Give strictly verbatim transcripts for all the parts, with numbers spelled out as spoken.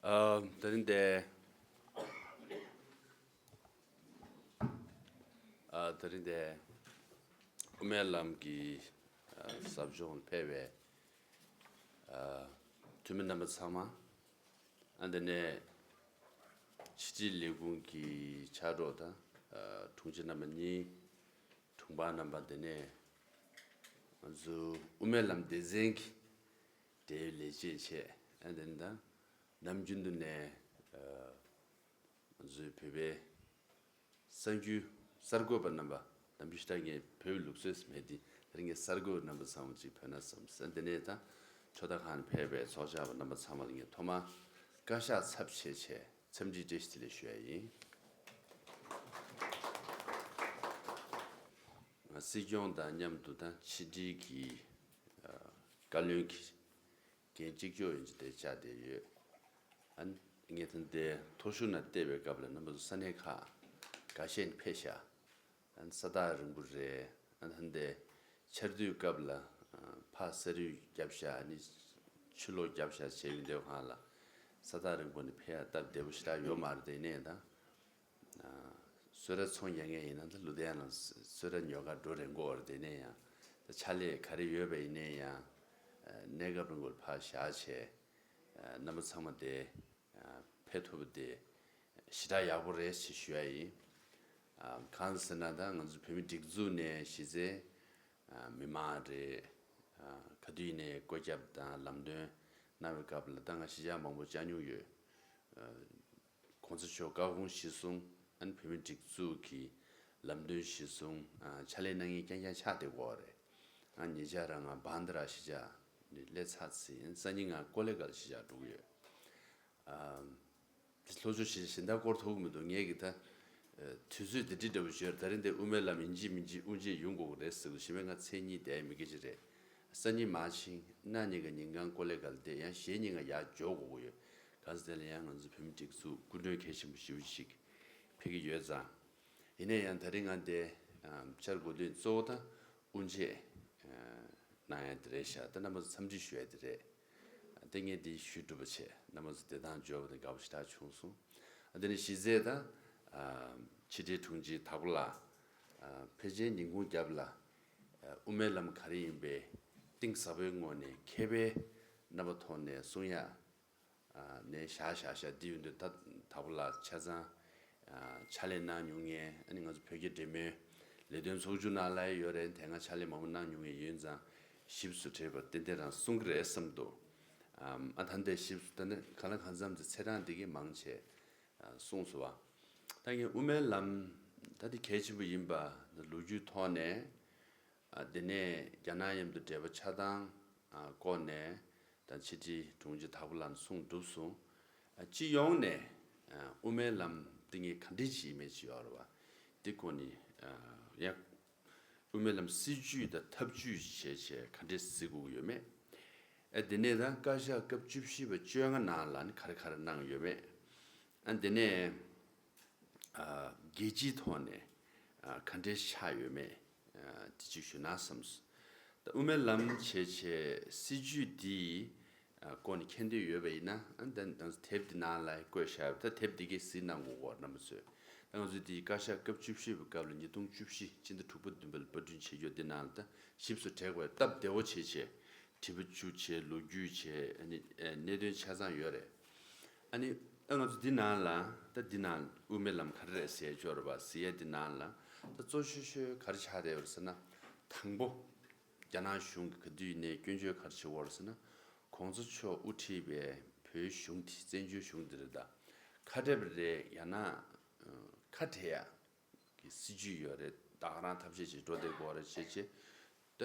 ཨ། དེ་རིང་འདི། ཨ། དེ་རིང་འདི་དབུ་མའི་ལམ་གྱི་ཨ་ཟབ་སྦྱོང་ཕེབས་པའི་ཨ་འཐུས་མི་རྣམ་པ་ཚང་མ། ཨ། འདི་ནས་ཕྱི་དྲིལ་ལས་ཁུངས་ཀྱི་ཕྱག་རོགས་དང་ཨ་དྲུང་ཆེ་རྣམ་པ་གཉིས། དྲུང་འཕར་རྣམ་པ། དེ་ནས་ང་ཚོ་དབུ་མའི་ལམ་སྡེ་ཚན་གྱི་འབྲེལ་ཡོད་ལས་བྱེད་བཅས། ཨ། དེ་ནས་ད་ནམ་རྒྱུན་དུ་ནས་ཨ་ང་ཚོའི་བོད་པའི་གསར་འགྱུར་གསར་འགོད་པ་རྣམ་པ། ནམ་རྒྱུན་ཞེ་དྲག་ངས་བོད་པའི་ལུགས་སྲོལ་མེད་དེ། དེ་རིང་ངས་གསར་འགོད་པ་རྣམ་པ་ཚང་མ་ཅིག་ཕེབས་ན་བསམ་ཟེར། དེ་ནས་ད་ཚོགས་བདག་ཁང་ནས་ཕེབས་པའི་ཚོགས་བཅར་བ་རྣམ་པ་ཚང་མ་ལ་ངས་ཐོག་མར་བཀའ་ཤག་ཚབ་བྱས་བྱས་འཚམས་འདྲི་བཀྲ་ཤིས་བདེ་ལེགས་ཞུ་ཡ་ཡིན། སྲིད་སྐྱོང་དང་མཉམ་དུ་ད་ཕྱི་དྲིལ་གྱི་ཨ་བཀའ་བློན་གྱི་འགན་གཅིག་ལྕོགས་ཡིན་གྱི་དེ་བཅར་བསྡད་ཡོད། ཨ། ངས་ད་ལྟའི་མཐོ་ཤོས་ནས་བལྟས་པའི་སྐབས་ལ་རྣམ་པ་ཚོ་ས་གནས་ཁག་འགའ་ཤས་ནས་ཕེབས་ཤག་ཨ། ས་ཐག་རིང་པོ་རེད། ཨ། ད་ལྟའི་ཆར་དུས་སྐབས་ལ་ཨ་ཕར་ས་རུད་བརྒྱབ་ཤག་ཨ་ནི་ཕྱི་ལོགས་བརྒྱབ་ཤག་བྱས་ཡོང་དུས་སྒང་ལ་ས་ཐག་རིང་པོ་ནས་ཕེབས་ཡ་སྟབས་བདེ་པོ་ཞེ་དྲག་ཡོད་མ་རེད། དེ་ནས་ད། ཨ། གསོལ་རས་ཚོང་རྒྱག་མཁན་ཡིན་ན་ད་ལུ་དེ་ཡང་ལ་གསོལ་རས་ཉོ་གར་འགྲོ་རན་གོ་རེད། དེ་ནས་ཡང་ད་ཕྱག་ལས་ག་རེ་ཡོད་པ་ཡིན་ནའི་ཡང་ཨ་གནས་སྐབས་རིང་པོར་ཕར་བཞག་བྱས། ཨ། རྣམ་པ་ཚང་མ་དེ་ཨ་ཕེབས་ཐུབ་པ་དེ་ཞེ་དྲག་ཡག་པོ་རེད་ཅེས་ཞུ་ཡ་ཡིན། ཨ། གང་ཟེར་ན་ད་ང་ཚོ་བོད་མི་སྒྲིག་འཛུགས་ནས་གཞི་རྩའི་ཨ་མི་མང་རེད། ཨ། ག་དུས་ཡིན་ནའི་བཀོད་ཁྱབ་དང་ལམ་སྟོན་གནང་བའི་སྐབས་ལ་ད་ང་གཞིས་ཆགས་མང་པོ་བཅར་མྱོང་ཡོད། ཨ། གོང་ས་མཆོག་བཀའ་དགོངས་གཞིར་བཟུང་། ཨ་ནི་བོད་མིའི་སྒྲིག་འཛུགས་ཀྱི་ལམ་སྟོན་གཞིར་བཟུང་། ཨ། ཕྱག་ལས་གནང་མཁན་རྐྱང་རྐྱང་ཆགས་བསྡད་ཀྱི་ཡོད་རེད། ཨ། ཉེ་ཆར་རང་ང་བན་དྷ་ར་གཞིས་ཆགས་ནས་སླེབས་ཚར་ཚར་ཡིན། སང་ཉིན་ང་ཀོ་ལེ་གྷལ་གཞིས་ཆགས་འགྲོ་གི་ཡོད། ཨ། དེ་ལྷོ་ཕྱོགས་གཞིས་གཞན་དག་སྐོར་ཐུབ་ཀྱི་མི་འདུག་ངས་གི་ད་ཨ་དུས་ཚོད་དེ་འདྲ་འདྲ་པོ་བརྗོད། ད་རིང་འདི་དབུ་མའི་ལམ་ཡིན་གཅིག་མིན་གཅིག་དབུ་འབྱེད་ཡོང་དགོས་ཀྱི་རེད་ཟེར་གི་འདུག་གཞན་པའི་ང་མཚན་ཉིད་དེ་མི་སྐད་ཆ་རེད། སང་ཉིན་མ་ཕྱིན། གནངས་ཉིན་ག་ཉིན་གང་ཀོ་ལེ་གྷལ་བསྡད། ཡང་གཞེས་ཉིན་ག་ཡར་འབྱོར་དགོས་ཀྱི་ཡོད། གང་ཟེར་ན་ཡང་ང་ཚོ་བོད་མི་སྒྲིག་འཛུགས་སྐུ་མགྲོན་གལ་ཆེན་པོ་ཞེ་པོ་ཞིག་ཕེབས་ཀྱི་ཡོད་ཙང་། ཡིན་ན་ཡང་ད་རིང་ང་འདི་ཨ་བཅར་དགོས་དོན་གཙོ་བོ་ད་དབུ་འབྱེད་ཨ་གནང་ཡ་དེ་རེད་ཤག་ད་རྣམ་པ་ཚོ་འཚམས་འདྲི་ཞུ་ཡ་དེ་རེད། ད་ངས་འདི་ཞུས་གྲུབ་པ་བྱས། རྣམ་པ་ཚོ་བདེ་ཐང་འབྱོར་བ་དང་དགའ་པོ་ཞེ་དྲག་བྱུང་སོང་། ཨ། དེ་ནས་གཞི་རྩའི་ད་ཨ་ཕྱི་དྲིལ་དྲུང་ཆེ་དྭགས་པོ་ལགས། ཨ། ཕལ་ཆེར་ཉིན་གུང་རྒྱབ་ལ་ཨ་དབུ་མའི་ལམ་ག་རེ་ཡིན་པའི་གཏིང་ཟབ་པོའི་ངོས་ནས་མཁས་པའི་རྣམ་པ་ཐོག་ནས་གསུང་ཡ་ཨ་ནས་བཞག་བཞག་བཞག་འདི་ཡོད་འདུག་ད་དྭགས་པོ་ལགས་ཆ་ཚང་ཨ་ཕྱག་ལས་གནང་མྱོང་མཁན། ཨ་ནི་ང་ཚོ་བོད་རྒྱ་འབྲེལ་མོལ་ལས་དོན་ཚོགས་ཆུང་ནང་ལ་ཡོད་རེད། དེ་སྔ་ཕྱག་ལས་མང་པོ་གནང་མྱོང་མཁན་ཡིན་ཙང་ཞིབ་ཏུ་དྲིས་པ་ཏན་ཏན་རང་གསུང་གི་རེད་བསམ་འདུག་ཨ། ད་ལྟ་ཞིབ་ཏུ་ད་ནི་གང་ལ་གང་འཚམ་དུ་ཚེས་གྲངས་འདི་གའི་མང་ཆེ་ཨ་གསུངས་སོང་བ། ད་ངས་དབུ་མའི་ལམ་ད་འདི་གལ་ཆེན་པོ་ཡིན་པ་ལོ་རྒྱུས་ཐོག་ནས། ཨ། དེ་ནས་རྒྱ་ནག་མཉམ་དུ་འབྲེལ་བ་ཆགས་སྟངས་ཨ་སྐོར་ནས་ད་ཕྱི་དྲིལ་དྲུང་ཆེ་དྭགས་པོ་ལགས་ནས་གསུངས་གྲུབ་སོང་། ཨ། སྤྱི་ཡོངས་ནས་ཨ་དབུ་མའི་ལམ་འདི་ངས་ག་འདྲ་ཞིག་ཡིན་མིན་ཞིག་ཡོད་རེད་བ། འདི་སྐོར་ནས་ཨ་ཡང་དབུ་མའི་ལམ་སྲིད་བྱུས་དང་ཐབས་བྱུས་བྱས་བྱས་ག་འདྲ་གཟིགས་དགོས་ཀྱི་ཡོད་མེད། ཨ། དེ་ནས་ད་བཀའ་ཤག་སྐབས་བཅུ་བཞི་པ་བཅོ་ལྔ་ནང་ལ་ནི་ག་རེ་ག་རེ་གནང་ཡོད་མེད། ཨ། དེ་ནས་ཨ་རྒྱལ་སྤྱིའི་ཐོག་ནས་ཨ་ག་འདྲའི་ཆགས་ཡོད་མེད་ཨ་དེ་གཅིག་ཞུ་ན་བསམས། ད་དབུ་མའི་ལམ་བྱས་བྱས་སྲིད་བྱུས་འདིའི་ཨ་སྐོར་ནས་མཁྱེན་འདོད་ཡོད་པ་ཡིན་ན། ཨ། ད་ད་དེབ་འདི་ནང་ལ་བཀོད་བཞག་ཡོད། ད་དེབ་འདི་གའི་གཟིགས་གནང་དགོས་གོ་རྣམ་པ་ཚོས། ད་ང་ཚོ་འདི་བཀའ་ཤག་སྐབས་བཅུ་བཞི་པའི་སྐབས་ལ་ཉིས་སྟོང་བཅུ་བཞི་སྤྱི་ཟླ་དྲུག་པ་བདུན་པ་ལ་པར་སྐྲུན་བྱེད་རྒྱུ་འདི་ནང་ལ་ད་ཞིབ་ཏུ་དྲན་དགོས། སྟབས་བདེ་བོ་བྱས་བྱས་དྲི་བ་བཅུ་བྱས། ལོ་རྒྱུས་བྱས། ཨ་ནི་ཨ་གནད་དོན་ཆ་ཚང་ཡོད་རེད། ཨ་ནི་ཨ་ང་ཚོ་འདི་ནང་ལ་ད་འདི་ནང་དབུ་མའི་ལམ་ག་རེ་རེད་ཟེར་ཡ་ཅིག་ཡོད་རེད་པ། ཟེར་ཡ་འདི་ནང་ལ་ད་གཙོ་ཆེ་ཤོས་ག་རེ་ཆགས་བསྡད་ཡོད་རེད་ཟེར་ན། དང་པོ་རྒྱ་ནག་གཞུང་གིས་ག་དུས་ནས་སྐྱོན་བརྗོད་ག་རེ་བྱེད་ཀྱི་ཡོད་རེད་ཟེར་ན། གོང་ས་མཆོག་དབུ་ཁྲིད་པའི་བོད་གཞུང་དེ་བཙན་བྱོལ་གཞུང་དེ་རེད། ད་ཁ་བྲལ་བ་རེད། ཡང་ན་ཁ་བྲལ་ཡ་གི་སྲིད་བྱུས་ཡོད་རེད། ད་ག་རང་ཐབས་ཤེས་ཅིག་འགྲོ་བསྡད་ཀྱི་ཡོད་རེད་བྱས་བྱས། ད་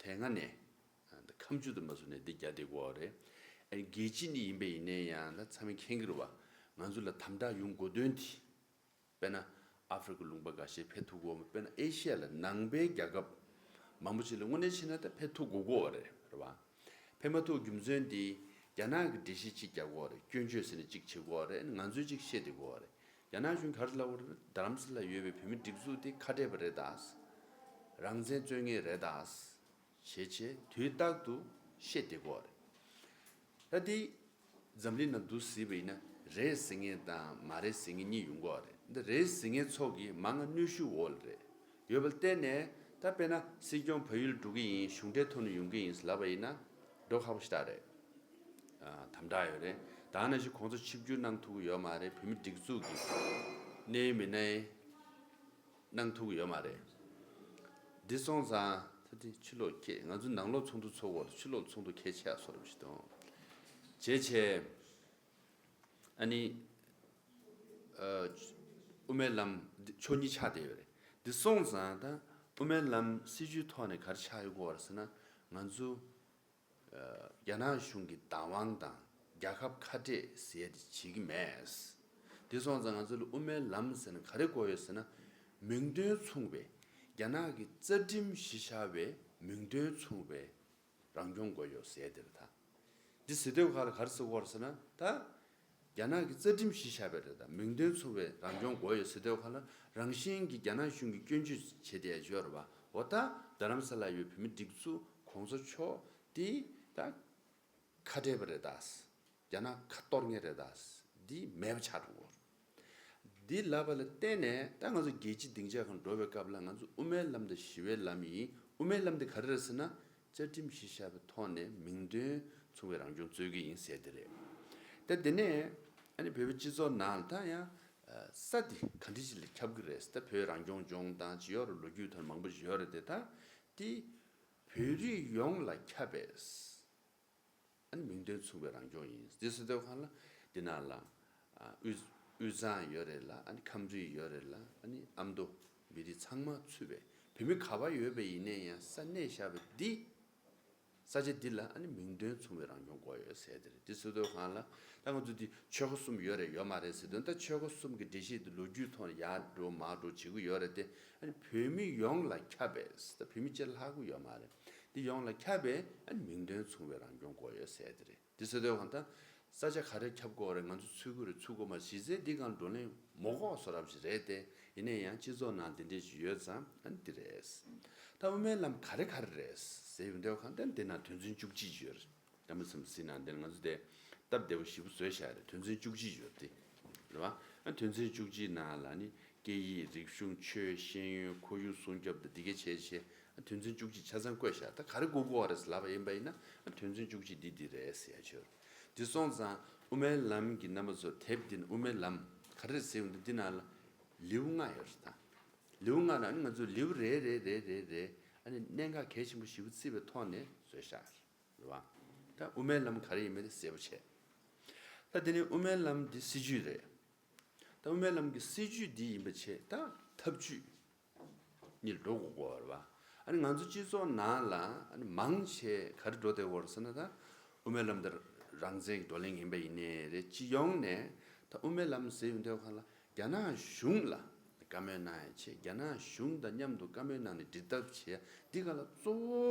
དེ་སྔ་ནས་ད་ཁ་མཆུ་དུ་མ་བཟོ་ནས་འདི་རྒྱག་བསྡད་ཀྱི་ཡོད་རེད། ཨ་ནི་རྒྱལ་སྤྱི་ནས་ཡིན་པ་ཡིན་ནའི་ཡང་ད་ཚང་མས་མཁྱེན་གྱི་རེད་བ། ང་ཚོ་ལ་དམ་དྲག་ཡོང་དགོས་དོན་དེ། དཔེར་ན་ཨ་ཧྥེ་རི་ཁ་ལུང་པ་འགའ་ཤས་ཕེབས་ཐུབ་ཀྱི་ཡོད་མ། དཔེར་ན་ཨེ་ཤི་ཡ་ལ་ནང་པའི་རྒྱལ་ཁབ་མང་པོ་ཅིག་ལ་དངོས་གནས་བྱས་ན་ད་ཕེབས་ཐུབ་དགོས་ཀྱི་ཡོད་རེད། རེད་བ། ཕེབས་མ་ཐུབ་རྒྱུ་མཚན་དེ་རྒྱ་ནག་གི་འགྲེལ་བཤད་གཅིག་རྒྱག་གི་ཡོད་རེད། སྐྱོན་བརྗོད་ཟེར་ནས་གཅིག་བྱེད་ཀྱི་ཡོད་རེད། ང་ཚོས་གཅིག་བཤད་བསྡད་ཀྱི་ཡོད་རེད། རྒྱ་ནག་གཞུང་ག་རེ་ལབ་ཡོད་རེད། རྡ་རམ་ས་ལ་ཡོད་པའི་བོད་མི་སྒྲིག་འཛུགས་དེ་ཁ་བྲལ་བ་རེད་ད། རང་བཙན་རྩོད་མཁན་རེད་ད། བྱས་བྱས་དུས་རྟག་ཏུ་བཤད་བསྡད་ཀྱི་ཡོད་རེད། ད་དེ་ འཛམ་གླིང་ནང་འདུག་ཟེར་བ་ཡིན་ན་རེད་ཟེར་མཁན་དང་མ་རེད་ཟེར་མཁན་གཉིས་ཡོང་གི་ཡོད་རེད། འདི་རེད་ཟེར་མཁན་ཚོ་གིས་མང་ང་གནོན་ཤུགས་འོག་ལ་རེད་ཡོད་པ་ལ་བརྟེན་ནས། ད་དཔེར་ན་སྲིད་སྐྱོང་བལ་ཡུལ་འགྲོ་གི་ཡིན། གཞུང་འབྲེལ་ཐོག་ནས་ཡོང་གི་ཡིན་ལབ་པ་ཡིན་ན་འགྲོ་ཁག་པོ་ཞེ་དྲག་རེད། ཨ། དམ་དྲག་ཡོད་རེད། ད་ནང་བཞིན་གོང་ས་ཆིབས་བསྒྱུར་གནང་ཐུབ་ཀྱི་ཡོད་མ་རེད། བོད་མི་སྒྲིག་འཛུགས་ཀྱི་གནས་མི་སྣ་གནང་ཐུབ་ཀྱི་ཡོད་མ་རེད། འདི་སོང་ཙང་ད་དེ་ཕྱི་ལོགས་ཁྱེད། ང་ཚོ་ནང་ལོགས་ཚོགས་འདུ་ཚོགས་དགོས་རེད། ཕྱི་ལོགས་ཚོགས་འདུ་གལ་ཆེ་བ་བཟོ་འདྲ་ཞིག་འདུག་བྱས་བྱས། ཨ་ནི། ཨ། དབུ་མའི་ལམ་འདི་ཕྱོགས་གཉིས་ཆགས་བསྡད་ཡོད་རེད། འདི་སོང་ཙང་ད་དབུ་མའི་ལམ་སྲིད་བྱུས་ཐོག་ནས་ག་རེ་ཆགས་ཡོད་དགོས་རེད་ཟེར་ན། ང་ཚོ། ཨ། རྒྱ་ནག་གཞུང་གི་བདག་དབང་དང་རྒྱལ་ཁབ་ཁ་བྲལ་ཟེར་ཡ་དེ་བྱེད་ཀྱི་མེད། འདི་སོང་ཙང་ང་ཚོ་ལ་དབུ་མའི་ལམ་ཟེར་ན་ག་རེ་དགོས་ཡོད་ཟེར་ན། མིང་དོན་མཚུངས་པའི། རྒྱ་ནག་གི་རྩ་ཁྲིམས་གཞི་བཞག་པའི་མིང་དོན་མཚུངས་པའི་རང་སྐྱོང་དགོས་ཡོད་ཟེར་དེ་རེད་ད། འདི་ཟེར་དུས་སྒང་ལ་ག་རེ་ཟེར་དགོས་རེད་ཟེར་ན་ད། རྒྱ་ནག་གི་རྩ་ཁྲིམས་གཞི་བཞག་པའི་རེད་ད། མིང་དོན་མཚུངས་པའི་རང་སྐྱོང་དགོས་ཡོད་ཟེར་དུས་སྒང་ལ། རང་བཞིན་གྱིས་རྒྱ་ནག་གཞུང་གིས་སྐྱོན་བརྗོད་བྱེད་བསྡད་ཡོད་རེད་པ། འོ་ད་རྡ་རམ་ས་ལ་ཡོད་བོད་མི་སྒྲིག་འཛུགས་གོང་ས་མཆོག་འདི་ད་ཁ་བྲལ་བ་རེད་ད། རྒྱ་ནག་ཁ་གཏོར་མཁན་རེད་ད། འདི་མེད་པ་ཆགས་འགྲོ་གི་རེད། འདི་ལབ་པ་ལ་བརྟེན་ནས་ད་ང་ཚོ་རྒྱལ་སྤྱི་སྡིངས་ཆ་སྒང་འགྲོ་བའི་སྐབས་ལ་ང་ཚོ་དབུ་མའི་ལམ་དང་ཞི་བའི་ལམ་ཡིན། དབུ་མའི་ལམ་དེ་ག་རེ་རེད་ཟེར་ན། རྩ་ཁྲིམས་གཞི་བཞག་པའི་ཐོག་ནས་མིང་དོན་མཚུངས་པའི་རང་སྐྱོང་རྩོད་ཀྱི་ཡིན་ཟེར་དེ་རེད། ད་དེ་ནས་ཨ་ནི་བོད་པའི་སྤྱི་ཚོགས་ནང་ལ་ད་ཡང་ས་དེ་ག་འདྲ་ཞིག་ལ་ཁྱབ་ཀྱི་རེད། ད་བོད་རང་སྐྱོང་ལྗོངས་དང་ཅིག་ཡོད་རེད། ལོ་རྒྱུས་ཐོག་མང་པོ་ཞིག་ཡོད་རེད་དེ། ད་དེ་བོད་རིགས་ཡོངས་ལ་ཁྱབ་པའི། ཨ་ནི་མིང་དོན་མཚུངས་པའི་རང་སྐྱོང་ཡིན། འདི་ཟེར་དུས་སྒང་ལ་འདི་ནང་ལ། ཨ། དབུས་དབུས་གཙང་ཡོད་རེད་ལ། ཨ་ནི་ཁམས་རིགས་ཡོད་རེད་ལ། ཨ་ནི་ཨ་མདོ་མི་རིགས་ཚང་མ་ཚུད་པའི་བོད་མི་ག་པར་ཡོད་པ་ཡིན་ནའི་ཡང་ས་གནས་བཞག་པ་འདི། ས་ཆ་འདི་ལ་ཨ་ནི་མིང་དོན་མཚུངས་པའི་རང་སྐྱོང་དགོས་ཡོད་ཟེར་དེ་རེད། འདི་ཟེར་དུས་སྒང་ལ་ད་ང་ཚོ་འདི་ཆོལ་ཁ་གསུམ་ཡོད་རེད་ཡོད་མ་རེད་ཟེར་དུས། ད་ཆོལ་ཁ་གསུམ་གྱི་འགྲེལ་བཤད་འདི་ལོ་རྒྱུས་ཐོག་ནས་ཡར་འགྲོ་མར་འགྲོ་བྱེད་ཀྱི་ཡོད་རེད་དེ། ཨ་ནི་བོད་མི་ཡོངས་ལ་ཁྱབ་པའི། ད་བོད་མི་གཅིག་ལ་ཧ་གོ་ཡོད་མ་རེད། འདི་ཡོངས་ལ་ཁྱབ་པའི་ཨ་ནི་མིང་དོན་མཚུངས་པའི་རང་སྐྱོང་དགོས་ཡོད་ཟེར་དེ་རེད། འདི་ཟེར་དུས་སྒང་ད་ས་ཆ་ག་རེ་ཁྱབ་དགོས་རེད། ང་ཚོ་ཚུད་ཀྱི་རེད་ཚུད་དགོས་མ་རེད་ཟེར། འདི་སྒང་བགྲོ་གླེང་མ་དགོས་བཟོ་འདྲ་ཞིག་རེད་དེ། ཡིན་ནའི་ཡང་སྤྱི་ཚོགས་ནང་འདི་འདྲས་ཞིག་ཡོད་ཙང་ཨ་ནི་འདི་རེད། ད་དབུ་མའི་ལམ་ག་རེ་ག་རེ་རེད་ཟེར་ཡོང་དུས་སྒང་ད་འདི་ན་དོན་ཚན་བཅུ་གཅིག་ཡོད་རེད། ད་མི་སེམས་སྲིད་ནང་འདི་ང་ཚོ་དེ་སྟབས་བདེ་པོ་ཞེ་པོ་བཟོས་བཞག་རེད། དོན་ཚན་བཅུ་གཅིག་ཡོད་དེ། རེད་བ། ཨ་དོན་ཚན་བཅུ་གཅིག་ནང་ལ་ནི་སྐད་ཡིག་རིག་གཞུང་ཆོས་ཤེས་ཡོན་ཁོར་ཡུག་སྲུང་སྐྱོབ་དང་འདི་གའི་བྱས་བྱས། ཨ་དོན་ཚན་བཅུ་གཅིག་ཆ་ཚང་བཀོད་བཞག་ད་ག་རེ་དགོས་དགོས་རེད་ལབ་པ་ཡིན་པ་ཡིན་ན། ཨ་དོན་ཚན་བཅུ་གཅིག་འདི་འདི་རེད་ཟེར་ཡ་ཆོས། འདི་སོང་ཙང་དབུ་མའི་ལམ་གྱི་རྣམ་པ་ཚོ་དེབ་འདི་ནི་དབུ་མའི་ལམ་ག་རེ་ཟེར་ཡོང་འདི་འདི་ནང་ལ་ལེའུ་ལྔ་ཡོད་རེད་ད། ལེའུ་ལྔ་ནང་ང་ཚོས་ལེའུ་རེ་རེ་རེ་རེ་རེ་ཨ་ནི་གནད་འགག་གལ་ཆེན་པོ་ཞེ་པོ་བརྩིས་པའི་ཐོག་ནས་བཟོས་བཞག་རེད་བ། ད་དབུ་མའི་ལམ་ག་རེ་ཡིན་མིན་དེ་གསལ་པོ་བྱས། ད་དེ་ནས་དབུ་མའི་ལམ་འདི་སྲིད་བྱུས་རེད། ད་དབུ་མའི་ལམ་གྱི་སྲིད་བྱུས་འདི་ཡིན་པ་བྱས་ད་ཐབས་བྱུས་གཉིས་འགྲོ་དགོས་ཀྱི་ཡོད་རེད་བ། ཨ་ནི་ང་ཚོ་སྤྱི་ཚོགས་ནང་ལ་ཨ་ནི་མང་ཆེ་ག་རེ་འགྲོ་བསྡད་ཡོད་རེད་ཟེར་ན། ད་དབུ་མའི་ལམ་འདི་རང་བཙན་གྱི་བགྲོ་གླེང་ཡིན་པ་ཡིན་ནའི་རེད། སྤྱི་ཡོངས་ནས་ད་དབུ་མའི་ལམ་ཟེར་ཡོང་དུས་སྒང་ལ་རྒྱ་ནག་གཞུང་ལ་བཀའ་མོལ་གནང་ཡ་བྱས། རྒྱ་ནག་གཞུང་དང་མཉམ་དུ་བཀའ་མོལ་གནང་ནས་འགྲིག་ཐབས་བྱས། འདི་ག་ལ་གཙོ་བོ་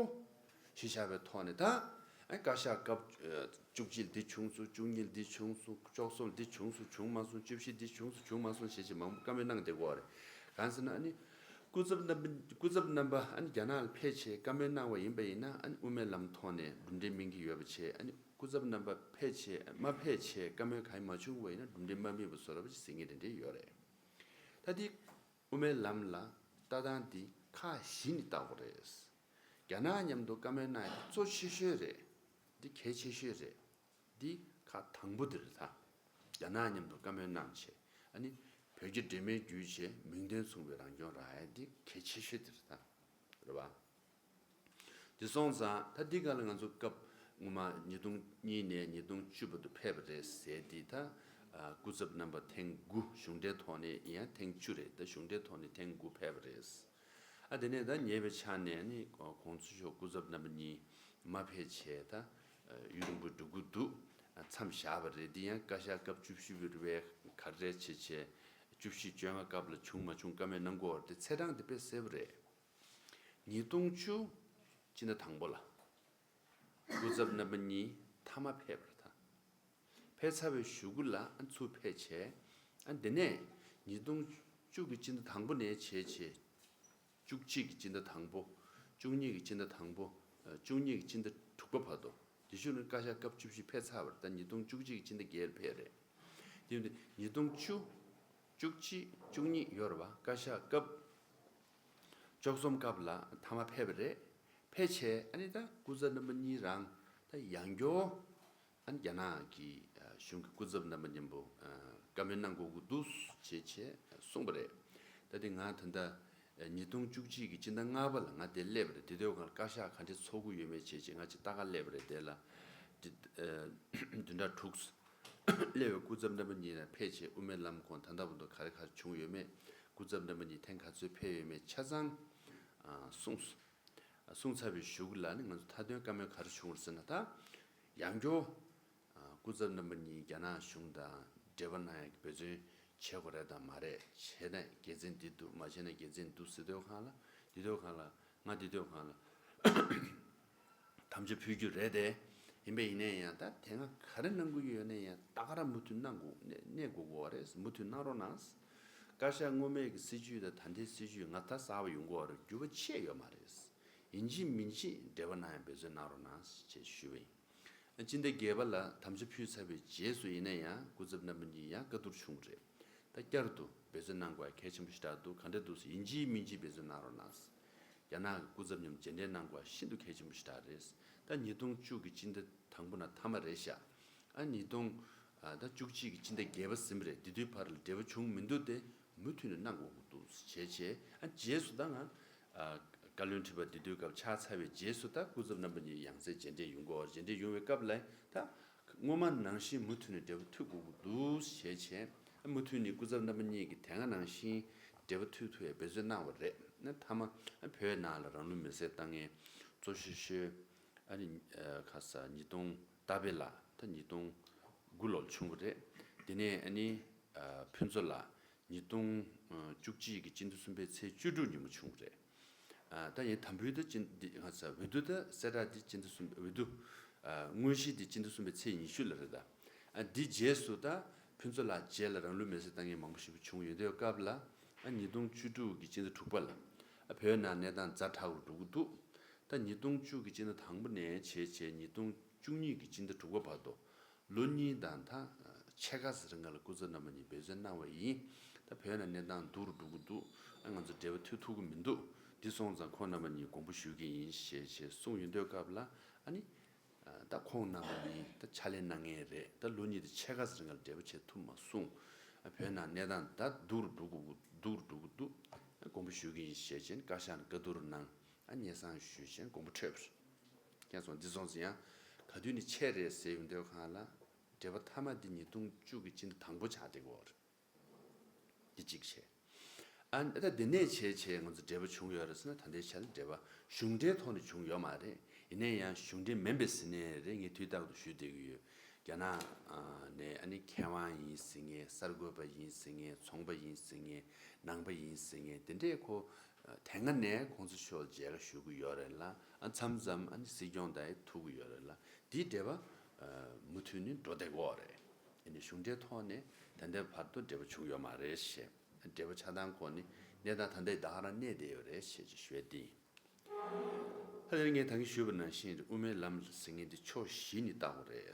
གཞི་བཞག་པའི་ཐོག་ནས་ད། ཨ་བཀའ་ཤག་སྐབས་ཨ་བཅུ་གཅིག་འདི་བྱུང་སོང་། བཅུ་གཉིས་འདི་བྱུང་སོང་། བཅུ་གསུམ་འདི་བྱུང་སོང་། བྱུང་མ་སོང་། བཅུ་བཞི་འདི་བྱུང་སོང་། བྱུང་མ་སོང་ཞེས་བྱས་མང་པོ་བཀའ་མོལ་གནང་བསྡད་ཀྱི་ཡོད་རེད། གང་ཟེར་ན་ཨ་ནི་སྐུ་ཚབ་རྣམ་པ་སྐུ་ཚབ་རྣམ་པ་ཨ་ནི་རྒྱ་ནག་ལ་ཕེབས་བྱས་བཀའ་མོལ་གནང་བ་ཡིན་པ་ཡིན་ན། ཨ་ནི་དབུ་མའི་ལམ་ཐོག་ནས་གྲུབ་འབྲས་སྨིན་གྱི་ཡོད་པ་བྱས། ཨ་ནི་སྐུ་ཚབ་རྣམ་པ་ཕེབས་བྱས་མ་ཕེབས་བྱས་བཀའ་མོལ་གང་ཡང་མ་བྱུང་བ་ཡིན་ན་གྲུབ་འབྲས་མ་སྨིན་པ་བཟོ་འདྲ་པོ་ཅིག་ཟེར་མཁན་དེ་འདྲ་ཡོད་རེད། ད་འདི་དབུ་མའི་ལམ་ལ་ལྟ་སྟངས་འདི་ཁག་བཞི་ནས་ལྟ་དགོས་རེད། རྒྱ་ནག་མཉམ་དུ་བཀའ་མོལ་གནང་ཡ་གཙོ་ཆེ་ཤོས་རེད། འདི་གལ་ཆེ་ཤོས་རེད། འདི་ཁག་དང་པོ་འདི་རེད་ད། རྒྱ་ནག་མཉམ་དུ་བཀའ་མོལ་གནང་བྱས། ཨ་ནི་བོད་རྒྱ་འབྲེལ་མོལ་བརྒྱུད་བྱས་མིང་དོན་མཚུངས་པའི་རང་སྐྱོང་རག་ཡ་འདི་གལ་ཆེ་ཤོས་འདི་རེད་ད། རེད་བ། འདི་སོང་ཙང་ད་འདི་ག་ལ་ང་ཚོ་སྐབས་སྔོན་མ་ཉིས་སྟོང་གཉིས་ནས་ཉིས་སྟོང་བཅུ་བར་དུ་ཕེབས་པ་རེད་ཟེར་འདི་ད། ཨ་སྐུ་ཚབ་རྣམ་པ་ཐེངས་དགུ། གཞུང་འབྲེལ་ཐོག་ནས་ཡིན་ཡང་ཐེངས་བཅུ་རེད། ད་གཞུང་འབྲེལ་ཐོག་ནས་ཐེངས་དགུ་ཕེབས་པ་རེད། ཨ་དེ་ནས་ད་ཉེ་བའི་ཆར་ནས་ནི་གོང་ས་མཆོག་སྐུ་ཚབ་རྣམ་པ་གཉིས་མ་ཕེབས་བྱས་ད་ཡུན་རིང་པོ་འགྲོ་གི་འདུག། མཚམས་བཞག་པ་རེད། འདི་ཡང་བཀའ་ཤག་སྐབས་བཅུ་བཞི་པའི་རེད་པས་ག་རེ་བྱས་བྱས་བཅུ་བཞི་བཅོ་ལྔ་སྐབས་ལ་བྱུང་མ་བྱུང་བཀའ་མོལ་གནང་དགོས་པ་རེད། དེ་ཚེས་གྲངས་དེ་དཔེ་གསལ་པོ་རེད། ཉིས་སྟོང་བཅུ་སྤྱི་ཟླ་དང་པོ་ལ་སྐུ་ཚབ་རྣམ་པ་གཉིས་མཐའ་མ་ཕེབས་པ་རེད་ད། ཕེབས་ཚར་བའི་གཞུག་གུ་ལ་ཨ་ཚུར་ཕེབས་བྱས། ཨ་འདི་ནས་ཉིས་སྟོང་བཅུ་གི་སྤྱི་ཟླ་དང་པོ་ནས་བྱས་བྱས། བཅུ་གཅིག་གི་སྤྱི་ཟླ་དང་པོ། བཅུ་གཉིས་ཀྱི་སྤྱི་ཟླ་དང་པོ། ཨ་བཅུ་གཉིས་ཀྱི་སྤྱི་ཟླ་དྲུག་པ་བར་དུ། དེ་ཤུ་ནི་བཀའ་ཤག་སྐབས་བཅུ་བཞི་ཕེབས་ཚར་བ་རེད། ད་ཉིས་སྟོང་བཅུ་གཅིག་གི་སྤྱི་ཟླ་བརྒྱད་ལ་ཕེབས་རེད། དེ་ཡིན་དུས་ཉིས་སྟོང་བཅུ། བཅུ་གཅིག་བཅུ་གཉིས་ཡོད་རེད་བ། བཀའ་ཤག་སྐབས་བཅུ་གསུམ་སྐབས་ལ་མཐའ་མ་ཕེབས་པ་རེད། ཕེབས་བྱས་ཨ་ནི་ད་སྐུ་ཚབ་རྣམ་པ་གཉིས་རང་ད་ཡང་སྐྱར་ཨ་ནི་རྒྱ་ནག་གི་གཞུང་གི་སྐུ་ཚབ་རྣམ་པ་མཉམ་པོ་བཀའ་མོལ་གནང་དགོས་ཀྱི་འདུག་ཅེས་བྱས་གསུངས་པ་རེད། ད་དེ་ང་ད་ལྟ་ཉིས་སྟོང་བཅུ་གཅིག་གི་སྤྱི་ཟླ་ལྔ་པ་ལ་ང་དེ་སླེབས་པ་རེད། དེ་དུས་སྒང་ལ་བཀའ་ཤག་ག་འདྲས་ཚོགས་ཀྱི་ཡོད་མེད་བྱས་བྱས་ང་ཅིག་ལྟ་ག་སླེབས་པ་རེད། དེ་ལ་བདུན་ཕྲག་དྲུག་སླེབས་པའི་སྐུ་ཚབ་རྣམ་པ་གཉིས་ལ་ཕེབས་བྱས་དབུ་མའི་ལམ་ཁོང་ད་ལྟ་བར་དུ་ག་རེ་ག་རེ་བྱུང་ཡོད་མེད། སྐུ་ཚབ་རྣམ་པ་གཉིས་ཐེངས་ག་ཚོད་ཕེབས་ཡོད་མེད་ཆ་ཚང་གསུངས་སོང་། གསུངས་ཚར་བའི་གཞུག་ལ་ནི་ང་ཚོ་མཐའ་དོན་བཀའ་མོལ་ག་རེ་བྱུང་བ་རེད་ཟེར་ན། ད་ཡང་སྐྱར་སྐུ་ཚབ་རྣམ་པ་གཉིས་རྒྱ་ནག་གཞུང་དང་འབྲེལ་བ་གནང་ཡག་གི་འབད་བརྩོན་བྱེད་དགོས་རེད་དང་མ་རེད། བྱས་ན་དགེ་མཚན་འདི་འདུག་མ་བྱས་ན་དགེ་མཚན་འདུག་ཟེར་དུས་སྒང་ལ་འདི་དུས་སྒང་ལ་ང་འདི་དུས་སྒང་ལ་དམ་བཅའ་ཕུལ་རྒྱུ་རེད་དེ། ཡིན་པས་ཡིན་ནའི་ཡང་ད་དེ་སྔ་ག་རེ་གནང་གི་ཡོད་ནའི་ཡང་ད་ག་རང་མུ་མཐུད་གནང་དགོས་གནས་དགོས་ཀྱི་ཡོད་རེད། མུ་མཐུད་གནང་རོགས་གནང་། བཀའ་ཤག་སྔོན་མའི་གི་སྲིད་བྱུས་དང་ད་ལྟའི་སྲིད་བྱུས་ང་ད་གསར་པ་ཡོང་གི་ཡོད་རེད། འགྱུར་བ་ཆེ་ཡོད་མ་རེད། ཡིན་གཅིག་མིན་གཅིག་འབྲེལ་བ་གནང་ཡག་འབད་བརྩོན་གནང་རོགས་གནང་ཞེས་ཞུས་པ་ཡིན། སྤྱི་ཟླ་བརྒྱད་པ་ལ་དམ་བཅའ་ཕུལ་ཚར་བའི་རྗེས་སུ་ཡིན་ན་ཡང་སྐུ་ཚབ་རྣམ་པ་གཉིས་ཡང་བཀའ་བསྡུར་བྱུང་རེད། ད་བསྐྱར་དུ་འབད་བརྩོན་གནང་དགོས་ཡག་གལ་ཆེན་པོ་ཞེ་དྲག་འདུག་ག་འདྲ་འདུག་ཟེར། ཡིན་གཅིག་མིན་གཅིག་འབད་བརྩོན་གནང་རོགས་གནང་། རྒྱ་ནག་གི་སྐུ་ཚབ་མཉམ་མཇལ་འཕྲད་གནང་དགོས་ཡག་ཤིན་ཏུ་གལ་ཆེན་པོ་ཞེ་དྲག་རེད། ད་ཉིས་སྟོང་བཅུ་གི་སྤྱི་ཟླ་དང་པོ་ནས་མཐའ་མ་རེད་ཤག་ཨ་ཉིས་སྟོང་ཨ་ད་བཅུ་གཅིག་གི་སྤྱི་ཟླ་བརྒྱད་པ་ཟིན་པ་རེད། དེ་དུས་བར་ལ་འབྲེལ་བ་བྱུང་མི་འདུག་སྟེ། མུ་མཐུད་ནས་གནང་དགོས་ཀྱི་འདུག་བྱས་བྱས། ཨ་རྗེས་སུ་ད་ང་ཨ་བཀའ་བློན་ཁྲི་པ་དེ་དུས་སྐབས་ཆགས་ཚར་བའི་རྗེས་སུ་ད་སྐུ་ཚབ་རྣམ་པ་གཉིས་ཡང་སེ་མཇལ་འཕྲད་ཡོང་གི་ཡོད་རེད། མཇལ་འཕྲད་ཡོང་བའི་སྐབས་ལ་ད་སྔོན་མ་ནང་བཞིན་མུ་མཐུད་ནས་འབྲེལ་བ་མཐུད་དགོས་ཀྱི་འདུག་བྱས་བྱས། ཨ་མུ་མཐུད་ནས་སྐུ་ཚབ་རྣམ་པ་གཉིས་ཀྱིས་དེ་སྔ་ནང་བཞིན་འབྲེལ་བ་མཐུད་ཐུབ་ཡག་འབད་བརྩོན་གནང་བ་རེད། ཨ་མཐའ་མ་ཨ་བོད་ནང་ལ་རང་ལུས་མེར་སྲེག་བཏང་མཁན་གཙོ་ཤོས་ཤོས་ཨ་ནི་ཨ་ཁ་ས་ཉིས་སྟོང་ཟླ་བྷེ་ལགས་ད་ཉིས་སྟོང་དགུ་ལོར་བྱུང་བ་རེད། དེ་ནས་ཨ་ནི་ཨ་ཕུན་ཚོགས་ལགས་ཉིས་སྟོང་བཅུ་གཅིག་གི་སྤྱི་ཟླ་གསུམ་པའི་ཚེས་བཅུ་དྲུག་ཉིན་མོ་བྱུང་བ་རེད། ཨ་ད་ཡིན་དམ་འབུལ་ད་སྤྱི་འདི་ང་ཚོ་འོས་བསྡུ་ད་གསལ་བསྒྲགས་འདི་སྤྱི་ཟླ་གསུམ་པའི་འོས་བསྡུ་ཨ་དངོས་གཞི་འདི་སྤྱི་ཟླ་གསུམ་པའི་ཚེས་ཉི་ཤུ་ལ་རེད་ད། ཨ་འདི་རྗེས་སུ་ད་ཕུན་ཚོགས་ལགས་རྗེས་ལ་རང་ལུས་མེར་སྲེག་བཏང་མཁན་མང་པོ་ཞིག་བྱུང་ཡོད་དུས་སྐབས་ལ། ཨ་ཉིས་སྟོང་བཅུ་དྲུག་གི་སྤྱི་ཟླ་དྲུག་པ་ལ་ཨ་བོད་ནང་གནས་སྟངས་ཛ་དྲག་རུ་འགྲོ་གི་འདུག་ད་ཉིས་སྟོང་བཅུ་གི་སྤྱི་ཟླ་དང་པོ་ནས་བྱས་བྱས་ཉིས་སྟོང་བཅུ་གཉིས་ཀྱི་སྤྱི་ཟླ་དྲུག་པ་བར་དུ་ལོ་གཉིས་དང་ད་ཕྱེད་ཀ་ཙམ་རིང་ལ་སྐུ་ཚབ་རྣམ་པ་གཉིས་འབད་བརྩོན་གནང་བ་ཡིན། ད་བོད་ནང་གནས་སྟངས་སྡུག་རུ་འགྲོ་གི་འདུག་ཨ་ང་ཚོ་འབྲེལ་བ་མཐུད་ཐུབ་ཀྱི་མི་འདུག་འདི་སོང་ཙང་ཁོང་རྣམ་པ་གཉིས་དགོངས་པ་ཞུ་གི་ཡིན་ཞེས་ཞེས་གསུངས་ཡོང་དུས་སྐབས་ལ་ཨ་ནི། ད་ཁོང་རྣམ་པ་གཉིས་ད་ཕྱག་ལས་གནང་མཁན་རེད། ད་ལོ་གཉིས་དང་ཕྱེད་ཀ་ཙམ་རིང་ལ་འབྲེལ་བ་བྱེད་ཐུབ་མ་སོང་། བོད་ནང་གནས་སྟངས་ད་སྡུག་རུ་འགྲོ་གི་སྡུག་རུ་འགྲོ་གི་འདུག་དགོངས་པ་ཞུ་གི་ཡིན་ཞེས་བྱས་བཀའ་ཤག་ནས་བཀའ་བསྡུར་གནང་། ཨ་སྙན་སེང་ཞུས་བྱས་དགོངས་པ་འཁྲོལ་བ་རེད། ཁྱེད་ཚོ་འདི་སོང་ཙང་ཡང་ག་དུས་ནས་ཆད་རེད་ཟེར་ཡོང་དུས་སྒང་ལ་འབྲེལ་བ་མཐའ་མ་འདི་ཉིས་སྟོང་བཅུ་གི་སྤྱི་ཟླ་དང་པོ་ཆགས་བསྡད་ཀྱི་ཡོད་རེད། འདི་གཅིག་བྱས། ཨ་ད་འདི་ནས་བྱས་བྱས་ང་ཚོ་འབྲེལ་བ་བྱུང་ཡོད་རེད་ཟེར་ན་ད་ལྟའི་ཆར་འབྲེལ་བ་གཞུང་འབྲེལ་ཐོག་ནས་བྱུང་ཡོད་མ་རེད། ཡིན་ན་ཡང་གཞུང་འབྲེལ་མིན་པའི་ཟེར་ནའི་རེད། ངས་དུས་རྟག་ཏུ་ཞུ་བསྡད་ཀྱི་ཡོད། རྒྱ་ནག་ནས་ཨ་ནི་མཁས་དབང་ཡིན་ཟེར་མཁན་གསར་འགོད་པ་ཡིན་ཟེར་མཁན་ཚོང་པ་ཡིན་ཟེར་མཁན་ནང་པ་ཡིན་ཟེར་མཁན་དེ་འདྲས་ཁོ་དེ་སྔ་ནས་༸གོང་ས་མཆོག་ལ་མཇལ་ཁ་ཞུ་གི་ཡོད་རེད་ལ། ཨ་མཚམས་མཚམས་ཨ་ནི་སྲིད་སྐྱོང་དང་ཐུག་གི་ཡོད་རེད་ལ། དེའི་འབྲེལ་བ་མུ་མཐུད་ནས་འགྲོ་བསྡད་ཀྱི་ཡོད་རེད། ཡིན་ནའི་གཞུང་འབྲེལ་ཐོག་ནས་ད་ལྟའི་བར་དུ་འབྲེལ་བ་བྱུང་ཡོད་མ་རེད་ཞེས། འབྲེལ་བ་ཆགས་སྟངས་སྐོར་ནི་གནས་སྟངས་ད་ལྟའི་ད་ག་རང་གནས་བསྡད་ཡོད་རེད་ཞེས་ཞུ་ཡས་འདི་ཡིན། ད་དེ་ངས་ད་གིན་ཞུས་པ་ནང་བཞིན་དབུ་མའི་ལམ་ཟེར་མཁན་འདི་ཕྱོགས་བཞི་ནས་བལྟ་དགོས་རེད།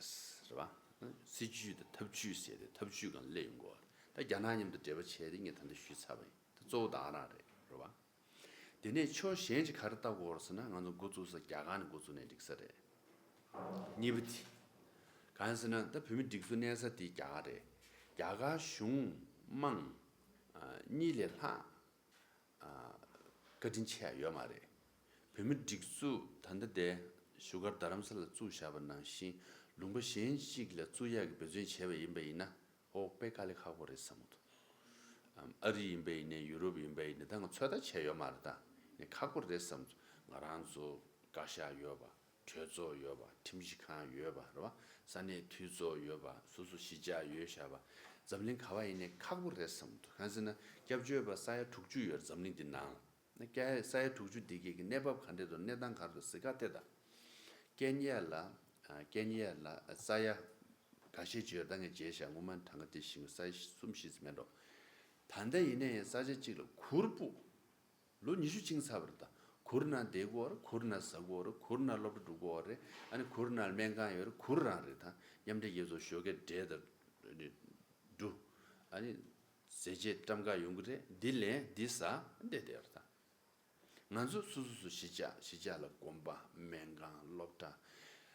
རེད་བ། སྲིད་བྱུས་དང་ཐབས་བྱུས་ཟེར་ཏེ་ཐབས་བྱུས་སྒང་སླེབས་ཡོང་གི་ཡོད་རེད། ད་རྒྱ་ནག་མཉམ་དུ་འབྲེལ་བ་བྱས་ཏེ་ངས་ད་ལྟ་ཞུས་ཚར་བ་ཡིན། ད་གཙོ་བོ་ད་ག་རང་རེད། རེད་བ། དེ་ནས་ཕྱོགས་གཞན་གྱིས་ག་རེ་ལྟ་དགོས་རེད་ཟེར་ན། ང་ཚོ་འགོ་བཙུགས་ས་རྒྱ་གར་ནས་འགོ་བཙུགས་ནས་འགྲིག་ས་རེད། གཉིས་པ་དེ་གང་ཡིན་ཟེར་ན། ད་བོད་མི་སྒྲིག་འཛུགས་གནས་ས་དེ་རྒྱ་གར་རེད། རྒྱ་གར་གཞུང་དམངས་ཨ་གཉིས་ལས་ལྷག་ཨ་བཀའ་དྲིན་ཆེ་ཡ་ཡོད་མ་རེད། བོད་མི་སྒྲིག་འཛུགས་ད་ལྟ་དེ་བཞུགས་སྒར་རྡ་རམ་ས་ལ་བཙུགས་བཞག་པ་ནང་བཞིན་ལུང་པ་གཞན་ཞིག་ལ་བཙུགས་ཡག་གི་འབད་བརྩོན་བྱས་པ་ཡིན་པ་ཡིན་ན། ཨོ་དཔེ་དཀའ་ལས་ཁག་པོ་རེད་བསམ་གྱི་འདུག་ཨམ་ཨ་རི་ཡིན་པ་ཡིན་ནའི་ཡུ་རོབ་ཡིན་པ་ཡིན་ནའི་ད་ང་ཚོད་ལྟ་བྱས་ཡོད་མ་རེད། ད་ནི་ཁག་པོ་རེད་བསམ་གྱི་འདུག་ང་རང་ཚོ་བཀའ་ཤག་ཡོད་པ། གྲོས་ཚོགས་ཡོད་པ། ཁྲིམས་ཞིབ་ཁང་ཡོད་པ། རེད་བ། ས་གནས་འཐུས་ཚོགས་ཡོད་པ། སོ་སོ་གཞིས་ཆགས་ཡོད་བཞག་པ། འཛམ་གླིང་ག་བ་ཡིན་ནའི་ཁག་པོ་རེད་བསམ་གྱི་འདུག་གང་ཟེར་ན་སྐྱབས་བཅོལ་བ་ས་ཡ་དྲུག་ཅུ་ཡོད་རེད་འཛམ་གླིང་འདི་ནང་ལ། ན་སྐྱ་ས་ཡ་དྲུག་ཅུ་འདི་གའི་གི་གནས་བབ་ག་འདྲས་འདུག་གནས་སྟངས་ག་རེ་འདུག་ཟེར་ག་དེ་དང་། ཀེན་ཡ་ལ་ཨ་ཀེན་ཡ་ལ་ས་ཡ་འགའ་ཤས་ཅིག་ཡོད། ད་ངས་མཇལ་བཞག་སྔོན་མ་གྲངས་ཀ་དེ་ཤིང་ས་ཡ་གསུམ་བཞི་ཙམ་མེད་འགྲོ། ད་ལྟ་ཡིན་ནའི་ས་ཆ་གཅིག་ལ་གུར་ཕུབ། ལོ་ཉི་ཤུ་ཕྱིན་ཚར་བ་རེད། ད་ གུར་ནང་བསྡད་དགོས་རེད། གུར་ནང་ཟ་དགོས་རེད། གུར་ནང་སློབ་གྲྭ་འགྲོ་དགོས་རེད། ཨ་ནི་གུར་ནང་སྨན་ཁང་ཡོད་རེད། གུར་རང་རེད། ད་མཉམ་འབྲེལ་རྒྱལ་ཚོགས་ཞོགས་ཀས་འབྲས་དང་འབྲུ། ཨ་ནི་ཟས་བཅད་ཊམ་ཁ་ཡོང་གི་རེད། འདི་ལེན་འདི་ཟ་འདི་བསྡད་རེད་ད། ང་ཚོ་སོ་སོ་སོ་གཞིས་ཆགས་གཞིས་ཆགས་ལ་དགོན་པ་སྨན་ཁང་སློབ་གྲྭ།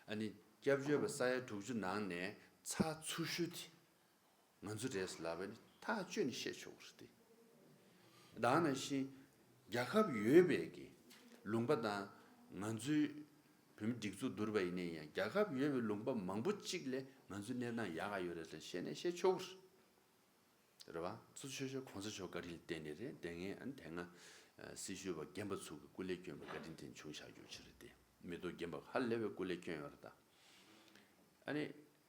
ཨ་ནི་སྐྱབས་བཅོལ་བ་ས་ཡ་དྲུག་ཅུ་ནང་ནས་ཚགས་ཚུད་ཤོས་དེ་ང་ཚོ་རེད་ལབ་པ་ནི་ཐག་གཅོད་ནས་བཤད་ཆོག་གི་རེད་དེ། ད་ནང་བཞིན་རྒྱལ་ཁབ་ཡོད་པའི་གི་ལུང་པ་དང་ང་ཚོའི་བོད་མི་སྒྲིག་འཛུགས་བསྡུར་བ་ཡིན་ན་ཡང་རྒྱལ་ཁབ་ཡོད་པའི་ལུང་པ་མང་པོ་གཅིག་ལས་ང་ཚོའི་གནས་སྟངས་ཡག་ག་ཡོད་རེད་ལ་བཤད་ནས་བཤད་ཆོག་གི་རེད། རེད་བ། ཚུར་ཆོས་ཞོར་གོང་ས་མཆོག་བཀའ་དྲིན་ལ་བརྟེན་ནས་རེད། དེ་སྔའི་ཨ་ནི་དེ་སྔ་སྲི་ཞུ་བ་རྒན་པ་ཚོ་གི་སྐུ་ལས་བསྐྱོན་པའི་བཀའ་དྲིན་དེ་བྱུང་བཞག་རྒྱུ་ཅིག་རེད་དེ། མི་ཐོག་རྒན་པ་ཧ་ལས་པའི་སྐུ་ལས་བསྐྱོན་ཡོད་རེད་ད། ཨ་ནི་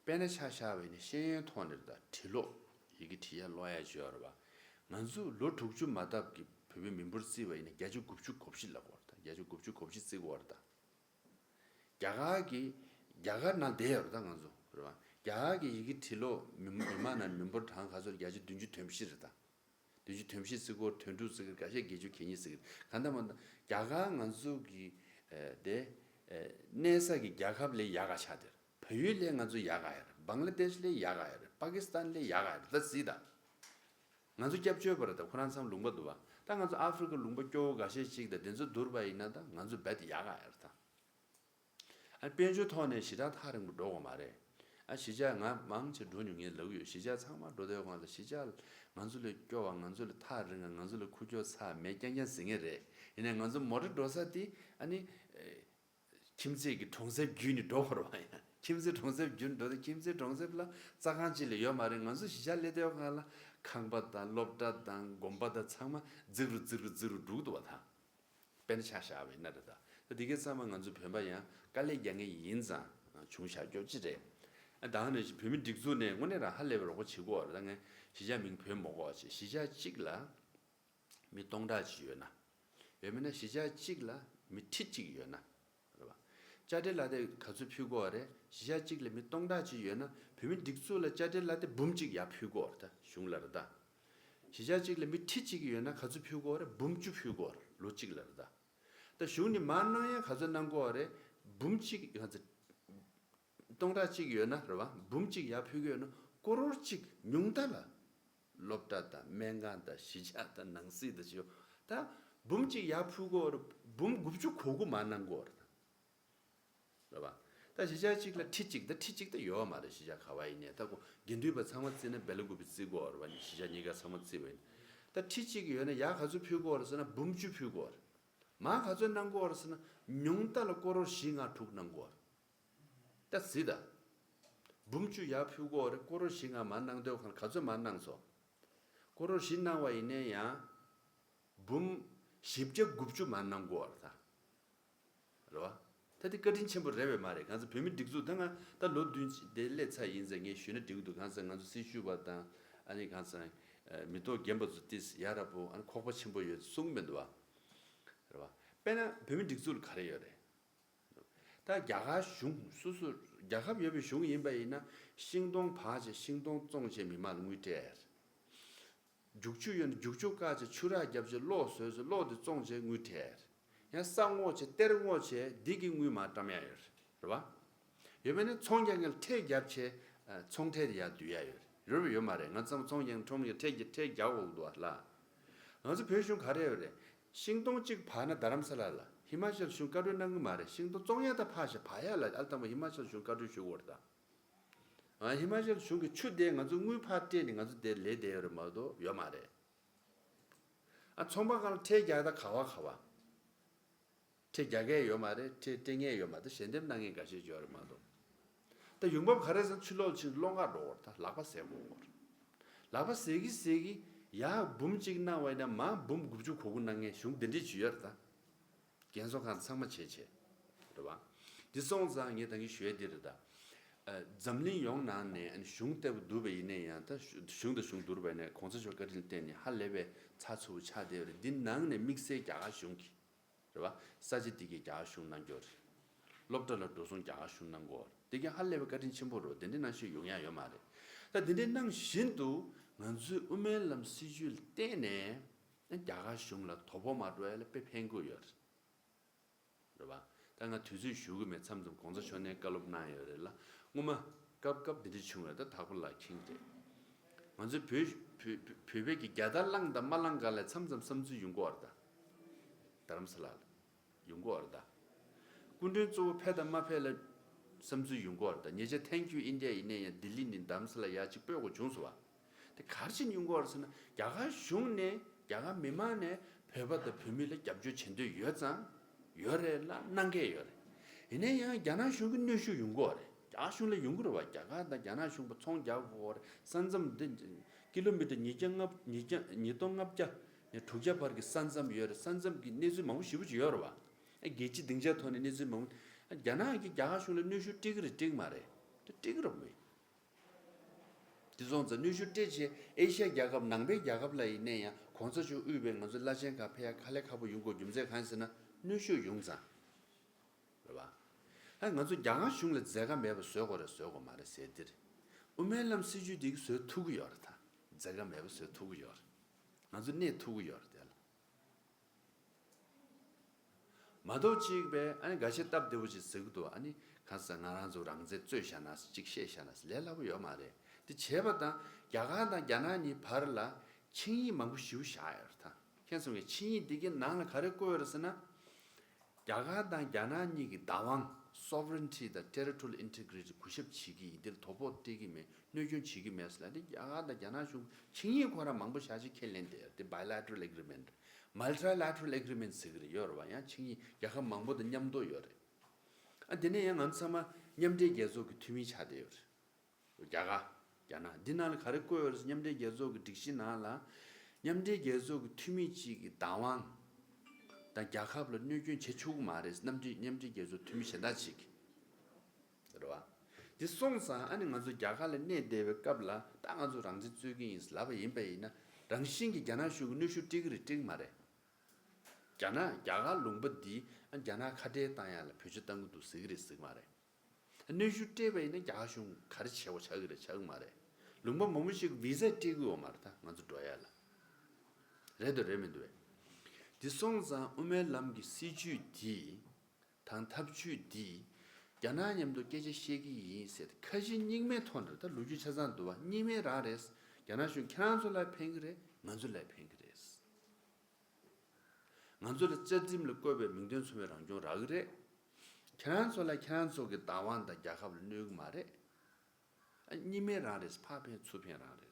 དཔེར་ན་ཆ་བཞག་པ་ཡིན་ན་ཤེས་ཡོན་ཐོག་ནས་རེད་ད། བྲིས་ཀློག་ཡི་གེ་བྲིས་ཡ་ཀློག་ཡ་ཅིག་ཡོད་རེད་བ། ང་ཚོ་ལོ་དྲུག་ཅུ་མ་ལྡབ་ཀྱི་བོད་པའི་མི་འབོར་བརྩིས་པ་ཡིན་ན་བརྒྱ་ཆ་དགུ་བཅུ་གོ་བཞི་ལབ་དགོས་རེད་ད། བརྒྱ་ཆ་དགུ་བཅུ་གོ་བཞི་བརྩི་དགོས་རེད་ད། རྒྱ་གར་གྱི་རྒྱ་གར་ནང་བསྡད་ཡོད་རེད་ད་ང་ཚོ་རེད་བ། རྒྱ་གར་གྱི་ཡི་གེ་བྲིས་ཀློག་མི་མི་མང་ནང་མི་འབོར་གྲངས་ག་ཚོད་རེད། བརྒྱ་ཆ་བདུན་ཅུ་དོན་བཞི་རེད་ད། བདུན་ཅུ་དོན་བཞི་བརྩི་གོ་དོན་དྲུག་བརྩི་གི་ཁ་ཤས་བརྒྱད་ཅུ་གྱ་གཉིས་བརྩི་གི་གང་ལྟར་མ་ལྟར་རྒྱ་གར་ང་ཚོ་གི་ཨ་དེ་ཨ་གནས་ས་གི་རྒྱལ་ཁབ་ལས་ཡག་ག་ཆགས་དེར་བལ་ཡུལ་ལས་ང་ཚོ་ཡག་ག་ཡོད་རེད། བང་ལ་དེཤ་ལས་ཡག་ག་ཡོད་རེད། པ་ཀི་སི་ཐན་ལས་ཡག་ག་ཡོད་རེད། ད་གཟིགས་དང་། ང་ཚོ་སྐྱབས་བཅོལ་བ་རེད་ད། ཁོ་རང་ཚང་མ་ལུང་པ་འདུག་བ། ད་ང་ཚོ་ཨ་ཧྥི་རི་ཀ་ལུང་པ་སྐྱོ་བོ་འགའ་ཤས་ཅིག་དང་དེ་ཚོ་བསྡུར་བ་ཡིན་ན་ད་ང་ཚོ་རྦད་དེ་ཡག་ག་ཡོད་རེད་ད། ཨ་དཔལ་འབྱོར་ཐོག་ནས་ཞེ་དྲག་ཐག་རིང་པོ་འགྲོ་དགོས་མ་རེད། ཨ་གཞིས་ཆགས་ང་མང་ཆེ་འགྲོ་མྱོང་། ངས་ལབ་ཡོད། གཞིས་ཆགས་ཚང་མ་འགྲོ་དུས་སྒང་ལ་གཞིས་ཆགས་ང་ཚོ་ལས་སྐྱོ་བ། ང་ཚོ་ལས་ཐག་རིང་བ། ང་ཚོ་ལས་ཁུག་ཀྱོག་ཚ་མེད་རྐྱང་རྐྱང་ཟེར་མཁན་རེད། ཡིན་ནའི་ང་ཚོ་མོ་ཊ་འགྲོ་ས་དེ་ཨ་ནི་ཨེ་ཁྱིམ་མཚེས་ཀྱི་གྲོང་གསེབ་བརྒྱུད་ནས་འགྲོ་དགོས་རེད་བ། ཡང་ཁྱིམ་མཚེས་གྲོང་གསེབ་བརྒྱུད་ནས་འགྲོ་དུས་ཁྱིམ་མཚེས་གྲོང་གསེབ་ལ་རྩྭ་ཁང་གཅིག་ལས་ཡོད་མ་རེད། ང་ཚོ་གཞིས་ཆགས་སླེབས་དུས་སྒང་ལ་ཁང་པ་དང་སློབ་གྲྭ་དང་དགོན་པ་དང་ཚང་མ་རྫིག་རུ་རྫིག་རུ་རྫིག་རུ་འགྲོ་གི་འདུག་བ་ད། དཔེར་ན་ཆ་བཞག་པ་ཡིན་ན་རེད་ད། ད་འདི་གའི་ཚང་མ་ང་ཚོ་བོད་པ་ཡང་དཀའ་ལས་རྒྱག་མཁན་ཡིན་ཙང་བྱུང་བཞག་རྒྱུ་ཅིག་རེད། ཨ་ད་ནི་བོད་མི་སྒྲིག་འཛུགས་ནས་དངོས་གནས་རང་ཧ་ལས་པའི་རོགས་པ་བྱེད་ཀྱི་ཡོད་རེད། ད་ངས་གཞིས་ཆགས་མིང་འབོད་མ་དགོས་པ་བྱས། གཞིས་ཆགས་གཅིག་ལ་མི་སྟོང་ཕྲག་ཅིག་ཡོད་ན། ཡོད་མིན་ན་གཞིས་ཆགས་གཅིག་ལ་མི་ཁྲི་གཅིག་ཡོད་ན། རེད་བ། དཔྱ་ཁྲལ་ལ་དེ་ག་ཚོད་ཕུལ་དགོས་པ་རེད། གཞིས་ཆགས་གཅིག་ལ་མི་སྟོང་ཕྲག་ཅིག་ཡོད་ན་བོད་མི་སྒྲིག་འཛུགས་ལ་དཔྱ་ཁྲལ་ལ་དེ་འབུམ་གཅིག་ཡར་ཕུལ་དགོས་པ་རེད་ད། གཞུང་ལ་རེད་ད། གཞིས་ཆགས་གཅིག་ལ་མི་ཁྲི་གཅིག་ཡོད་ན་ག་ཚོད་ཕུལ་དགོས་པ་རེད། འབུམ་བཅུ་ཕུལ་དགོས་པ་རེད། ལོ་གཅིག་ལ་རེད་ད། ད་གཞུང་ནས་མར་གནང་ཡ་ག་ཚོད་གནང་དགོས་པ་རེད། འབུམ་གཅིག་ག་ཚོད། སྟོང་ཕྲག་གཅིག་ཡོད་ན་རེད་བ། འབུམ་གཅིག་ཡར་ཕུལ་གྱི་ཡོད་ན་ཀོ་རོར་གཅིག་ཉུང་མཐའ་ལ། སློབ་གྲྭ་དང་སྨན་ཁང་དང་གཞིས་ཆགས་དང་ནང་སྲིད་དང་ཅིག་ཡོད། ད་འབུམ་གཅིག་ཡར་ཕུལ་དགོས་པ་རེད། འབུམ་དགུ་བཅུ་གོ་དགུ་མར་གནང་དགོས་པ་རེད་ད། རེད་བ། ད་གཞིས་ཆགས་གཅིག་ལ་ཁྲི་གཅིག་ད་ཁྲི་གཅིག་ད་ཡོད་མ་རེད། གཞིས་ཆགས་ག་བ་ཡིན་ནའི་ད་ཁོ་དགེ་འདུན་པ་ཚང་མ་བརྩིས་ན་སྦེལ་ཀོབ་བརྩི་དགོས་རེད་བ། ནི་གཞིས་ཆགས་གཉིས་ཀ་ཚང་མ་བརྩིས་པ་ཡིན། ད་ཁྲི་གཅིག་ཡོད་ན་ཡར་ག་ཚོད་ཕུལ་དགོས་རེད་ཟེར་ན་འབུམ་བཅུ་ཕུལ་དགོས་རེད། མར་ག་ཚོད་གནང་དགོས་རེད་ཟེར་ན་ཉུང་མཐའ་ལ་ཀོ་རོར་བཞི་ལྔ་དྲུག་གནང་དགོས་རེད། ད་གཟིགས་དང་། འབུམ་བཅུ་ཡར་ཕུལ་དགོས་རེད། ཀོ་རོར་བཞི་ལྔ་མར་གནང་དུས་ག་ཚོད་མར་གནང་སོང་། ཀོ་རོར་བཞི་གནང་བ་ཡིན་ནའི་ཡང་། འབུམ་བཞི་བརྒྱ་དགུ་བཅུ་མར་གནང་དགོས་རེད་ད། རེད་བ། ད་དེ་བཀའ་དྲིན་ཆེན་པོ་རེད་པས་མ་རེད། ང་ཚོ་བོད་མི་སྒྲིག་འཛུགས་ད་ང་ད་ལོ་བདུན་དེ་སླེབས་ཚར་ཡིན་ཟེར་ངས་ཞུས་ན་འགྲིག་གི་འདུག་གང་ཟེར་ང་ཚོ་སྲི་ཞུ་བ་དང་ཨ་ནི་གང་ཟེར་མི་ཐོག་རྒན་པ་ཚོ་ཏིས་ཡ་རབས་པོ་ཨ་ནི་ཁོག་པ་ཆེན་པོ་ཡོད་གསུང་མི་འདུག་བ། རེད་བ། དཔེར་ན་བོད་མི་སྒྲིག་འཛུགས་ལ་ག་རེ་ཡོད་རེད། ད་རྒྱ་གར་གཞུང་སོ་སོ་རྒྱལ་ཁབ་ཡོད་པའི་གཞུང་ཡིན་པ་ཡིན་ན་ཤིང་སྡོང་བག་བྱས་ཤིང་སྡོང་བཙོང་བྱས་མི་མང་ལ་དངུལ་སྤྲད། རྒྱུག་ཆུ་ཡོད་ན་རྒྱུག་ཆུ་བཀག་བྱས་ཆུ་རགས་བརྒྱབ་བྱས་གློག་བཟོས་བྱས་གློག་དེ་བཙོང་བྱས་དངུལ་སྤྲད། ཡང་ས་སྔོག་བྱས་གཏེར་སྔོག་བྱས་འདི་གི་དངུལ་མར་བཀྲམ་ཡ་ཡོད་རེད་བ། ཡོད་མེད་ན་ཚོང་རྒྱག་མཁན་ལ་ཁྲལ་བརྒྱབ་བྱས་ཚོང་ཁྲལ་དེ་ཡར་བསྡུ་ཡ་ཡོད་རེད། ཡོད་པ་ཡོད་མ་རེད། ང་ཚོ་ཚོང་རྒྱག་མཁན་ཁྲོམ་གྱི་ཁྲལ་གྱི་ཁྲལ་རྒྱག་འོག་འདུག་བ་ལ། ང་ཚོ་བོད་གཞུང་ག་རེ་ཡོད་རེད། ཤིང་སྡོང་གཅིག་བག་ན་རྡ་རམ་ས་ལ་ལ་ཧི་མ་ཅལ་གཞུང་བཀའ་འཁྲོལ་གནང་གི་མ་རེད། ཤིང་སྡོང་བཙོང་ཡ་ད་ཕར་བཞག་བག་ཡ་ལ་ཨ་ལ་དང་པོ་ཧི་མ་ཅལ་གཞུང་བཀའ་འཁྲོལ་ཞུ་དགོས་རེད་ད། ང་ཧི་མ་ཅལ་གཞུང་གི་ཆུ་དེ་ང་ཚོ་དངུལ་ཕར་སྤྲད་ནས་ང་ཚོ་དེ་ལས་བསྡད་ཡོད་རེད་མ་གཏོགས་ཡོད་མ་རེད། ཨ་ཚོང་པ་སྒང་ལ་ཁྲལ་རྒྱག་ད་ག་བ་ག་བ། ཁྲལ་རྒྱག་མཁན་ཡོད་མ་རེད། ཁྲལ་སྤྲད་མཁན་ཡོད་མ་རེད། ཞལ་འདེབས་གནང་མཁན་འགའ་ཤས་ཡོད་རེད་མ་གཏོགས། ད་ཡོང་འབབ་ག་རེ་ཟེར་ན་ཕྱི་ལོགས་ཕྱིན་སློང་ག་འགྲོ་བར་ད་ལག་པ་ཟས་དགོས་བར། ལག་པ་ཟས་ཀྱི་ཟས་ཀྱི་ཡ་འབུམ་གཅིག་གནང་བ་ཡིན་ན་མ་འབུམ་དགུ་བཅུ་གོ་དགུ་གནང་མཁན་གཞུང་དེ་འདྲས་ཅིག་ཡོད་རེད་ད། རྒན་གསོ་ཁང་ཚང་མ་བྱས་བྱས། རེད་བ། འདི་སོང་ཙང་ངས་ད་གིན་ཞུ་ཡ་འདི་རེད་ད། ཨ་འཛམ་གླིང་ཡོངས་ནང་ནས་ཨ་ནི་གཞུང་ལྟ་བུ་བསྡུར་བ་ཡིན་ན་ཡང་ད་གཞུང་དང་གཞུང་བསྡུར་བ་ཡིན་ན་གོང་ས་མཆོག་བཀའ་དྲིན་བརྟེན་ནས་ཧ་ལས་པའི་ཚགས་ཚུད་པོ་ཆགས་བསྡད་ཡོད་རེད། འདི་ནང་ནས་དམིགས་བསལ་རྒྱ་གར་གཞུང་གི། རེད་བ། ས་ཆ་འདི་གའི་རྒྱ་གར་གཞུང་གནང་རྒྱུ་རེད། སློབ་གྲྭ་ལ་འགྲོ་སོང་རྒྱ་གར་གཞུང་གནང་གོ་རེད། འདི་གའི་ཧ་ལས་པའི་བཀའ་དྲིན་ཆེན་པོ་རེད། དེ་འདྲའི་གནང་ཤེས་ཡོང་ཡ་ཡོད་མ་རེད། ད་དེ་འདྲའི་གནང་བཞིན་དུ་ང་ཚོའི་དབུ་མའི་ལམ་སྲིད་བྱུས་ལ་བརྟེན་ནས་རྒྱ་གར་གཞུང་ལ་དོ་ཕོག་མ་འགྲོ་ཡ་ལ་དཔེ་ཕན་གྱི་ཡོད་རེད། རེད་བ། ད་ང་དུས་ཚོད་ཞུ་གི་མེད། མཚམས་མཚམས་གོང་ས་མཆོག་ནས་བཀའ་སློབ་གནང་ཡོད་རེད་ལ། སྔོན་མ་སྐབས་སྐབས་འདི་འདྲ་བྱུང་བས་ད་དྭགས་པོ་ལ་ཁྱིང་རེད། ང་ཚོའི་བོད་བོད་བོད་བོད་པའི་གི་རྒྱལ་དར་བླངས་དང་མ་བླངས་ག་ལ་མཚམས་མཚམས་བསམ་ཚུལ་ཡོང་གི་ཡོད་རེད་ད། རྡ་རམ་ས་ལ་ལ་ཡོང་གི་ཡོད་རེད་ད། སྐུ་མགྲོན་གཙོ་བོ་ཕེབས་དང་མ་ཕེབས་ལ་བསམ་ཚུལ་ཡོང་གི་ཡོད་རེད་ད། ཉེ་ཆར་Thank You India ཡིན་ནའི་ཡང་ལྡི་ལི་ནས་རྡ་རམ་ས་ལ་ཡར་གཅིག་སྤོས་དགོས་བྱུང་སོང་བ། དེ་ག་རེ་བྱས་ནས་ཡོང་གི་ཡོད་རེད་ཟེར་ན། རྒྱ་གར་གཞུང་ནས་རྒྱ་གར་མི་མང་ནས་བོད་པ་དང་བོད་མི་ལ་རྒྱབ་སྐྱོར་བྱེད་འདོད་ཡོད་ཙང་ཡོད་རེད་ལ་གནང་གི་ཡོད་རེད། ཡིན་ན་ཡང་རྒྱ་ནག་གཞུང་གི་གནོན་ཤུགས་ཡོང་གི་ཡོད་རེད། རྒྱ་གར་གཞུང་ལ་ཡོང་གི་རེད་བ། རྒྱ་གར་དང་རྒྱ་ནག་གཞུང་པ་ཚོང་རྒྱག་དགོས་རེད། ས་མཚམས་འདི་ཀི་ལོ་མི་ཊར་ཉིས་བརྒྱ་ལྔ་ཉིས་བརྒྱ་ཉིས་སྟོང་ལྔ་བརྒྱ་ནས་དྲུག་བརྒྱ་བར་གྱི་ས་མཚམས་ཡོད་རེད། ས་མཚམས་ཀྱི་གནས་ཚུལ་མང་པོ་ཞེ་པོ་ཅིག་ཡོད་རེད་བ། ཨ་རྒྱལ་སྤྱི་སྡིངས་ཆའི་ཐོག་ནས་གནས་ཚུལ་མང་པོ། ཨ་རྒྱ་ནག་གིས་རྒྱ་གར་གཞུང་ལ་གནོན་ཤུགས་སྤྲད་ཀྱི་རེད་སྤྲད་ཀྱི་མ་རེད། དེ་སྤྲད་ཀྱི་རེད་མོད། དེ་སོང་ཙང་གནོན་ཤུགས་སྤྲད་བྱས་ཨེ་ཤ་ཡ་རྒྱལ་ཁབ་ནང་པའི་རྒྱལ་ཁབ་ལ་ཡིན་ན་ཡང་གོང་ས་མཆོག་དབུས་པའི་ང་ཚོ་བླ་ཆེན་ཁག་ཕེབས་ཡ་དཀའ་ལས་ཁག་པོ་ཡོང་དགོས་རྒྱུ་མཚན་གང་ཡིན་ཟེར་ན་གནོན་ཤུགས་ཡོང་ཙང་། རེད་བ། ཨ་ང་ཚོ་རྒྱ་གར་གཞུང་ལ་མཛད་དཀའ་མེད་པ་བཟོ་དགོས་རེད་བཟོ་དགོས་མ་རེད་ཟེར་དེ་རེད། དབུ་མའི་ལམ་སྲིད་བྱུས་འདི་གི་བཟོ་ཐུབ་ཀྱི་ཡོད་རེད་ད། མཛད་དཀའ་མེད་པ་བཟོ་ཐུབ་ཀྱི་ཡོད་རེད། ང་ཚོ་གནས་ཐུབ་ཀྱི་ཡོད་རེད་དེ་ལ། མ་གཏོགས་གཅིག་པས་ཨ་ནི་འགའ་ཤས་སྟབས་བདེ་བོ་ཅིག་ཟེར་གི་འདུག་ཨ་ནི་གང་ཟག་ང་རང་ཚོ་རང་བཙན་རྩོད་བཞག་ན་གཅིག་བཤད་བཞག་ན་ལས་སླ་པོ་ཡོད་མ་རེད། དེ་བྱས་པ་དང་རྒྱ་གར་དང་རྒྱ་ནག་གཉིས་བར་ལ་ཆིངས་ཡིག་མང་པོ་ཞེ་པོ་བཞག་ཡོད་རེད་ད། མཁྱེན་སོང་ངས། ཆིངས་ཡིག་འདི་གའི་ནང་ལ་ག་རེ་བཀོད་ཡོད་རེད་ཟེར་ན། རྒྱ་གར་དང་རྒྱ་ནག་གཉིས་ཀྱི་བདག་དབང་sovereignty དང་territorial integrity གུས་ཞབས་བྱེད་ཀྱི་ཡིན། འདིར་དོ་ཕོག་སྤྲད་ཀྱི་མེད། གནོད་སྐྱོན་བྱེད་ཀྱི་མེད་ཟེར་ལ། འདི་རྒྱ་གར་དང་རྒྱ་ནག་གཞུང་ཆིངས་ཡིག་ཁོ་རང་མང་པོ་བཞག་ཅིག་ཁས་ལེན་བསྡད་ཡོད་རེད། འདི་bilateral agreement། multilateral agreement ཟེར་གྱི་རེད། ཡོད་རེད་བ། ཡང་ཆིངས་ཡིག་རྒྱལ་ཁབ་མང་པོ་དང་མཉམ་དུ་ཡོད་རེད། ཨ་དེ་ནས་ཡང་ང་ཚོ་ཚང་མ་མཉམ་འབྲེལ་རྒྱལ་ཚོགས་ཀྱི་འཐུས་མི་ཆགས་བསྡད་ཡོད་རེད། རྒྱ་གར། རྒྱ་ནག་འདི་ནང་ལ་ག་རེ་བཀོད་ཡོད་རེད་ཟེར། མཉམ་འབྲེལ་རྒྱལ་ཚོགས་ཀྱི་སྒྲིག་གཞི་ནང་ལ། མཉམ་འབྲེལ་རྒྱལ་ཚོགས་ཀྱི་འཐུས་མི་གཅིག་གི་བདག་དབང་དང་རྒྱལ་ཁབ་ལ་གནོད་སྐྱོན་བྱེད་ཆོག་གི་མ་རེད། མཉམ་འབྲེལ་མཉམ་འབྲེལ་རྒྱལ་ཚོགས་འཐུས་མི་གཞན་དག་ཅིག་རེད་བ། འདི་སོང་ཙང་ཨ་ནི་ང་ཚོ་རྒྱ་གར་ལ་གནས་བསྡད་པའི་སྐབས་ལ་ད་ང་ཚོ་རང་བཙན་རྩོད་ཀྱི་ཡིན་ལབ་པ་ཡིན་པ་ཡིན་ན། རང་བཞིན་གྱིས་རྒྱ་ནག་གཞུང་གི་གནོན་ཤུགས་སྤྲད་ཀྱི་རེད་སྤྲད་ཀྱི་མ་རེད། རྒྱ་ནག་རྒྱ་གར་ལུང་པ་འདི་ཨ་རྒྱ་ནག་ཁ་བྲལ་བཏང་ཡ་ལ་བེད་སྤྱོད་བཏང་གི་འདུག་ཟེར་གྱི་རེད་ཟེར་གྱི་མ་རེད། གནོན་ཤུགས་སྤྲད་པ་ཡིན་ན་རྒྱ་གར་གཞུང་ག་རེ་བྱེད་དགོས་ཆགས་ཀྱི་རེད་ཆགས་ཀྱི་མ་རེད། ལུང་པ་མང་པོ་ཞིག་བི་ཟ་སྤྲད་ཀྱི་ཡོད་མ་རེད་ད་ང་ཚོ་འགྲོ་ཡ་ལ། རེད་འདུག་རེད་མི་འདུག་བས། འདི་སོང་ཙང་དབུ་མའི་ལམ་གྱི་སྲིད་བྱུས་འདི་དང་ཐབས་བྱུས་འདི་རྒྱ་ནག་མཉམ་དུ་སྐད་ཆ་བཤད་ཀྱི་ཡིན་ཟེར་ཁ་ཞེ་གཉིས་མེད་ཐོག་ནས། ད་ལོ་རྒྱུས་ཆ་ཚང་འདུག་བ། གཉིས་མེད་རང་རེད། རྒྱ་ནག་གཞུང་ཁྱེད་རང་ཚོ་ལ་ཕན་གྱི་རེད། ང་ཚོ་ལ་ཕན་གྱི་རེད། ང་ཚོ་ལ་རྩ་ཁྲིམས་ལ་བཀོད་པའི་མིང་དོན་མཚུངས་པའི་རང་སྐྱོང་རག་གི་རེད། ཁྱེད་རང་ཚོ་ལ་ཁྱེད་རང་ཚོ་གི་བདག་དབང་དང་རྒྱལ་ཁབ་ལ་གནོད་གི་མ་རེད། ཨ་གཉིས་མེད་རང་རེད། ཕར་ཕན་ཚུར་ཕན་རང་རེད།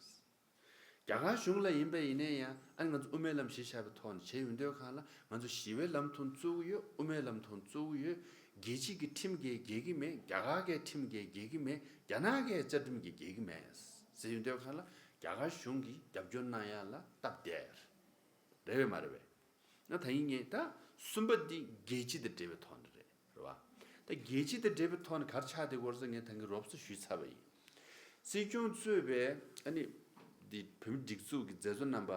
རྒྱ་གར་གཞུང་ལ་ཡིན་པ་ཡིན་ནའི་ཡང་ཨ་ནི་ང་ཚོ་དབུ་མའི་ལམ་གཞི་བཞག་པའི་ཐོག་ནས་བྱས་ཡོང་དུས་གང་ལ་ང་ཚོ་ཞི་བའི་ལམ་ཐོག་བཙུགས་ཀྱི་ཡོད། དབུ་མའི་ལམ་ཐོག་བཙུགས་ཀྱི་ཡོད། རྒྱལ་སྤྱི་གི་ཁྲིམས་ཀྱིས་འགལ་གྱི་མེད། རྒྱ་གར་གྱི་ཁྲིམས་ཀྱིས་འགལ་གྱི་མེད། རྒྱ་ནག་གི་རྩ་ཁྲིམས་ཀྱིས་འགལ་གྱི་མེད་ཟེར་ཡོང་དུས་གང་ལ་རྒྱ་གར་གཞུང་གིས་རྒྱབ་སྐྱོར་གནང་ཡ་ལ་སྟབས་བདེ། རེད་བས་མ་རེད་བས། ང་ད་ཡིན་ངེས་ད་གསུམ་པ་འདི་རྒྱལ་སྤྱི་དང་འབྲེལ་བའི་ཐོག་ནས་རེད། རེད་བ། ད་རྒྱལ་སྤྱི་དང་འབྲེལ་བའི་ཐོག་ནས་ག་རེ་ཆགས་བསྡད་ཀྱི་ཡོད་རེད་ཟེར་ངས་ད་གིན་རོབ་ཙམ་ཞུས་ཚར་བ་ཡིན། སྲིད་སྐྱོང་གཙོས་པའི་ཨ་ནི་འདི་བོད་མི་སྒྲིག་འཛུགས་ཀྱི་མཛད་གཙོ་རྣམ་པ་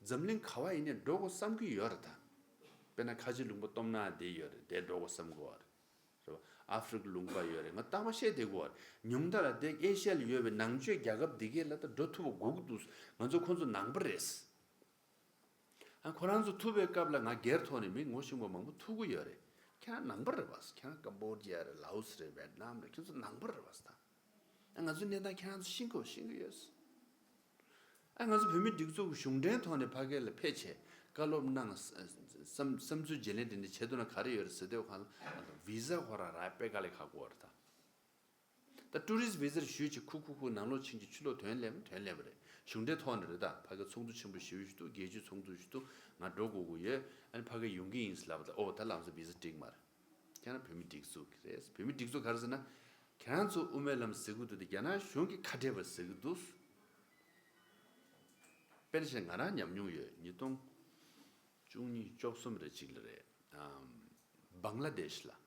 འཛམ་གླིང་ག་བ་ཡིན་ནའི་འགྲོ་དགོས་བསམ་གྱི་ཡོད་རེད་ད། དཔེར་ན་ཁ་ཆེ་ལུང་པ་སྟོབས་ན་བསྡད་ཡོད་རེད། དེ་འགྲོ་དགོས་བསམ་གྱི་ཡོད་རེད། རེད་བ། ཨ་ཧྥེ་རི་ཁ་ལུང་པ་ཡོད་རེད། ང་རྟག་པར་བཤད་བསྡད་ཀྱི་ཡོད་རེད། ཉུང་མཐའ་ལ་དེ་ཨེ་ཤ་ཡ་ལ་ཡོད་པའི་ནང་ཆོས་རྒྱལ་ཁབ་འདི་གས་ལ་ད་འགྲོ་ཐུབ་པ་དགོས་ཀྱི་འདུག་ང་ཚོ་ཁོང་ཚོ་ནང་པ་རེད། ཨ་ཁོ་རང་ཚོ་ཐུག་པའི་སྐབས་ལ་ང་སྒེར་ཐོག་ནས་མི་ངོ་ཤེས་པ་མང་པོ་ཐུག་གི་ཡོད་རེད། ཁྱེད་རང་ནང་པ་རེད་བ། ཁྱེད་རང་ཀམ་བོ་ཌི་ཡ་རེད། ལའོ་སི་རེད། ཝེད་ནམ་རེད། ཁྱེད་ཚོ་ནང་པ་རེད་བ་ད། ཨ་ང་ཚོའི་གནས་སྟངས་ཁྱེད་རང་ཚོ་ཤེས་ཀྱི་ཡོད། ཤེས་ཀྱི་ཡོད། ཨ་ང་ཚོ་བོད་མི་སྒྲིག་འཛུགས་ཀྱི་གཞུང་འབྲེལ་ཐོག་ནས་ཕ་གི་ལ་ཕེབས་བྱས་བཀའ་སློབ་གནང་། བསམ་བསམ་ཚུལ་བརྗེ་ལེན་དེ་འདྲ་བྱེད་ཐུབ་ན་ག་རེ་ཡོད་རེད་ཟེར་དུས་གང་ལ་ཨ་ད་བི་ཟ་ཁོ་རང་རག་དཔེ་དཀའ་ལས་ཁག་པོ་རེད་ད། ད་ཊུ་རི་སི་ཊི་བི་ཟ་རེ་ཞུས་བྱས་ཁུ་ཁུ་ཁུ་ནང་ལོགས་ཕྱིན་གྱི་ཕྱི་ལོགས་དོན་ལེན་དོན་ལེན་པ་རེད། གཞུང་འབྲེལ་ཐོག་ནས་རེད་ད། ཕ་གི་ཚོགས་འདུ་ཆེན་པོ་ཞེ་པོ་ཞིག་འདུག་རྒྱལ་སྤྱིའི་ཚོགས་འདུ་ཞིག་འདུག་ང་འགྲོ་དགོས་ཀྱི་ཡོད། ཨ་ནི་ཕ་གི་ཡོང་གི་ཡིན་ལབ་ད། ཨོ་ད་ལམ་སང་བི་ཟ་འགྲིག་མ་རེད། ཁྱེད་རང་བོད་མི་སྒྲིག་འཛུགས་ཀྱི་རེད། བོད་མི་སྒྲིག་འཛུགས་ག་རེ་ཟེར་ན། ཁྱེད་རང་ཚོ་དབུ་མའི་ལམ་ཟེར་གི་འདུག་དེ་རྒྱ་ནག་གཞུང་གི་ཁ་བྲལ་བ་ཟེར་གི་འདུག་དཔེར་ན་ཆ་ང་རང་ཉམས་མྱོང་ཡོད། ཉིས་སྟོང་བཅུ་གཉིས་བཅུ་གསུམ་རེ་གཅིག་ལ་རེད། ཨམ། བང་ལ་དེཤ་ལ། ཨ།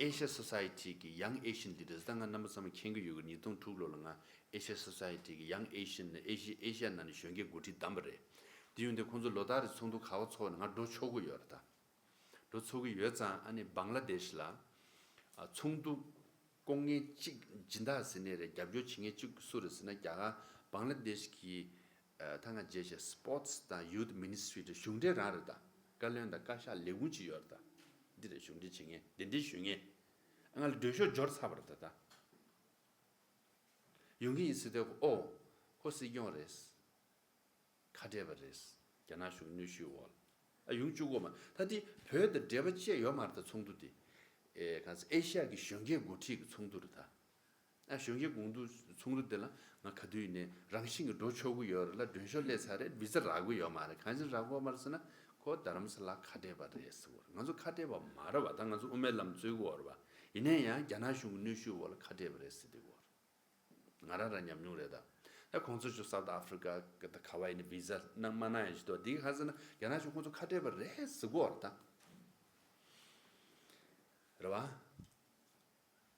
Asia Society གི་Young Asian Leaders ད་ང་རྣམ་པ་ཚང་མ་མཁྱེན་གྱི་ཡོད་གི། ཉིས་སྟོང་དྲུག་ལོ་ལ་ང་Asia Society གི་Young Asian ཨེ་ཤི་ཨེ་ཤི་ཡ་ནང་ནས་གཞོན་སྐྱེས་འགོ་ཁྲིད་བདམས་པ་རེད། དེ་ཡོང་དུས་ཁོང་ཚོ་ལོ་ལྟར་རེ་ཚོགས་འདུ་ག་བ་ཚོགས་ན་ང་འགྲོ་ཆོག་གི་ཡོད་རེད་ད། འགྲོ་ཚོགས་ཀྱི་ཡོད་ཙང་ཨ་ནི་བང་ལ་དེཤ་ལ། ཨ། ཚོགས་འདུ་སྐོང་མཁན་གཅིག་སྦྱིན་བདག་ཟེར་ནས་རེད། རྒྱབ་སྐྱོར་བྱེད་མཁན་གཅིག་སུ་རེད་ཟེར་ན་རྒྱ་གར་བང་ལ་དེཤ་གི། ཨ། ད་ང་རྗེས་བྱས་Sports དང་Youth Ministry དེ་གཞུང་འབྲེལ་རང་རེད་ད། བཀའ་བློན་དང་བཀའ་ཤག་ལས་ཁུངས་ཅིག་ཡོད་རེད་ད། འདི་རེད་གཞུང་འབྲེལ་བྱེད་མཁན་གདན་འདྲེན་ཞུ་མཁན། ང་ལ་མགྲོན་ཤོག་འབྱོར་ཚར་བ་རེད་ད་ད། ཡོང་གི་ཡིན་ཟེར་དུས་ཨོ། ཁོ་སྲིད་སྐྱོང་རེད། ཁ་བྲལ་བ་རེད། རྒྱ་ནག་གཞུང་གནོན་ཤུགས་འོག་ལ། ཨ་ཡོང་བཅུག་གོ་མ། ད་དེ་བོད་དང་འབྲེལ་བ་བཅས་ཡོད་མ་རེད་ད་ཚོགས་འདུ་དེ། ཨེ་གང་ཟེར་ཨེ་ཤི་ཡ་གི་གཞོན་སྐྱེས་འགོ་ཁྲིད་ཀྱི་ཚོགས་འདུ་རེད་ད། ཨ་གཞོན་སྐྱེས་འགོ་འདུ་ཚོགས་འདུ་དེ་ལ་ང་ག་དུས་ཡིན་ནའི་རང་བཞིན་གྱི་འགྲོ་ཆོག་གི་ཡོད་རེད་ལ། མགྲོན་ཤོག་སླེབས་ཚར་རེད། བི་ཛ་རག་གི་ཡོད་མ་རེད། གང་ཕྱིར་རག་གི་ཡོད་མ་རེད་ཟེར་ན། ཁོ་རྡ་རམ་ས་ལ་ཁ་བྲལ་བ་རེད་ཟེར་གོ་རེད། ང་ཚོ་ཁ་བྲལ་བ་མ་རེད་བ། ད་ང་ཚོ་དབུ་མའི་ལམ་རྩོད་གི་ཡོད་རེད་བ། ཡིན་ན་ཡང་རྒྱ་ནག་གཞུང་གི་གནོན་ཤུགས་འོག་ལ་ཁ་བྲལ་བ་རེད་ཟེར་དེ་གོ་རེད། ང་རང་རང་ཉམས་མྱོང་རེད་ད། ད་ཁོང་ཚོ་ཅུ་སའུ་ཐི་ཨ་ཧྥི་རི་ཀ་གི་ད་ག་བ་ཡིན་ན་བི་ཛ་གནང་མ་གནང་ཡང་ཞིག་འདུག་འདི་ག་ཟེར་ན་རྒྱ་ནག་གཞུང་ཁོང་ཚོ་ཁ་བྲལ་བ་རེད་ཟེར་གོ་རེད་ད། རེད་བ།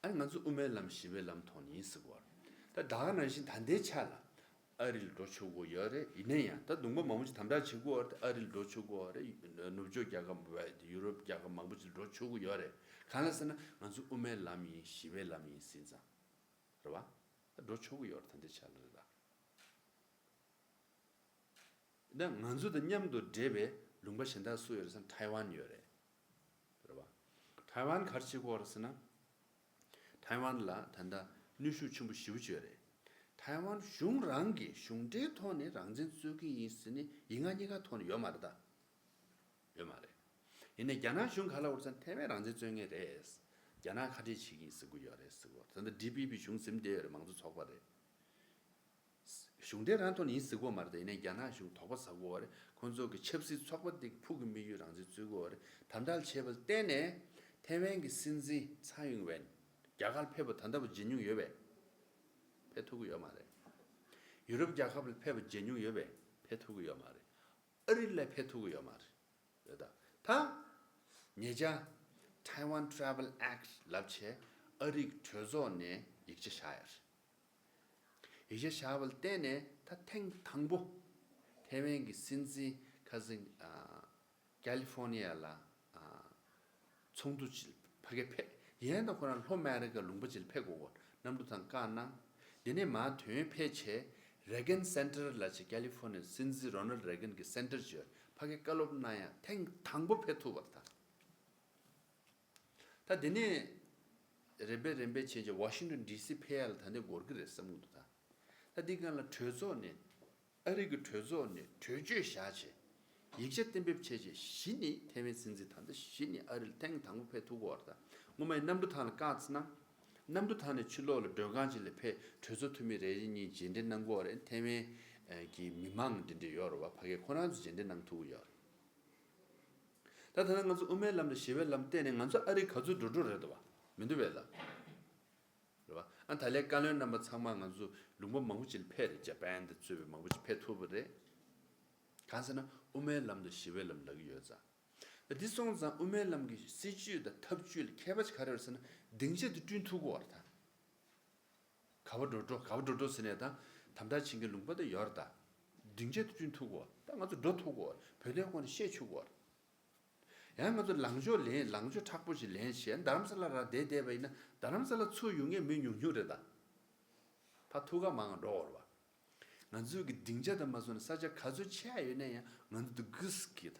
ཨ་ནི་ང་ཚོ་དབུ་མའི་ལམ་ཞི་བའི་ལམ་ཐོག་ནས་ཡིན་ཟེར་གོ་རེད། ད་ད་ག་ནང་བཞིན་ད་ལྟའི་ཆ་ལ་ཨ་རི་ལ་འགྲོ་ཆོག་གི་ཡོད་རེད། ཡིན་ན་ཡང་ད་གདོང་པ་མང་པོ་ཅིག་དམ་དྲག་བྱེད་ཀྱི་ཡོད་རེད། ཨ་རི་ལ་འགྲོ་ཆོག་གི་ཡོད་རེད། ནུབ་ཕྱོགས་རྒྱལ་ཁབ་ཡུ་རོབ་རྒྱལ་ཁབ་མང་པོ་ཅིག་འགྲོ་ཆོག་གི་ཡོད་རེད། གང་ལ་ཟེར་ན་ང་ཚོ་དབུ་མའི་ལམ་ཡིན་ཞི་བའི་ལམ་ཡིན་ཟེར་ཙང་། རེད་བ། ད་འགྲོ་ཆོག་གི་ཡོད་རེད་ད་ལྟའི་ཆ་ལ་རེད་ད། ད་ང་ཚོ་དང་མཉམ་དུ་འབྲེལ་བའི་ལུང་པ་གཞན་དག་སུ་ཡོད་རེད་ཟེར་ན་ཐའེ་ཝན་ཡོད་རེད། རེད་བ། ཐའེ་ཝན་ག་རེ་བྱེད་ཀྱི་ཡོད་རེད་ཟེར་ན། ཐའེ་ཝན་ལ་ད་ལྟ་གནོན་ཤུགས་ཆེན་པོ་ཞེ་པོ་ཅིག་ཡོད་རེད། ཐའེ་ཝན་གཞུང་རང་གིས་གཞུང་འབྲེལ་ཐོག་ནས་རང་བཙན་རྩོད་ཀྱི་ཡིན་ཟེར་ནས་ཡིག་ངག་གཉིས་ཀ་ཐོག་ནས་ཡོད་མ་རེད་ད། ཡོད་མ་རེད། ཡིན་ནའི་རྒྱ་ནག་གཞུང་ག་ལ་འོར་ཙང་ཐའེ་ཝན་རང་བཙན་རྩོད་མཁན་རེད། རྒྱ་ནག་ཁ་བྲལ་བྱེད་ཀྱི་ཡིན་ཟེར་གྱི་ཡོད་རེད་ཟེར་གོ། ད་ལྟ་ཌི་པི་པི་གཞུང་འཛིན་བསྡད་ཡོད་རེད། མང་གཙོ་ཚོགས་པ་རེད། གཞུང་འབྲེལ་རང་ཐོག་ནས་ཡིན་ཟེར་གྱི་ཡོད་མ་རེད། ད་ཡིན་ནའི་རྒྱ་ནག་གཞུང་དོགས་པ་ཟ་གི་ཡོད་རེད། ཁོང་ཚོ་གི་ཆབ་སྲིད་ཚོགས་པ་དེ་གི་ཕུགས་ཀྱི་དམིགས་ཡུལ་རང་བཙན་རྩོད་ཀྱི་ཡོད་རེད། དམ་དྲག་བྱས་པ་ལ་བརྟེན་ནས་ཐའེ་ཝན་གྱི་སྲིད་འཛིན་ཚའེ་ཡིན་ཝེན་རྒྱ་གར་ཕེབས་པ་ད་ལྟ་བར་མཇལ་མྱོང་ཡོད་པས། ཕེབས་ཐུབ་ཀྱི་ཡོད་མ་རེད། ཡུ་རོབ་རྒྱལ་ཁབ་ལ་ཕེབས་པ་མཇལ་མྱོང་ཡོད་པས། ཕེབས་ཐུབ་ཀྱི་ཡོད་མ་རེད། ཨ་རི་ལ་ཕེབས་ཐུབ་ཀྱི་ཡོད་མ་རེད། རེད་ད། ད། ཉེ་ཆར་Taiwan Travel Act ལབ་བྱས་ཨ་རིའི་གྲོས་ཚོགས་ནས་ཡིག་ཆ་བཞག་ཡོད་རེད། ཡིག་ཆ་བཞག་པ་ལ་བརྟེན་ནས་ད་ཐེངས་དང་པོ་ཐའེ་ཝན་གྱི་སྲིད་འཛིན་ཁ་སང་ཨ་ཀ་ལི་ཧྥོ་ནི་ཡ་ལ་ཨ། ཚོགས་འདུ་ཅིག་ཕ་གིར་ཕེབས། ཡིན་ན་ཁོ་རང་ལྷོ་ཨ་མེ་རི་ཀ་ལུང་པ་ཅིག་ལ་ཕེབས་དགོས་སྐོར་གནམ་གྲུ་ཐང་བཀག་གནང་། དེ་ནས་མར་ཐོན་ཕེབས་བྱས་Reagan Center ལ་ཅིག་ཀ་ལི་ཧྥོ་ནི་ཡ་སྲིད་འཛིན་Ronald Reagan གི་སེན་ཊར་ཅིག་ཡོད། ཕ་གིར་བཀའ་སློབ་གནང་ཡ་ཐེངས་དང་པོ་ཕེབས་ཐུབ་པ་རེད་ད། ད་དེ་ནས་རིམ་པས་རིམ་པས་བྱས་བྱས་ཝ་ཤིང་ཊོན་ཌི་སི་ཕེབས་ཡ་ལ་ད་ནས་འགོར་གི་རེད་བསམ་གི་འདུག་ད། ད་འདི་སྒང་ལ་གྲོས་ཚོགས་ནས། ཨ་རི་གི་གྲོས་ཚོགས་ནས་གྲོས་ཆོད་བཞག་བྱས། ཡིག་ཆ་གཏན་འབེབས་བྱས་བྱས་གཞི་ནས་ཐའེ་ཝན་སྲིད་འཛིན་ད་ལྟ་གཞི་ནས་ཨ་རི་ལ་ཐེངས་དང་པོ་ཕེབས་ཐུབ་ཀྱི་ཡོད་རེད་ད། སྔོན་མ་ཡི་གནམ་གྲུ་ཐང་ལ་བཀག་ཚེ་ན། གནམ་གྲུ་ཐང་ནས་ཕྱི་ལོགས་ལ་མགྲོན་ཁང་ཅིག་ལ་ཕེབས་གྲོས་ཚོགས་འཐུས་མི་རེ་རེ་གཉིས་མཇལ་འཕྲད་གནང་གི་ཡོད་རེད། ཐའེ་ཝན་གྱི་མི་མང་འདི་འདྲ་ཡོད་རེད་བ། ཕ་གིར་ཁོ་རང་ཚོ་མཇལ་འཕྲད་གནང་ཐུབ་ཀྱི་ཡོད་རེད། ད་ད་ལྟ་ང་ཚོ་དབུ་མའི་ལམ་དང་ཞི་བའི་ལམ་བལྟས་ནས་ང་ཚོ་ཨ་རི་ག་ཚོད་འགྲོ་འགྲོ་རེད་འདུག་བ། མི་འདུག་བས་ལ། རེད་བ། ཨ་ད་ལས་བཀའ་བློན་རྣམ་པ་ཚང་མ་ང་ཚོ་ལུང་པ་མང་པོ་ཅིག་ལ་ཕེབས་རེད། ཇ་པན་དང་གཙོས་པའི་མང་པོ་ཅིག་ཕེབས་ཐུབ་པ་རེད། གང་ཟེར་ན་དབུ་མའི་ལམ་དང་ཞི་བའི་ལམ་ལབ་ཀྱི་ཡོད་ཙང་། ད་འདི་སོང་ཙང་དབུ་མའི་ལམ་གྱི་སྲིད་བྱུས་དང་ཐབས་བྱུས་ལ་ཁྱད་པར་ཅིག་ག་རེ་ཡོད་ཟེར་ན་སྡིངས་ཆ་དེ་བསྐྲུན་ཐུབ་ཀྱི་ཡོད་རེད་ད། ག་བ་འགྲོ་འགྲོ་ག་བ་འགྲོ་འགྲོ་ཟེར་ནས་ད་དམ་དྲག་བྱེད་མཁན་ལུང་པ་དེ་ཡོད་རེད་ད། སྡིངས་ཆ་དེ་བསྐྲུན་ཐུབ་ཀྱི་ཡོད་རེད། ད་ང་ཚོ་འགྲོ་ཐུབ་ཀྱི་ཡོད་རེད། བོད་དོན་སྐོར་ནས་བཤད་ཆོག་གི་ཡོད་རེད། ཡང་ང་ཚོ་ལངས་ཕྱོགས་ལེན། ལངས་ཕྱོགས་མཁྲེགས་པོ་ཞིག་ལེན་བྱས་རྡ་རམ་ས་ལ་རང་བསྡད་བསྡད་པ་ཡིན་ན་རྡ་རམ་ས་ལ་ཚུར་ཡོང་མཁན་མི་ཉུང་ཉུང་རེད་ད། ཕར་ཐུག་ག་མང་བ་འགྲོ་བར་བ། ང་ཚོའི་གི་སྡིངས་ཆ་དང་མ་སོང་ན་ས་ཆ་ག་ཚོད་ཆེ་བ་ཡོད་ན་ཡང་ང་ཚོ་འདི་གིས་གི་ད་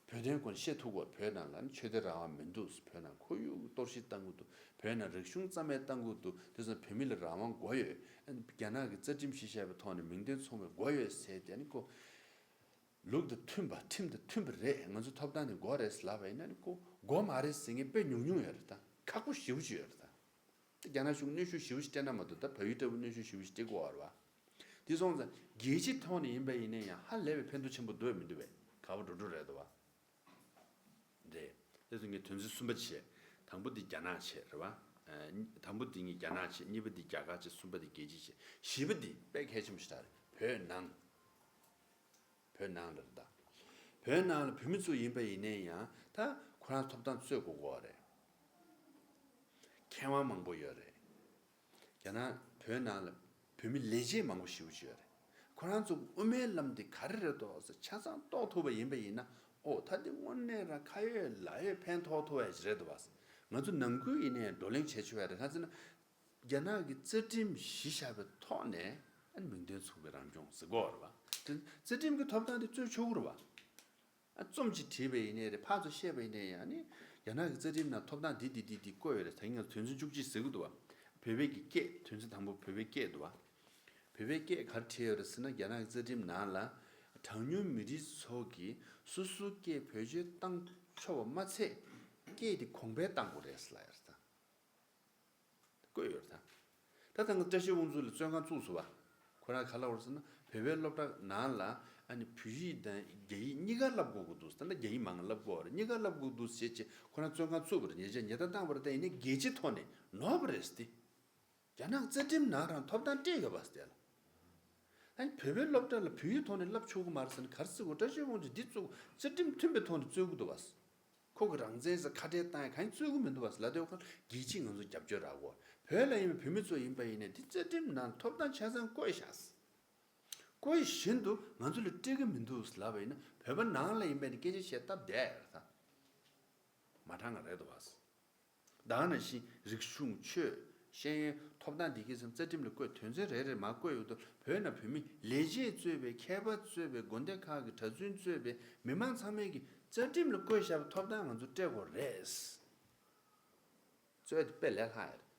བོད་དོན་སྐོར་བཤད་ཐུབ་དགོས། བོད་ནང་ལ་ནི་ཆོས་དད་རང་དབང་མི་འདུག་བོད་ནང་ཁོར་ཡུག་གཏོར་བཤིག་བཏང་གི་འདུག་བོད་ནང་རིག་གཞུང་རྩ་མེད་བཏང་གི་འདུག་དེ་ཚོ་བོད་མི་ལ་རང་དབང་དགོས་ཡོད། རྒྱ་ནག་གི་རྩ་ཁྲིམས་གཞི་བཞག་པའི་ཐོག་ནས་མིང་དོན་མཚུངས་པའི་དགོས་ཡོད་ཟེར་དེ་ནི་ཁོ། ལུགས་དང་མཐུན་པ་ཁྲིམས་དང་མཐུན་པ་རེད། ང་ཚོ་ཐོབ་ཐང་དེ་དགོས་རེད་ལབ་པ་ཡིན་ན་ནི་ཁོ་དགོས་མ་རེད་ཟེར་མཁན་དཔེ་ཉུང་ཉུང་ཡོད་རེད་ད། ཁག་པོ་ཞེ་པོ་ཅིག་ཡོད་རེད་ད། དེ་རྒྱ་ནག་གཞུང་གནོན་ཤུགས་ཞེ་པོ་ཅིག་སྤྲད་ན་མ་གཏོགས་ད་བལ་ཡུལ་འདྲ་བོ་གནོན་ཤུགས་ཞེ་པོ་ཅིག་སྤྲད་དགོས་རེད་བ། དེ་སོང་ཙང་རྒྱལ་སྤྱིའི་ཐོག་ནས་ཡིན་པ་ཡིན་ན་ཡང་ཧ་ལས་པའི་ཕན་ཐོགས་ཆེན་པོ་འདུག་མི་འདུག་བས་ག་བ་འགྲོ་འགྲོ་རེད་དོ་བ། རེད། དེ་ཚོ་ངས་དོན་ཚན་གསུམ་པ་བྱས། དང་པོ་འདི་རྒྱ་ནག་བྱས་རེད་བ། ཨ་དང་པོ་འདི་ངས་རྒྱ་ནག་བྱས། གཉིས་པ་འདི་རྒྱ་གར་བྱས། གསུམ་པ་འདི་རྒྱལ་སྤྱི་བྱས། བཞི་པ་འདི་དཔེ་གལ་ཆེན་པོ་ཞིག་རེད། བོད་ནང་། བོད་ནང་ལ་རེད་ད། བོད་ནང་ལ་བོད་མི་ཚོ་ཡིན་པ་ཡིན་ནའི་ཡང་ད་ཁོ་རང་ཐོབ་ཐང་རྩོད་དགོས་ཀྱི་ཡོད་རེད། མཁས་དབང་མང་པོ་ཡོད་རེད། རྒྱ་ནག་བོད་ནང་ལ་བོད་མི་ལས་བྱེད་མང་པོ་ཞེ་པོ་ཅིག་ཡོད་རེད། ཁོ་རང་ཚོ་དབུ་མའི་ལམ་འདི་ག་རེ་རེད་དོ་ཟེར་ཆ་ཚང་རྟོགས་ཐུབ་པ་ཡིན་པ་ཡིན་ན། ཨོ་ད་འདི་དངོས་གནས་རང་ཁ་ཡོད་ལག་ཡོད་ཕན་ཐོགས་ཐུབ་པ་ཞིག་རེད་འདུག་བ། ང་ཚོ་ནང་ཁུལ་ཡིན་ནའི་བགྲོ་གླེང་བྱེད་ཆོག་ཡ་རེད། གང་ཟེར་ན། རྒྱ་ནག་གི་རྩ་ཁྲིམས་གཞི་བཞག་པའི་ཐོག་ནས་ཨ་ནི་མིང་དོན་མཚུངས་པའི་རང་སྐྱོང་ཟེར་གོ་རེད་བ། དེ་རྩ་ཁྲིམས་ཀྱི་ཐོབ་ཐང་དེ་རྩོད་ཆོག་གི་རེད་བ། རྩོམ་གཅིག་བྲིས་པ་ཡིན་ནའི་རེད། ཕར་ཚུར་བཤད་པ་ཡིན་ནའི་ཡང་ནི་རྒྱ་ནག་གི་རྩ་ཁྲིམས་ནང་ཐོབ་ཐང་འདི་འདི་འདི་འདི་བཀོད་ཡོད་རེད། ད་ཡིན་ན་དོན་ཚན་བཅུ་གཅིག་ཟེར་གི་འདུག་བ། བོད་པའི་གི་སྐད། དོན་ཚན་དང་པོ་བོད་པའི་སྐད་འདུག་བ། བོད་པའི་སྐད་ག་རེ་བྲིས་ཡོད་རེད་ཟེར་ན། རྒྱ་ནག་གི་རྩ་ཁྲིམས་ནང་ལ་གྲངས་ཉུང་མི་རིགས་ཚོ་གིས་སོ་སོའི་སྐད་བེད་སྤྱོད་བཏང་ཆོག་པ་མ་ཚད། སྐད་དེ་གོང་འཕེལ་བཏང་དགོས་རེད་ཟེར་ལབ་ཡོད་རེད་ད། བཀོད་ཡོད་རེད་ད། ད་ལྟ་ང་བཀྲ་ཤིས་དབང་ཕྱུག་ལ་བཙོན་ཁང་བཙུགས་སོང་བ། ཁོ་རང་ག་ལབ་པ་རེད་ཟེར་ན། བོད་པའི་སློབ་གྲྭ་ནང་ལ་ཨ་ནི་བོད་ཡིག་དང་རྒྱ་ཡིག་གཉིས་ཀ་བསླབ་དགོས་ཀྱི་འདུག་ཟེར་ན། རྒྱ་ཡིག་མང་བ་བསླབ་དགོས་རེད། གཉིས་ཀ་བསླབ་དགོས་འདུག་ཟེར་བྱས་ཁོ་རང་བཙོན་ཁང་བཙུགས་པ་རེད། ཉེས་ཆད་ཉེས་རྡུང་བཏང་བ་རེད། ད་ཡིན་ནའི་རྒྱལ་སྤྱིའི་ཐོག་ནས་ནོར་བ་རེད་ཟེར་ཏེ། རྒྱ་ནག་རྩ་ཁྲིམས་ནང་རང་ཐོབ་ཐང་སྤྲད་ཡོད་པ་ཟེར་ལ། ཨ་ནི་བོད་པའི་སློབ་གྲྭ་ལ་བོད་ཡིག་ཐོག་ནས་བསླབ་ཆོག་གི་མ་རེད་ཟེར་ན་ག་རེ་ཟེར་དགོས། བཀྲ་ཤིས་དབང་ཕྱུག་འདི་བཙུགས། རྩ་ཁྲིམས་མཐུན་པའི་ཐོག་ནས་བཙུགས་ཀྱི་འདུག་བ། ཁོ་གི་རང་བཙན་ཟེར་ཁ་བྲལ་བཏང་ཡ་གང་ཡང་བཙུགས་ཀྱི་མི་འདུག་བ་ཟེར་ལབ་དུས་ཁོ་རྒྱལ་སྤྱིས་ང་ཚོ་རྒྱབ་སྐྱོར་རག་གོ། བོད་ལ་ཡིན་པའི་བོད་མི་ཚོ་ཡིན་པ་ཡིན་ནའི་འདི་རྩ་ཁྲིམས་ནང་ཐོབ་ཐང་ཆ་ཚང་བཀོད་བཞག་བཀོད་བཞིན་དུ་ང་ཚོ་ལ་སྤྲད་ཀྱི་མི་འདུག་ཟེར་ལབ་པ་ཡིན་ན། བོད་པ་ནང་ལ་ཡིན་པ་ཡིན་ན་སྐད་ཆ་བཤད་སྟབས་བདེ་ཡ་རེད་ད། མ་དྲང་ང་རེད་འདུག་བ། ད་ག་ནང་བཞིན་རིག་གཞུང་། ཆོས། ཤེས་ཡོན། ཐོབ་ཐང་འདི་གའི་སེམས་རྩ་ཁྲིམས་ལ་བཀོད། དོན་ཚན་རེ་རེ་མར་བཀོད་ཡོད་དོ། བོད་ནང་བོད་མི་ལས་བྱེད་གཙོས་པའི། མཁས་པ་གཙོས་པའི། དགོན་སྡེ་ཁག་གི་གྲྭ་བཙུན་གཙོས་པའི་མི་མང་ཚང་མས་ཀྱི་རྩ་ཁྲིམས་ལ་བཀོད་བཞག་པའི་ཐོབ་ཐང་ང་ཚོ་སྤྲད་དགོས་རེད། རྩོད་དེ་དཔེ་ལས་སླ་ཡ་རེད།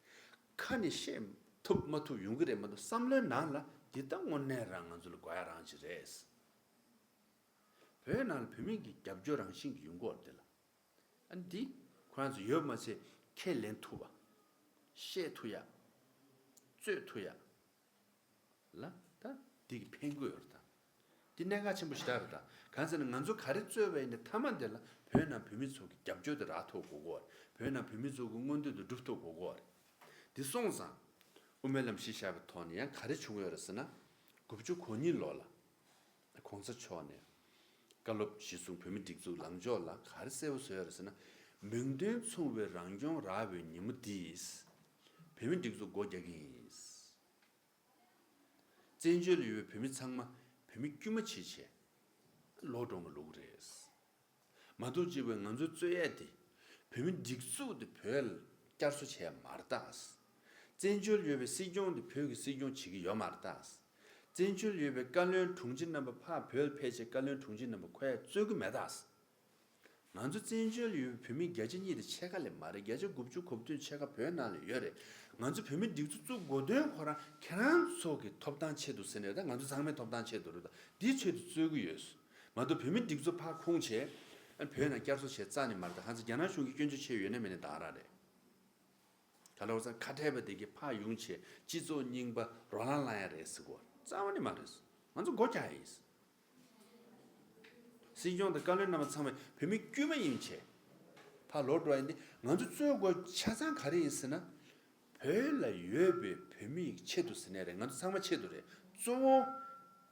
ཁ་ནས་བཤད་ཐུབ་མ་ཐུབ་ཡོང་གི་རེད་མ་གཏོགས་བསམ་བློའི་ནང་ལ་འདི་ལྟ་དངོས་གནས་རང་ང་ཚོ་ལ་དགོས་ཡ་རང་ཅིག་རེད། བོད་ནང་ལ་བོད་མི་གི་རྒྱབ་སྐྱོར་རང་བཞིན་གྱི་ཡོང་གི་ཡོད་རེད་དེ་ལ། ཨ་ནི་འདི་ཁོ་རང་ཚོ་ཡོད་མ་ཚད་ཁས་ལེན་ཐུབ་པ། བཤད་ཐུབ་ཡ། རྩོད་ཐུབ་ཡ། ལ་ད་འདི་གི་ཕན་གྱི་ཡོད་རེད་ད། འདི་གནད་འགག་ཆེན་པོ་ཞེ་དྲག་རེད་ད། གང་ཟེར་ན་ང་ཚོ་ག་རེ་རྩོད་པ་ཡིན་ན་མཐའ་མ་འདི་ལ་བོད་ནང་བོད་མི་ཚོ་གི་རྒྱབ་སྐྱོར་དེ་རག་ཐུབ་དགོས་ཀྱི་ཡོད་རེད། བོད་ནང་བོད་མི་ཚོ་གི་མངོན་འདོད་དེ་འགྲུབ་ཐུབ་དགོས་ཀྱི་ཡོད་རེད། འདི་སོང་ཙང་དབུ་མའི་ལམ་གཞི་བཞག་པའི་ཐོག་ནས་ཡང་ག་རེ་བྱུང་ཡོད་རེད་ཟེར་ན། དགུ་བཅུ་གོ་གཉིས་ལོ་ལ་གོང་ས་མཆོག་ནས་བཀའ་སློབ་གཞི་བཟུང་། བོད་མིའི་སྒྲིག་འཛུགས་ལངས་ཕྱོགས་ལ་ག་རེ་གསལ་པོ་བཟོས་ཡོད་རེད་ཟེར་ན། མིང་དོན་མཚུངས་པའི་རང་སྐྱོང་རག་པའི་ཉིན་མོ་འདིས་བོད་མིའི་སྒྲིག་འཛུགས་སྒོ་རྒྱག་གི་ཡིན། བཙན་བྱོལ་ཡོད་པའི་བོད་མི་ཚང་མ་བོད་མི་དཀྱུས་མ་བྱེད་བྱས་ལོག་འགྲོ་མ་ལུག་རེད། མ་གཏོགས་གཅིག་པའི་ང་ཚོའི་རྩོད་ཡས་དེ་བོད་མི་སྒྲིག་འཛུགས་དེ་བོད་ལ་བསྐྱར་གསོ་བྱས་མ་རེད་ད། བཙན་བྱོལ་ཡོད་པའི་སྲིད་སྐྱོང་དེ་བོད་ཀྱི་སྲིད་སྐྱོང་བྱེད་ཀྱི་ཡོད་མ་རེད་ད། བཙན་བྱོལ་ཡོད་པའི་བཀའ་བློན་དྲུང་ཆེ་རྣམ་པ་ཕར་བོད་ལ་ཕེབས་བྱས་བཀའ་བློན་དྲུང་ཆེ་རྣམ་པ་ཁོ་ཡ་རྩོད་ཀྱི་མེད་ད། ང་ཚོ་བཙན་བྱོལ་ཡོད་པའི་བོད་མི་བརྒྱ་ཆ་གཉིས་དེ་ཕྱེད་ཀ་ལས་མ་རེད། བརྒྱ་ཆ་དགུ་བཅུ་གོ་བདུན་ཕྱེད་ཀ་བོད་ནང་ལ་ཡོད་རེད། ང་ཚོ་བོད་མི་སྒྲིག་འཛུགས་བཙུགས་དགོས་དོན་ཁོ་རང་ཁྱེད་རང་ཚོ་གི་ཐོབ་ཐང་ཆེད་དུ་ཟེར་ནས་ད་ང་ཚོ་ཚང་མའི་ཐོབ་ཐང་ཆེད་དུ་རེད། ད་འདིའི་ཆེད་དུ་རྩོད་ཀྱི་ཡོད། མ་གཏོགས་བོད་མི་སྒྲིག་འཛུགས་ཕར་ཁུངས་བྱས་ཨ་བོད་ནང་བསྐྱར་གསོ་བྱས་རྩ་ནས་མ་རེད། ད་གང་ཚེ་རྒྱ་ནག་གཞུང་གི་སྐྱོན་བརྗོད་བྱས་ཡོད་ན་མེད་ན་ད་ག་རང་རེད། ག་ལ་བ་ས་ཁ་བྲལ་བ་དེ་གི་ཕར་ཡོང་བྱས་སྤྱི་ཚོགས་རྙིང་པ་རོ་ལངས་ལངས་ཡ་རེད་ཟེར་གོ། རྩ་བ་ནས་མ་རེད། ང་ཚོ་སྒོ་རྒྱག་ཡ་ཡིན། སྲིད་སྐྱོང་དང་བཀའ་བློན་རྣམ་པ་ཚང་མས་བོད་མི་དཀྱུས་མ་ཡིན་བྱས་ཕར་ལོག་འགྲོ་ཡ་ཡིན་ཏེ། ང་ཚོ་རྩོད་དགོས་ཆ་ཚང་ག་རེ་ཡིན་ཟེར་ན། བོད་ལ་ཡོད་པའི་བོད་མི་ཡི་ཆེད་དུ་ཟེར་ནས་རེད། ང་ཚོ་ཚང་མ་ཆེད་དུ་རེད། གཙོ་བོ་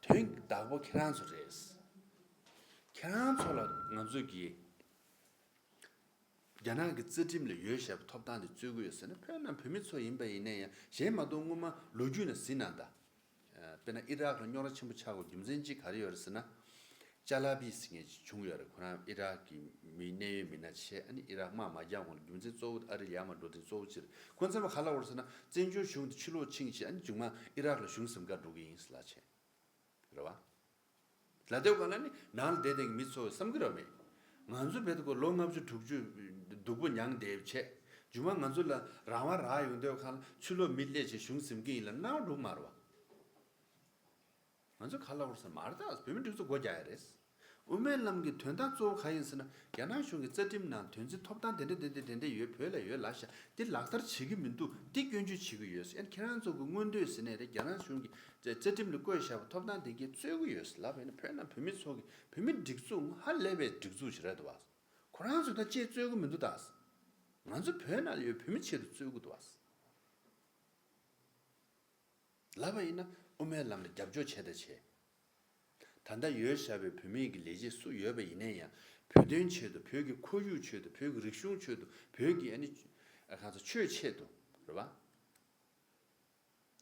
དོན་གྱི་བདག་པོ་ཁྱེད་རང་ཚོ་རེད། ཁྱེད་རང་ཚོ་ལ་ང་ཚོ་གིས་རྒྱ་ནག་གི་རྩ་ཁྲིམས་ལ་ཡོད་བཞག་པའི་ཐོབ་ཐང་དེ་རྩོད་ཀྱི་ཡོད་ཟེར་ན། བོད་ནང་བོད་མི་ཚོ་ཡིན་པ་ཡིན་ན་ཡང་གཞན་མ་གཏོགས་སྔོན་མ་ལོ་རྒྱུས་ནང་གཟིགས་ན་ད། དཔེར་ན་ཨི་རག་ལ་རྙོག་དྲ་ཆེན་པོ་ཆགས་དགོས་རྒྱུ་མཚན་གཅིག་ག་རེ་ཡོད་རེད་ཟེར་ན། ཅ་ལ་བི་ཟེར་མཁན་ཅིག་བྱུང་ཡོད་རེད། ཁོ་རང་ཨི་རག་གི་མི་གནད་ཡོད་མི་སྣ་བྱས། ཨ་ནི་ཨི་རག་དམག་མ་རྒྱག་གོང་ལ་རྒྱུ་མཚན་གཙོ་བོ་ཨ་རི་ལ་ཡར་མར་འགྲོ་དེ་གཙོ་བོ་གཅིག་རེད། ཁོ་ཚང་མ་ག་ལབ་ཡོད་རེད་ཟེར་ན། བཙན་བྱོལ་གཞུང་དེ་ཕྱི་ལོགས་ཕྱིན་བྱས་ཨ་ནི་མཇུག་མ་ཨི་རག་ལ་གཞུང་ཟིན་ག་འགྲོ་གི་ཡིན་ཟེར་ལབ་བྱས། རེད་བ། ལ་དེའི་སྒང་ལ་ནི་ནང་ལ་བསྡད་བསྡད་མཁན་མི་ཚོ་བསམ་གྱི་རོགས་མེད། ང་ཚོ་བལ་དུ་ལོ་ལྔ་བཅུ་དྲུག་ཅུ་སྡུག་པོ་མྱངས་བསྡད་བྱས། མཇུག་མ་ང་ཚོ་ལ་རང་དབང་རག་ཡོང་དུས་སྒང་ལ་ཕྱི་ལོགས་མི་སླེབས་བྱས་གཞུང་ཟིན་གྱི་ཡིན་ལབ་ན་འགྲིག་མ་རེད་བ། ང་ཚོ་ག་ལབ་དགོས་ས་མ་རེད་ད། བོད་མི་སྒྲིག་འཛུགས་སྒོ་རྒྱག་ཡ་རེད། དབུ་མའི་ལམ་གྱི་དོན་དག་གཙོ་བོ་ག་ཡིན་ཟེར་ན། རྒྱ་ནག་གཞུང་གི་རྩ་ཁྲིམས་ནང་དོན་ཚན་ཐོབ་ཐང་དེ་འདྲ་དེ་འདྲ་དེ་འདྲ་ཡོད། བོད་ལ་ཡོད་ལབ་ཤག། དེ་ལག་བསྟར་བྱེད་ཀྱི་མི་འདུག། དེ་སྐྱོན་བརྗོད་བྱེད་ཀྱི་ཡོད་ཟེར། ཨ་ནི་ཁྱེད་རང་ཚོ་གི་མངོན་འདོད་ཟེར་ནའི་རེད། རྒྱ་ནག་གཞུང་གི་རྩ་ཁྲིམས་ལ་བཀོད་བཞག་པའི་ཐོབ་ཐང་དེ་གས་རྩོད་ཀྱི་ཡོད་ཟེར་ལབ་པ་ཡིན་ན། བོད་ནང་བོད་མི་ཚོ་གི་བོད་མི་སྒྲིག་འཛུགས་ཧ་ལས་པའི་སྒྲིག་འཛུགས་ཤིག་རེད་འདུག་བ། ཁོ་རང་ཚོ་ད་ཅིག་རྩོད་ཀྱི་མི་འདུག་ད། ང་ཚོ་བོད་ནང་ལ་ཡོད་བོད་མི་ཆེད་དུ་རྩོད་ཀྱི་འདུག་བ། ལབ་པ་ཡིན་ན་དབུ་མའི་ལམ་ལ་རྒྱབ་སྐྱོར་བྱས་དང་བྱས། ད་ལྟ་ཡོད་བཞག་པའི་བོད་མིའི་གི་ལས་བྱེད་སུ་ཡོད་པ་ཡིན་ན་ཡང་བོད་དོན་ཆེད་དུ། བོད་ཀྱི་ཁོར་ཡུག་ཆེད་དུ། བོད་ཀྱི་རིག་གཞུང་ཆེད་དུ། བོད་ཀྱི་ཨ་ནི་ཨ་ག་ཚོད་ཆོས་ཆེད་དུ་རེད་བ།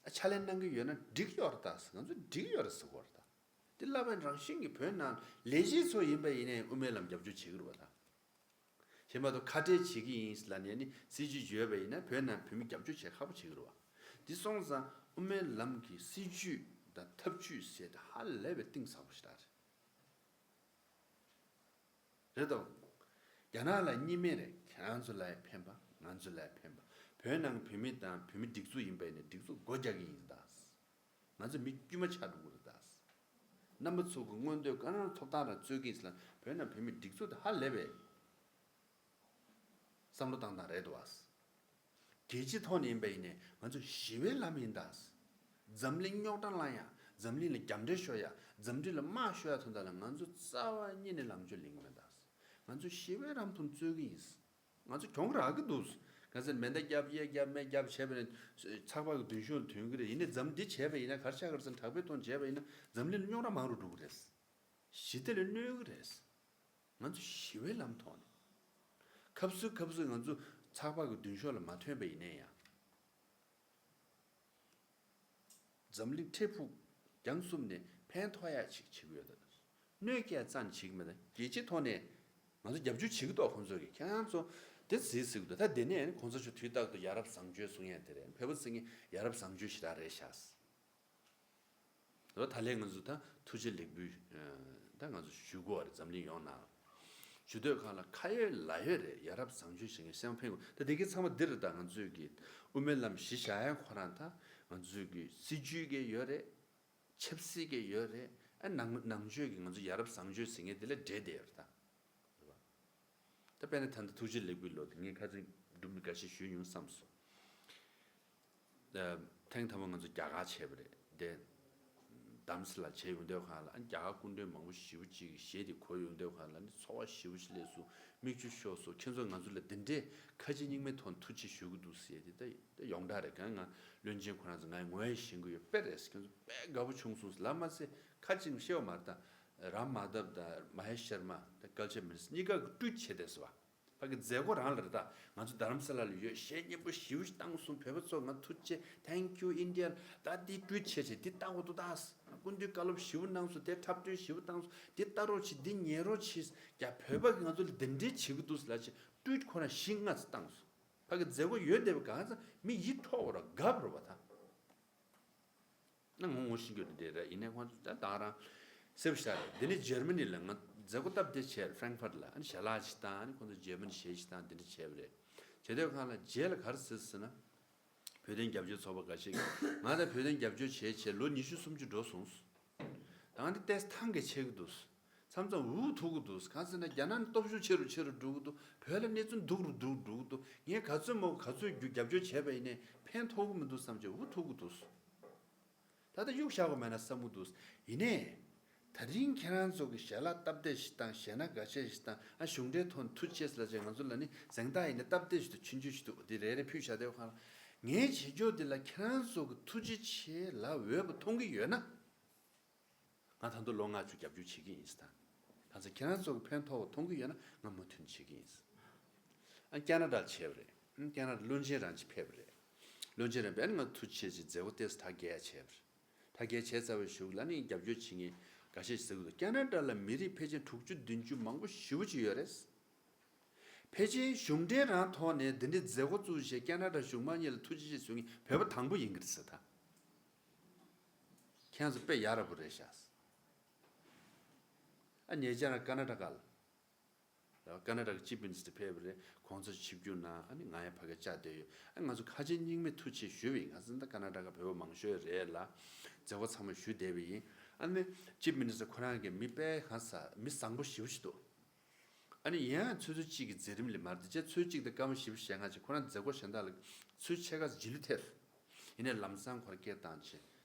ཨ་ཕྱག་ལས་གནང་གི་ཡོད་ན་འགྲིག་ཡོད་རེད་ད། ང་ཚོ་འགྲིག་ཡོད་རེད་ཟེར་གོ་རེད་ད། དེ་ལབ་པའི་རང་བཞིན་གྱི་བོད་ནང་ལས་བྱེད་ཚོ་ཡིན་པ་ཡིན་ན་ཡང་དབུ་མའི་ལམ་རྒྱབ་སྐྱོར་བྱེད་ཀྱི་རེད་བ་ད། གཞན་མ་གཏོགས་ཁ་བྲལ་བྱེད་ཀྱི་ཡིན་ལབ་ནས་ནི་སྲིད་ཇུས་བརྗོད་པ་ཡིན་ན་བོད་ནང་བོད་མི་རྒྱབ་སྐྱོར་བྱེད་ཁག་པོ་བྱེད་ཀྱི་རེད་བ། འདི་སོང་ཙང་དབུ་མའི་ལམ་གྱི་སྲིད་ཇུས་དང་ཐབས་ཇུས་ཟེར་དེ་ཧ་ལས་པའི་གཏིང་ཟབ་པོ་ཞིག་རེད། རེད་དོ། རྒྱ་ནག་ལ་གཉིས་མེད་རེད། ཁྱེད་རང་ཚོ་ལ་ཡང་ཕན་པ། ང་ཚོ་ལ་ཡང་ཕན་པ། བོད་ནང་གི་བོད་མི་དང་བོད་མི་སྒྲིག་འཛུགས་ཡིན་པ་ཡིན་ན་སྒྲིག་འཛུགས་སྒོ་རྒྱག་གི་ཡིན་ད། ང་ཚོ་མི་དཀྱུས་མ་ཆགས་འགྲོ་གི་རེད་ད། རྣམ་པ་ཚོ་གི་མངོན་འདོད་ག་རང་ཐོབ་ཐང་རང་རྩོད་ཀྱི་ཡིན་ཟེར་ལ། བོད་ནང་བོད་མི་སྒྲིག་འཛུགས་དེ་ཧ་ལས་པའི་བསམ་བློ་བཏང་སྟངས་རེད་འདུག་བ། རྒྱལ་སྤྱིའི་ཐོག་ནས་ཡིན་པ་ཡིན་ནའི་ང་ཚོ་ཞི་བའི་ལམ་ཡིན་ད། འཛམ་གླིང་རྙོག་དྲ་སློང་ཡ། འཛམ་གླིང་ལ་རྒྱབ་འདྲེ་ཤོར་ཡ། འཛམ་གླིང་ལ་དམག་ཤོར་ཡ་དོན་དག་ལ་ང་ཚོ་རྩ་བ་ཉིད་ནས་ལངས་ཕྱོགས་ལེན་གྱི་མེད་ད། ང་ཚོ་ཞི་བའི་ལམ་ཐོག་རྩོད་ཀྱི་ཡིན། ང་ཚོ་གྱོང་རག་གི་འདུག། ག་ཚོད་མེ་མདའ་བརྒྱབ་གཡས་བརྒྱབ་མེ་བརྒྱབ་བྱས་པ་ནས་ཚགས་པར་གྱི་མདུན་ཤོག་ལ་ཐོན་གྱི་རེད། ཡིན་ནའི་འཛམ་འདི་བྱས་པ་ཡིན་ན་ག་རེ་ཆགས་ཀྱི་རེད་ཟེར་ན། དྲག་པོའི་ཐོག་བྱས་པ་ཡིན་ན་འཛམ་གླིང་ལ་རྙོག་དྲ་མང་རུ་འགྲོ་གི་རེད། ཞི་བདེ་ལ་གནོད་ཀྱི་རེད། ང་ཚོ་ཞི་བའི་ལམ་ཐོག་ནས། ཁབ་སུ་ཁབ་སུ་ང་ཚོ་ཚགས་པར་གྱི་མདུན་ཤོག་ལ་མ་ཐོན་པ་ཡིན་ནའི་ཡང་། འཛམ་གླིང་འཕྲལ་ཕུགས་རྒྱང་གསུམ་ནས་ཕན་ཐོགས་ཡ་ཅིག་བྱེད་ཀྱི་ཡོད་ད། གནོད་སྐྱེལ་རྩ་ནས་བྱེད་ཀྱི་མེད་ད། རྒྱལ་སྤྱིའི་ཐོག་ནས་ང་ཚོ་རྒྱབ་སྐྱོར་བྱེད་ཀྱི་འདུག་ཁོང་ཚོ་གིས། ཁྱེད་རང་ཚོ་དེ་ཟེར་ཟེར་གྱི་འདུག། ད་དེ་ནས་གོང་ས་མཆོག་དུས་རྟག་ཏུ་ཡ་རབས་བཟང་སྤྱོད་གསུང་ཡ་དེ་རེད། བོད་པ་ཟེར་མཁན་ཡ་རབས་བཟང་སྤྱོད་ཞེ་དྲག་རེད་ཤག། ད་ད་ལན་ང་ཚོ་ད་ཐུགས་རྗེ་ལེགས་འབུལ་ད་ང་ཚོ་ཞུ་དགོས་པ་རེད། འཛམ་གླིང་ཡོངས་ནང་ཞུ་འདོད་ཁག་ལ་ཁ་ཡོད་ལག་ཡོད་རེད། ཡ་རབས་བཟང་སྤྱོད་ཞེས་ངས་སེམས་ཕན་དགོས། ད་དེ་གའི་ཚང་མ་འདི་རེད། ད་ང་ཚོས་ཀྱི་དབུ་མའི་ལམ་གཞི་བཞག་ཡ་ཁོ་རང་ད་ང་ཚོས་ཀྱི་སྲིད་ཇུས་ཀྱི་ཡོད་རེད། ཆབ་སྲིད་ཀྱི་ཡོད་རེད། ཨ་ནང་ནང་ཆོས་ཀྱི་ང་ཚོ་ཡ་རབས་བཟང་སྤྱོད་ཟེར་མཁན་དེ་ལ་འབྲེལ་བསྡད་ཡོད་རེད་ད། རེད་པ། ད་དཔེར་ན་ད་ལྟ་ཐུགས་རྗེ་ལེགས་འབུལ་ལོ་དེ་ངས་ཁ་སང་སྒྲུང་འགའ་ཤས་ཞུས་ཡོང་བསམ་སོང་། ཐེངས་མཐའ་མ་ང་ཚོ་རྒྱ་གར་བྱས་པ་རེད་དེ། དྷ་རམ་ས་ལ་བྱས་ཡོང་དུས་སྒང་ལ། ཨ་རྒྱ་གར་སྐུ་མགྲོན་མང་པོ་ཞེ་པོ་ཅིག་གཞས་དེ་གོ་ཡོང་དུས་སྒང་ལ་ནི་ཚོར་བ་ཞེ་པོ་ཅིག་སླེབས་སོང་། མིག་ཆུ་ཤོར་སོང་། ཁྱེད་ཚོ་ང་ཚོ་ལ་འདི་འདྲའི་ཁ་ཆེ་སྙིང་མའི་ཐོག་ནས་ཐུགས་རྗེ་ཞུ་གི་འདུག་ཟེར་ཡ་དེ་ད་ད་ཡོངས་གྲགས་རེད། གང་ང་བློན་ཆེན་ཁོ་རང་ཚོ་ངའི་ངོ་ཡ་ཤེས་ཀྱི་ཡོད། དཔེ་རེད། ཁྱེད་ཚོ་དཔེ་དགའ་པོ་བྱུང་སོང་ཟེར་ལབ་མ་ཟད། ཁ་ཅིག་བཤད་པ་མ་རེད་ད། རམ་མ་དབ་དང་མ་ཧེ་ཤར་མ་དང་ཀལ་ཆར་མི་ནི་སི་ཊར་གཉིས་ཀ་གིས་ཊུ་ཝིཊ་བྱས་བསྡད་སོང་བ། ཕ་གི་མཛད་སྒོ་རང་ལ་རེད་ད། ང་ཚོ་དྷ་རམ་ས་ལ་ལ་ཡོད། གཞས་སྙན་པོ་ཞེ་པོ་ཞིག་བཏང་སོང་། བོད་པ་ཚོ་ང་ཐུགས་རྗེ་ཆེ། Thank you India། ད་འདི་ཊུ་ཝིཊ་བྱས་བྱས་འདི་ལྟ་དགོས་འདུག་ད། སྐུ་མདུན་བཀའ་སློབ་ཞེ་པོ་གནང་སོང་། དེ་འཁྲབ་སྟོན་ཞེ་པོ་བཏང་སོང་། འདི་ལྟ་རོགས་བྱེད། འདི་ཉན་རོགས་བྱེད། ཡ་བོད་པ་གིས་ང་ཚོ་ལ་འདི་འདྲའི་བྱེད་ཀྱི་འདུག་ལབ་བྱས་ཊུ་ཝིཊ་ཁོ་རང་བཞི་ལྔ་ཙམ་བཏང་སོང་། ཕ་གི་མཛད་སྒོ་ཡོད་བསྡད་པ་གང་ཙམ་མི་ཡིད་འཕྲོག་པ་རེད། དགའ་པོ་རེད་པ་ད། ན་ངོ་ངོ་ཤེས་རྒྱུ་དེ་འདྲ་རེད། ཡིན་ནའི་ཁོང་ཚོ་ད་ད་རང་སེབ་ཤ་རེད། འདི་ནི་འཇར་མ་ནི་ལ་ང་མཛད་སྒོ་སྟབས་བདེ་བྱས། ཧྥ་རན་ཁི་ཧྥར་ལ། ཨ་ནི་ཞལ་ལག་ཅིག་བཏང་། ཨ་ནི་ཁོང་ཚོ་འཇར་མ་ནི་གཞས་ཅིག་བཏང་། འདི་འདྲ་བྱས་པ་རེད། བྱེད་དུས་སྒང་ལ་རྗེས་ལ་ག་རེ་ཟེར་ཟེར་ན། བོད་དོན་རྒྱབ་སྐྱོར་ཚོགས་པ་འགའ་ཤས་ཀྱིས་ང་དང་བོད་དོན་རྒྱབ་སྐྱོར་བྱས་བྱས་ལོ་ཉི་ཤུ་སུམ་ཅུ་འགྲོ་སོང་། ད་ང་འདི་ཏོག་ཙམ་ཐང་ག་ཆད་ཀྱི་འདུག། མཚམས་མཚམས་འུ་ཐུག་གི་འདུག། གང་ཟེར་ན་རྒྱ་ནག་ནི་སྟོབས་ཤུགས་ཆེ་རུ་ཆེ་རུ་འགྲོ་གི་འདུག། བོད་ལ་གནས་ཚུལ་སྡུག་རུ་སྡུག་རུ་འགྲོ་གི་འདུག། ངས་ག་ཚོད་མང་པོ་ག་ཚོད་རྒྱུ་རྒྱབ་སྐྱོར་བྱས་པ་ཡིན་ནའི་ཕན་ཐོགས་ཀྱི་མི་འདུག་བསམ་བྱས་འུ་ཐུག་གི་འདུག། ད་ལྟ་གཡུག་བཞག་དགོས་མེད་ན་བསམ་གྱི་འདུག། ཡིན་ནའི། ད་རིང་ཁྱེད་རང་ཚོ་གི་ཞལ་ལག་སྟབས་བདེ་ཞིག་བཏང་། གཞས་སྣ་འགའ་ཤས་ཤིག་བཏང་། ཨ་གཞུང་འབྲེལ་ཐོག་ནས་ཐུགས་རྗེ་ཆེ་ལབ་བྱས་ང་ཚོ་ལ་ནི་གཟེངས་རྟགས་ཡིན་ན་སྟབས་བདེ་ཞིག་འདུག། ཆུང་ཆུང་ཞིག་འདུག། འདི་རེ་རེ་ཕུལ་བཞག་དེ་གང་ལ། ངས་བྱེད་རྒྱུ་འདི་ལ་ཁྱེད་རང་ཚོ་གི་ཐུགས་རྗེ་ཆེ་ལབ་འོས་པ་མཐོང་གི་ཡོད་ན། ང་ད་དུང་ལོ་ལྔ་བཅུ་རྒྱབ་སྐྱོར་བྱེད་ཀྱི་ཡིན་ཟེར། ད་གང་ཟེར་ཁྱེད་རང་ཚོ་གི་ཕན་ཐོགས་པ་མཐོང་གི་ཡོད་ན་ང་མུ་མཐུད་བྱེད་ཀྱི་ཡིན་ཟེར། ཨ་ཁེ་ན་ཌ་ལ་བྱས་པ་རེད། ཨ་ཁེ་ན་ཌ་བློན་ཆེན་རང་གཅིག་ཕེབས་པ་རེད། བློན་ཆེན་རང་ཕེབས། ཨ་ནི་ང་ཐུགས་རྗེ་ཆེ་ཟེར་མཛད་སྒོ་ཏོག་ཙམ་གྲ་རྒྱས་བྱས་པ་རེད། གྲ་རྒྱས་བྱས་ཚར་བའི་གཞུག་ལ་ནི་རྒྱབ་སྐྱོར་བྱེད་མཁན་འགའ་ཤས་ཟེར་གི་འདུག། ཁེ་ན་ཌ་ལ་མི་རིགས་ཕལ་ཆེར་དྲུག་ཅུ་བདུན་ཅུ་མང་པོ་ཞེ་པོ་ཅིག་ཡོད་རེད། ཕལ་ཆེར་གཞུང་འབྲེལ་རང་ཐོག་ནས་འདི་འདྲའི་མཛད་སྒོ་བཙུགས་བྱས་ཁེ་ན་ཌ་གཞུང་མང་གཉིས་ལ་ཐུགས་རྗེ་ཆེ་ཞུ་མཁན་བོད་པ་དང་པོ་ཡིན་གྱི་རེད་ཟེར་ད། ཁྱེད་ཚོ་དཔེ་ཡ་རབས་པོ་རེད་ཤག། ཨ་ཉེ་ཆར་ཀ་ན་ཊ་ཀ་ལ། ཀ་ན་ཊ་ཀ་ཅིབ་མི་ནི་སི་ཊར་ཕེབས་པ་རེད། གོང་ས་ཆིབས་བསྒྱུར་གནང་། ཨ་ནི་ང་ཡང་ཕ་གིར་བཅར་བསྡད་ཡོད། ཨ་ང་ཚོ་ཁ་ཆེ་སྙིང་མའི་ཐུགས་རྗེ་ཆེ་ཞུས་པ་ཡིན། གང་ཟེར་ན་ཀ་ན་ཊ་ཀ་བོད་པ་མང་ཤོས་རེད་ལ། མཛད་སྒོ་ཚང་མ་ཞུས་བསྡད་པ་ཡིན། ཨ་ནི་ཅིབ་མི་ནི་སི་ཊར་ཁོ་རང་གི་མི་དཔེ་གང་ཟེར་མི་བཟང་པོ་ཞེ་པོ་ཞིག་འདུག། ཨ་ནི་ཡིན་ཡང་ཚོད་ཚོད་གཅིག་གི་མཛད་རིམ་ལས་མར་དེ་རྗེས་ཚོད་གཅིག་དང་སྐར་མ་བཞི་བཅུ་ཞེ་ལྔ་ཅིག་ཁོ་རང་མཛད་སྒོ་གཞན་དག་ལ་ཚོད་ཕྱེད་ཀ་རྗེས་ལུས་ཐེབས། ཡིན་ནའི་ལམ་སང་ཁོ་རང་སྐད་བཏང་བྱས་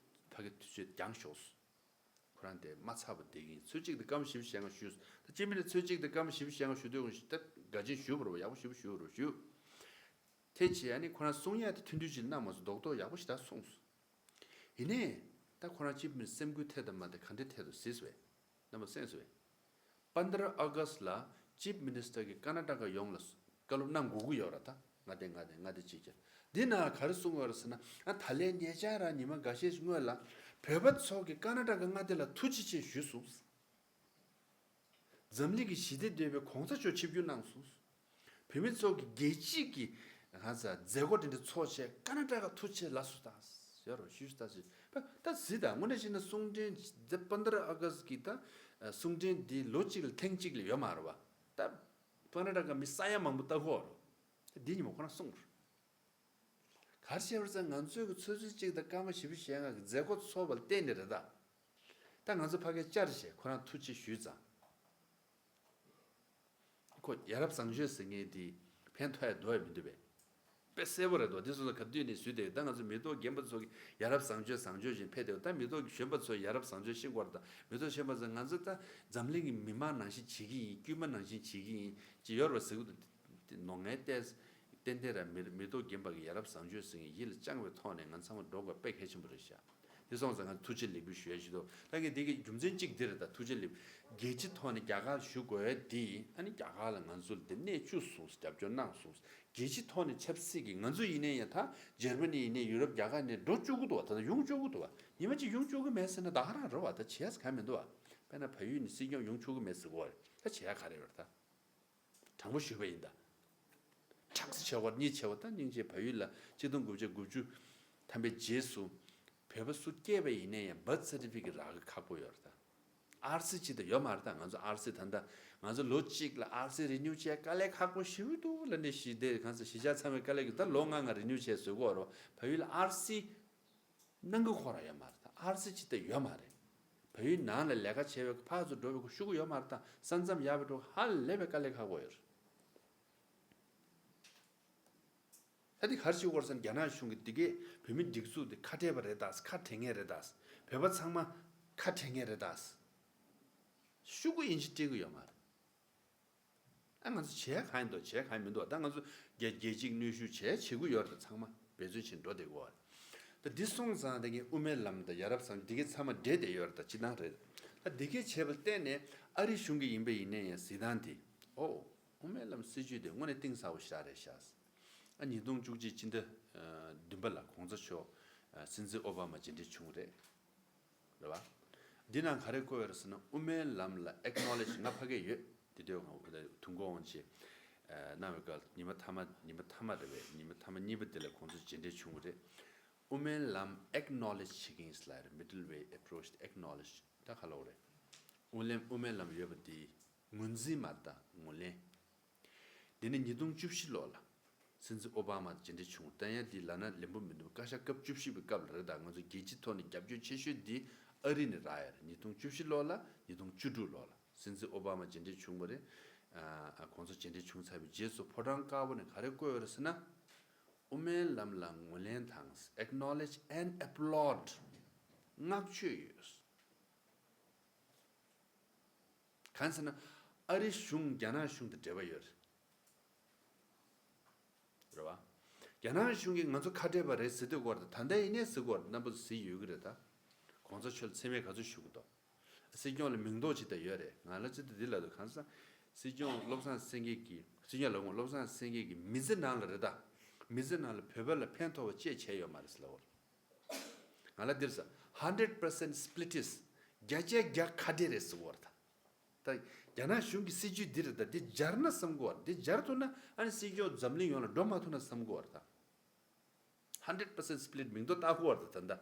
ཕ་གི་དུས་ཚོད་འགྱངས་ཤོག། ཁོ་རང་དེ་མ་ཚར་བ་བསྡད་ཀྱིན། ཚོད་གཅིག་དང་སྐར་མ་བཞི་བཅུ་ཞེ་ལྔ་ཞུས། ད་སྤྱི་མི་ལ་ཚོད་གཅིག་དང་སྐར་མ་བཞི་བཅུ་ཞེ་ལྔ་ཞུ་དུས་ད་དགའ་ཆེན་ཞུ་བར་བ་ཡག་པོ་ཞེ་པོ་ཞུ་བར་ཞུ། དེ་བྱས་ཨ་ནི་ཁོ་རང་གསུང་ཡ་དེ་ཐུང་ཐུང་ཅིག་གནང་མ་སོང་། རྡོག་རྡོག་ཡག་པོ་ཞེ་དྲག་གསུངས་སོང་། ཡིན་ནའི་ད་ཁོ་རང་སྤྱི་མི་སེམས་འགུལ་ཐེབས་དང་མ་ཐེབས་ག་འདྲ་ཐེབས་འདུག་གཟིགས་སོང་བས། རྣམ་པ་གསན་སོང་བས། པནྡྲ་ཨ་གྷ་སི་ལ་ཅིབ་མི་ནི་སི་ཊར་གྱིས་ཀར་ན་ཊ་ཀ་ཡོངས་ལ་བཀའ་སློབ་གནང་དགོས་ཀྱི་ཡོད་རེད་ད། མངའ་སྡེ་མངའ་སྡེ་མངའ་སྡེ་གཅིག་ཀྱང་། འདི་ནང་ག་རེ་གསུངས་ཡོད་རེད་ཟེར་ན། ཨ་ད་ལན་ཉེ་ཆར་རང་ཉི་མ་འགའ་ཤས་ཤིག་སྔོན་ལ་བོད་པ་ཚོ་གིས་ཀར་ན་ཊ་ཀ་མངའ་སྡེ་ལ་ཐུགས་རྗེ་ཆེ་ཞུས་སོང་། འཛམ་གླིང་གི་ཞི་བདེ་འདོད་པའི་གོང་ས་མཆོག་ཆིབས་བསྒྱུར་གནང་སོང་། བོད་མི་ཚོ་གིས་རྒྱལ་སྤྱིའི་གི་གང་ཟེར་མཛད་སྒོ་དེ་འདྲ་ཚོགས་བྱས་ཀར་ན་ཊ་ཀ་ཐུགས་རྗེ་ཆེ་ལབ་སོང་ད་ཟེར་རོ། ཞུས་སོང་ད་ཟེར། ད་གཟིགས་དང་། དངོས་གནས་བྱས་ན་གསུང་འཕྲིན་འདི་པནྡྲ་ཨ་གྷ་སི་གི་ད་གསུང་འཕྲིན་འདི་ལོ་གཅིག་ལ་ཐེངས་གཅིག་ལས་ཡོད་མ་རེད་བ། ད་ཀར་ན་ཊ་ཀ་མི་ས་ཡ་མང་པོ་ལྟ་གོ་རོ། འདི་ཉིན་མོ་ཁོ་རང་གསུངས་རོ། ག་རེ་བྱས་པ་རེད་ཟེར་ན་ང་ཚོའི་གི་ཆུ་ཚོད་གཅིག་དང་སྐར་མ་བཞི་བཅུ་ཞེ་ལྔ་གི་མཛད་སྒོ་ཚོགས་པ་ལ་བརྟེན་ནས་རེད་ད། ད་ང་ཚོ་ཕ་གིར་བཅར་བྱས་ཁོ་རང་ཐུགས་རྗེ་ཞུས་ཙང་། ཁོ་ཡ་རབས་བཟང་སྤྱོད་ཟེར་མཁན་དེ་ཕན་ཐོགས་ཡ་འདུག་ཡ་མི་འདུག་པས། དཔེ་གསལ་པོ་རེད་དོ། དེ་སོ་སོ་ག་དུས་ནས་བཟོས་བསྡད་ཡོད། ད་ང་ཚོ་མི་ཐོག་རྒན་པ་ཚོ་གིས་ཡ་རབས་བཟང་སྤྱོད་བཟང་སྤྱོད་བཞིན་ཕེབས་བསྡད་ཡོད། ད་མི་ཐོག་གཞོན་པ་ཚོ་ཡ་རབས་བཟང་སྤྱོད་ཤེས་དགོས་རེད། ད་མི་ཐོག་གཞོན་པ་ཚོ་ང་ཚོ་ད་འཛམ་གླིང་གི་མི་མང་ནང་བཞིན་བྱེད་ཀྱི་ཡིན། དཀྱུས་མ་ནང་བཞིན་བྱེད་ཀྱི་ཡིན་ཅི་ཡོད་རེད་པ་ཟེར་གི་འདུག། དེ་ནོར་ངའི་ཏེས་ཏན་ཏན་ར་མི་མི་ཐོག་རྒན་པ་གི་ཡ་རབས་བཟང་སྤྱོད་ཟེར་མཁན་ཡིད་ལ་བཅངས་པའི་ཐོག་ནས་ང་ཚང་མ་འགྲོ་དགོས་དཔེ་གལ་ཆེན་པོ་རེད་ཤག། དེ་སོང་ཙང་ང་ཐུགས་རྗེ་ལེགས་འབུལ་ཞུ་ཡ་ཞིག་འདུག། ད་ངས་འདི་གི་རྒྱུ་མཚན་གཅིག་འདི་རེད། ད་ཐུགས་རྗེ་ལེགས་རྒྱལ་སྤྱི་ཐོག་ནས་རྒྱ་གར་ཞུ་དགོས་ཡ་འདི་ཨ་ནི་རྒྱ་གར་ལ་ང་ཚོ་ལ་འདི་གནས་བཅུག་སོང་རྒྱབ་སྐྱོར་གནང་སོང་། རྒྱལ་སྤྱི་ཐོག་ནས་ཆབ་སྲིད་ཀྱི་ང་ཚོ་ཡིན་ནའི་ཡང་ད་འཇར་མ་ནི་ཡིན་ནའི་ཡུ་རོབ་རྒྱ་གར་ནས་འགྲོ་བཅུག་གི་འདུག་བ། ད་ད་ཡོང་བཅུག་གི་འདུག་བ། ཉི་མ་གཅིག་ཡོང་བཅུག་གི་མེད་ཟེར་ན་ད་ག་རང་རེད་བ། ད་བྱས་ས་ག་མི་འདུག་བ། དཔེར་ན་བལ་ཡུལ་ནས་སྲིད་སྐྱོང་ཡོང་བཅུག་གི་མེད་ཟེར་གོ་བ་རེད། ད་བྱས་ཡ་ག་རེ་ཡོད་རེད་ད། དྲང་པོ་ཞུས་པ་ཡིན་ད། ཁྲག་ཟེར་བྱ་བ་གཉིས་བྱ་བ་ད་སྙིང་རྗེ། བལ་ཡུལ་ལ་ཆིག་སྟོང་དགུ་བརྒྱ་དགུ་བཅུ་ཐམ་པའི་རྗེས་སུ་བོད་པ་སུ་སྐྱེས་པ་ཡིན་ནའི་ཡང་བར་ཐི་སར་ཊི་ཕི་ཀེཊ་རག་གི་ཁག་པོ་ཡོད་རེད་ད། ཨར་སི་ཅིག་ད་ཡོད་མ་རེད་ད། ང་ཚོ་ཨར་སི་ད་ལྟ་ང་ཚོ་ལོ་གཅིག་ལ་ཨར་སི་རི་ནིའུ་བྱས་དཀའ་ལས་ཁག་པོ་ཞེ་པོ་འདུག་ལབ་ནས་ཞི་བདེ་གང་ཟེར་གཞིས་ཆགས་ཚང་མས་དཀའ་ལས་ཀྱི་ད་ལོ་ལྔ་ལྔ་རི་ནིའུ་བྱས་བཟོ་གི་ཡོད་རེད། བལ་ཡུལ་ལ་ཨར་སི་གནང་གི་ཁོ་རང་ཡོད་མ་རེད་ད། ཨར་སི་ཅིག་ད་ཡོད་མ་རེད། བལ་ཡུལ་ནང་ལ་ལས་ཀ་བྱས་པའི་ཕར་ཚུར་འགྲོ་བའི་ཤུགས་ཡོད་མ་རེད་ད། ས་མཚམས་ཡར་བའི་འགྲོ་ཧ་ལས་པའི་དཀའ་ལས་ཁག་པོ་ཡོད་རེད། ད་འདི་ག་རེ་བྱེད་དགོས་རེད་ཟེར་ན་རྒྱ་ནག་གཞུང་གིས་འདི་གས་བོད་མི་སྒྲིག་འཛུགས་འདི་ཁ་བྲལ་བ་རེད་ད། ཁ་བྲལ་མཁན་རེད་ད། བོད་པ་ཚང་མ་ཁ་བྲལ་མཁན་རེད་ད། ཤུ་གུ་ཡིན་གཅིག་སྤྲད་གི་ཡོད་མ་རེད། ཨ་ང་ཚོ་བྱས་གང་ཡིན་འདུག། བྱས་གང་ཡིན་མི་འདུག། ད་ང་ཚོ་རྒྱལ་རྒྱལ་སྤྱིའི་གནོན་ཤུགས་བྱས་བྱེད་དགོས་ཡོད་རེད། ད་ཚང་མ་འབད་བརྩོན་བྱས་འགྲོ་བསྡད་དགོས་རེད། ད་འདི་སོང་ཙང་ད་ངས་དབུ་མའི་ལམ་དང་ཡ་རབས་བཟང་འདི་གས་ཚང་མ་འདྲེས་བསྡད་ཡོད་རེད། ད་སྤྱི་བཏང་རེད། ད་འདི་གས་བྱས་པ་བརྟེན་ནས་ཨ་རི་གཞུང་གིས་ཡིན་པ་ཡིན་ནའི་ཡང་གཟིགས་སྟངས་དེ། ཨོ། དབུ་མའི་ལམ་སྲིད་བྱུས་དེ་དངོས་གནས་གཏིང་ཟབ་པོ་ཞེ་དྲག་རེད་ཤག། ཨ་ཉིས་སྟོང་བཅུ་གཅིག་སྤྱི་ཟླ་བདུན་པ་ལ་གོང་ས་མཆོག་སྲིད་འཛིན་ཨོ་བྷ་མ་མཇལ་འཕྲད་བྱུང་རེད། རེད་བ། འདི་ནང་ག་རེ་བཀོད་ཡོད་རེད་ཟེར་ན་དབུ་མའི་ལམ་ལ་ཨེག་ནོ་ལེ་ཇི་ང་ཕ་གིར་ཡོད། དེ་དུས་ང་དུས་འཁོར་དབང་ཆེན་གནང་བའི་སྐབས་ཉི་མ་མཐའ་མ་ཉི་མ་མཐའ་མ་རེད་པས། ཉི་མ་མཐའ་མ་གཉིས་པ་དེ་ལ་ཁོང་ཚོ་མཇལ་འཕྲད་བྱུང་བ་རེད། དབུ་མའི་ལམ་ཨེག་ནོ་ལེ་ཇི་བྱེད་ཀྱི་ཡིན་ཟེར་ལབ་རེད། Middle Way Approach Acknowledge ད་ག་ལབ་རེད། དབུ་ལམ་དབུ་མའི་ལམ་ཡོད་པ་དེ་ངོས་འཛིན་མ་རེད་ད་ངོས་ལེན། འདི་ནི་ཉིས་སྟོང་བཅུ་བཞི་ལོ་ལ་སྲིད་འཛིན་ཨོ་བྷ་མ་མཇལ་འཕྲད་བྱུང་། ད་ཡང་འདི་ལབ་ན་ལན་པོ་མི་འདུག། བཀའ་ཤག་སྐབས་བཅུ་བཞི་པའི་སྐབས་ལ་རེད་ད། ང་ཚོ་རྒྱལ་སྤྱིའི་ཐོག་ནས་རྒྱབ་སྐྱོར་ཆེ་ཤོས་འདི་ཨ་རི་ནས་རག་ཡ་རེད། ཉིས་སྟོང་བཅུ་བཞི་ལོ་ལ་ཉིས་སྟོང་བཅུ་དྲུག་ལོ་ལ་སྲིད་འཛིན་ཨོ་བྷ་མ་མཇལ་འཕྲད་བྱུང་བ་རེད། ཨ་ཁོང་ཚོ་མཇལ་འཕྲད་བྱུང་ཚར་བའི་རྗེས་སུ་ཕོ་བྲང་དཀར་པོ་ནས་ག་རེ་བཀོད་ཡོད་རེད་ཟེར་ན། དབུ་མའི་ལམ་ལ་ངོས་ལེན་དང་། Acknowledge and applaud བསྔགས་བརྗོད་ཡོད། གང་ཟེར་ན། ཨ་རི་གཞུང་རྒྱ་ནག་གཞུང་དང་འབྲེལ་བ་ཡོད་རེད། རེད་བ། རྒྱ་ནག་གཞུང་གིས་ང་ཚོ་ཁ་བྲལ་བ་རེད་ཟེར་དུས་སྐོར་དང་ད་ལྟ་ཡིན་ནའི་ཟེར་སྐོར་རྣམ་པ་ཚོ་གཟིགས་ཡོད་ཀྱི་རེད་ད། གོང་ས་མཆོག་ལ་མཚན་སྨད་ག་ཚོད་ཞུ་གི་འདུག། སྲིད་སྐྱོང་ལ་མིང་འདོགས་ཅིག་ད་ཡོད་རེད། ང་ལ་ཅི་ད་འདི་ལ་འདུག་གང་ཟེར། སྲིད་སྐྱོང་བློ་བཟང་སེང་གེ་གིས་སྲིད་སྐྱོང་ལ་ངོ་བློ་བཟང་སེང་གེ་གིས་མི་ཚེ་ནང་ལ་རེད་ད། མི་ཚེ་ནང་ལ་བོད་པ་ལ་ཕན་ཐོགས་པ་ཅིག་བྱས་ཡོད་མ་རེད་ཟེར་ལབ་པ་རེད། ང་ལ་འདིར་ས་hundred percent splitist བརྒྱ་ཆ་བརྒྱ་ཁ་བྲལ་རེད་ཟེར་བ་རེད་ད། ད་རྒྱ་ནག་གཞུང་གི་སྲིད་ཇུས་འདི་རེད་ད། འདི་སྦྱར་ན་བསམ་གི་བ་རེད། འདི་སྦྱར་ཐུབ་ན་ཨ་ནི་སྲིད་སྐྱོང་འཛམ་གླིང་ཡོངས་ལ་འགྲོ་མ་ཐུབ་ན་བསམ་གི་བ་རེད་ད། hundred percent split མིང་ཐོ་བཏགས་གི་བ་རེད་ད། ད་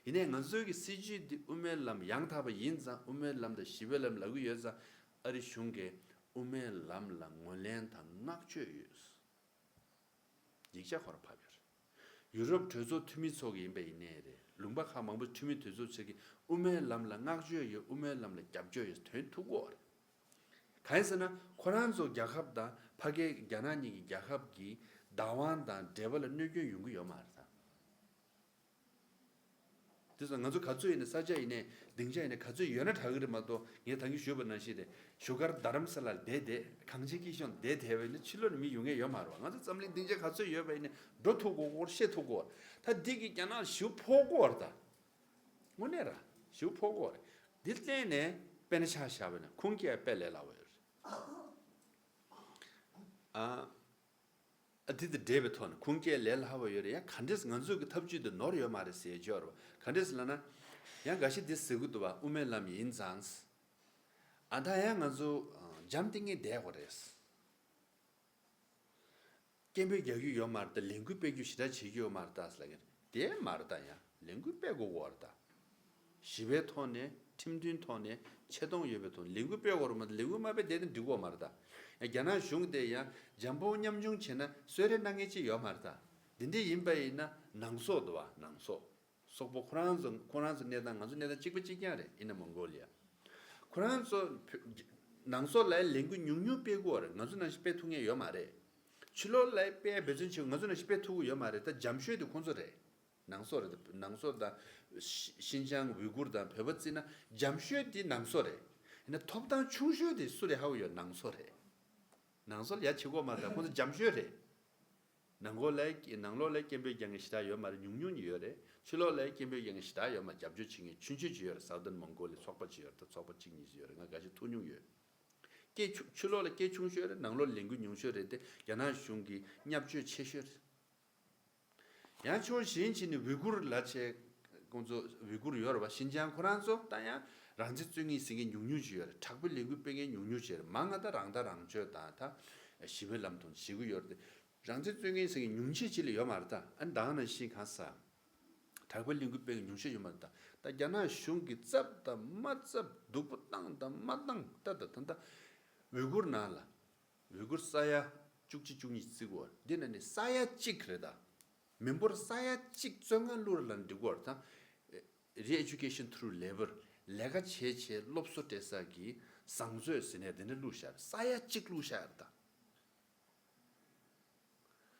ཡིན་ནའི་ང་ཚོའི་གི་སྲིད་ཇུས་འདི་དབུ་མའི་ལམ་ཡང་དག་པ་ཡིན་ཙང་། དབུ་མའི་ལམ་དང་ཞི་བའི་ལམ་ལབ་གི་ཡོད་ཙང་། ཨ་རི་གཞུང་གིས་དབུ་མའི་ལམ་ལ་ངོས་ལེན་དང་བསྔགས་བརྗོད་ཡོད། ཡིག་ཆ་ཁོ་རང་ཕབ་ཡོད་རེད། ཡུ་རོབ་གྲོས་ཚོགས་འཐུས་མི་ཚོ་གི་ཡིན་པ་ཡིན་ནའི་རེད། ལུང་པ་ཁག་མང་པོ་འཐུས་མི་དེ་ཚོ་ཚོས་ཀྱི་དབུ་མའི་ལམ་ལ་བསྔགས་བརྗོད་ཡོད། དབུ་མའི་ལམ་ལ་རྒྱབ་སྐྱོར་ཡོད་དོན་ཐུག་གོ་རེད། གང་ཡིན་ཟེར་ན་ཁོ་རང་ཚོ་རྒྱལ་ཁབ་དང་ཕ་གིའི་རྒྱ་ནག་གཉིས་ཀྱི་རྒྱལ་ཁབ་ཀྱི་བདག་དབང་དང་འབྲེལ་བ་ལ་གནོད་སྐྱོན་ཡོང་གི་ཡོད་མ་རེད་ད། དེ་ཚོ་ང་ཚོ་ག་ཚོད་ཡིན་ན་ས་ཆ་ཡིན་ནའི་སྡིངས་ཆ་ཡིན་ནའི་ག་ཚོད་ཡོད་ན་དྲག་གི་རེད་མ་གཏོགས། ངས་ད་གིན་ཞུས་པ་ནང་བཞིན་རེད། བཞུགས་སྒར་རྡ་རམ་ས་ལར་བསྡད་བསྡད་གངས་ཅན་སྐྱིད་གཤོངས་བསྡད་བསྡད་པ་ཡིན་ན་ཕྱི་ལོགས་ནས་མི་ཡོང་མཁན་ཡོད་མ་རེད་བ། ང་ཚོ་འཛམ་གླིང་སྡིངས་ཆ་ག་ཚོད་ཡོད་པ་ཡིན་ནའི་འགྲོ་ཐུབ་དགོས་སྐོར་བཤད་ཐུབ་དགོས་རེད། ད་འདི་གི་རྒྱ་ནག་ཞེ་པོ་ཕོག་གོ་རེད་ད། དངོས་གནས་ར་ཞེ་པོ་ཕོག་གོ་རེད། འདི་གླེང་ནས་དཔེ་ན་ཆ་བཞག་པ་ཡིན་ན་ཁུངས་སྐྱེལ་དཔེ་ལས་སླ་བོ་ཡོད་རེད། ཨ། ཨ་དེ་དང་འབྲེལ་བའི་ཐོག་ནས་ཁུངས་སྐྱེལ་ལས་སླ་བ་ཡོད་རེད། ཡང་ག་འདྲས་ང་ཚོའི་གི་ཐབས་ཇུས་འདི་ནོར་ཡོད་མ་རེད་ཟེར་ཡ་ཅིག་ཡོད་རེད་བ། ག་འདྲས་ལབ་ན། ཡང་འགའ་ཤས་འདི་ཟེར་གི་འདུག་བ། དབུ་མའི་ལམ་ཡིན་ཙང་། ཨ་ད་ཡང་ང་ཚོ་འཇམ་ཐིང་ངེ་བསྡད་དགོས་རེད། སྐད་འབོད་རྒྱག་རྒྱུ་ཡོད་མ་རེད་ད། ལས་འགུལ་སྤེལ་རྒྱུ་ཞེ་དྲག་བྱེད་རྒྱུ་ཡོད་མ་རེད་ད་ཟེར་ལབ་ཀྱི་རེད། དེ་མ་རེད་ད། ཡང་ལས་འགུལ་སྤེལ་དགོས་ཀྱི་ཡོད་རེད་ད། ཞི་བའི་ཐོག་ནས་ཁྲིམས་མཐུན་ཐོག་ནས་ཆེ་མཐོང་ཡོད་པའི་ཐོག་ནས་ལས་འགུལ་སྤེལ་དགོས་རེད་མ་གཏོགས་ལས་འགུལ་མ་སྤེལ་བསྡད་ན་འགྲིག་གི་ཡོད་མ་རེད་ད། རྒྱ་ནག་གཞུང་དེ་ཡང་འཇམ་པོ་ཉམ་ཆུང་བྱས་ན་གསོལ་རས་གནང་མཁན་ཅིག་ཡོད་མ་རེད་ད། འདི་འདྲ་ཡིན་པ་ཡིན་ན་ནང་སོག་འདུག་བ། ནང་སོག་སོག་པོ་ཁོ་རང་ཚོ་ཁོ་རང་ཚོ་གནས་སྟངས་ང་ཚོ་གནས་སྟངས་གཅིག་པ་གཅིག་རྐྱང་རེད། ཨིན་ན་མོང་གོ་ལི་ཡ། ཁོ་རང་ཚོ་བོད་ནང་སོག་ལ་ལས་འགུལ་ཉུང་ཉུང་སྤེལ་དགོས་རེད། ང་ཚོ་ནང་བཞིན་སྤེལ་ཐུབ་མཁན་ཡོད་མ་རེད། ཕྱི་ལོགས་ལ་སྤེལ་འབད་བརྩོན་བྱེད། ང་ཚོ་ནང་བཞིན་སྤེལ་ཐུབ་ཀྱི་ཡོད་མ་རེད། ད་འཇམ་ཤོས་དེ་ཁོང་ཚོ་རེད། ནང་སོག་རེད། ནང་སོག་དང་ཤི་ཤིན་ཅང་ཝུའི་གུར་དང་བོད་པ་བརྩིས་ན་འཇམ་ཤོས་དེ་ནང་སོག་རེད། ཡིན་ན་ཐོབ་ཐང་ཆུང་ཤོས་དེ་སུ་རེད་ཧ་གོ་ཡོད། ནང་སོག་རེད། ནང་སོག་ལ་ཡ་བྱེད་དགོས་མ་རེད། ཁོང་ཚོ་འཇམ་ཤོས་རེད། ནང་ལོགས་ལ་ནང་ལོགས་ལ་སྐད་འབོད་རྒྱག་མཁན་ཞེ་དྲག་ཡོད་མ་རེད། ཉུང་ཉུང་ཡོད་རེད། ཕྱི་ལོགས་ལ་སྐད་འབོད་རྒྱག་མཁན་ཞེ་དྲག་ཡོད་མ་རེད། རྒྱབ་སྐྱོར་བྱེད་མཁན་ཆུང་ཆུང་ཅིག་ཡོད་རེད། སའུ་ཐརན་མོང་གོ་ལི་ཚོགས་པ་ཅིག་ཡོད་རེད། ད་ཚོགས་པ་གཅིག་གཉིས་ཅིག་ཡོད་རེད། ང་འགའ་ཤས་ཐུག་མྱོང་ཡོད། སྐད་ཆུ་ཕྱི་ལོགས་ལ་སྐད་ཆུང་ཤོས་རེད། ནང་ལོགས་ལས་འགུལ་ཉུང་ཤོས་རེད་དེ། རྒྱ་ནག་གཞུང་གི་བརྙས་བཅོས་ཆེ་ཤོས་རེད། ཡང་ཕྱོགས་གཞན་ཅིག་ནས་ཝི་གུར་ལ་བྱས། ཁོང་ཚོ་ཝི་གུར་ཡོད་རེད་བ། ཤིན་ཅང་ཁོ་རང་ཚོ་ད་ཡང་རང་བཙན་རྩོད་མཁན་ཟེར་མཁན་ཉུང་ཉུང་ཅིག་ཡོད་རེད། དྲག་པོའི་ལས་འགུལ་སྤེལ་མཁན་ཉུང་ཉུང་ཅིག་ཡོད་རེད། མང་ང་ད་རང་ཐག་རང་གཅོད་དང་ད་ཞི་བའི་ལམ་ཐོག་ནས་བྱེད་ཀྱི་ཡོད་རེད་དེ། རང་བཙན་རྩོད་མཁན་ཟེར་མཁན་ཉུང་ཤས་ཅིག་ལས་ཡོད་མ་རེད་ད། ཨ་ནི་ད་ག་ནང་བཞིན་གང་ཟག་དྲག་པོའི་ལས་འགུལ་སྤེལ་མཁན་ཉུང་ཤས་ཡོད་མ་རེད་ད། ད་རྒྱ་ནག་གཞུང་གིས་བཙབ་དང་མ་བཙབ། སྡུག་པོ་བཏང་དང་མ་བཏང་། ད་ད་ད་ད་ཝི་གུར་ནང་ལ། ཝི་གུར་ས་ཡ་བཅུ་གཅིག་བཅུ་གཉིས་བརྩི་དགོས། འདི་ནང་ནས་ས་ཡ་གཅིག་རེད་ད། མི་འབོར་ས་ཡ་གཅིག་བཙོན་ཁང་བླུགས་ར་ལབ་ན་འགྲིག་གི་རེད་ད། Re-education through labor། ལས་ཀ་བྱས་བྱས་སློབ་གསོ་སྤྲད་ས་གི་བཟང་སྤྱོད་ཟེར་ནས་འདི་འདྲ་བླུགས་བཞག་ས་ཡ་གཅིག་བླུགས་བཞག་རེད་ད།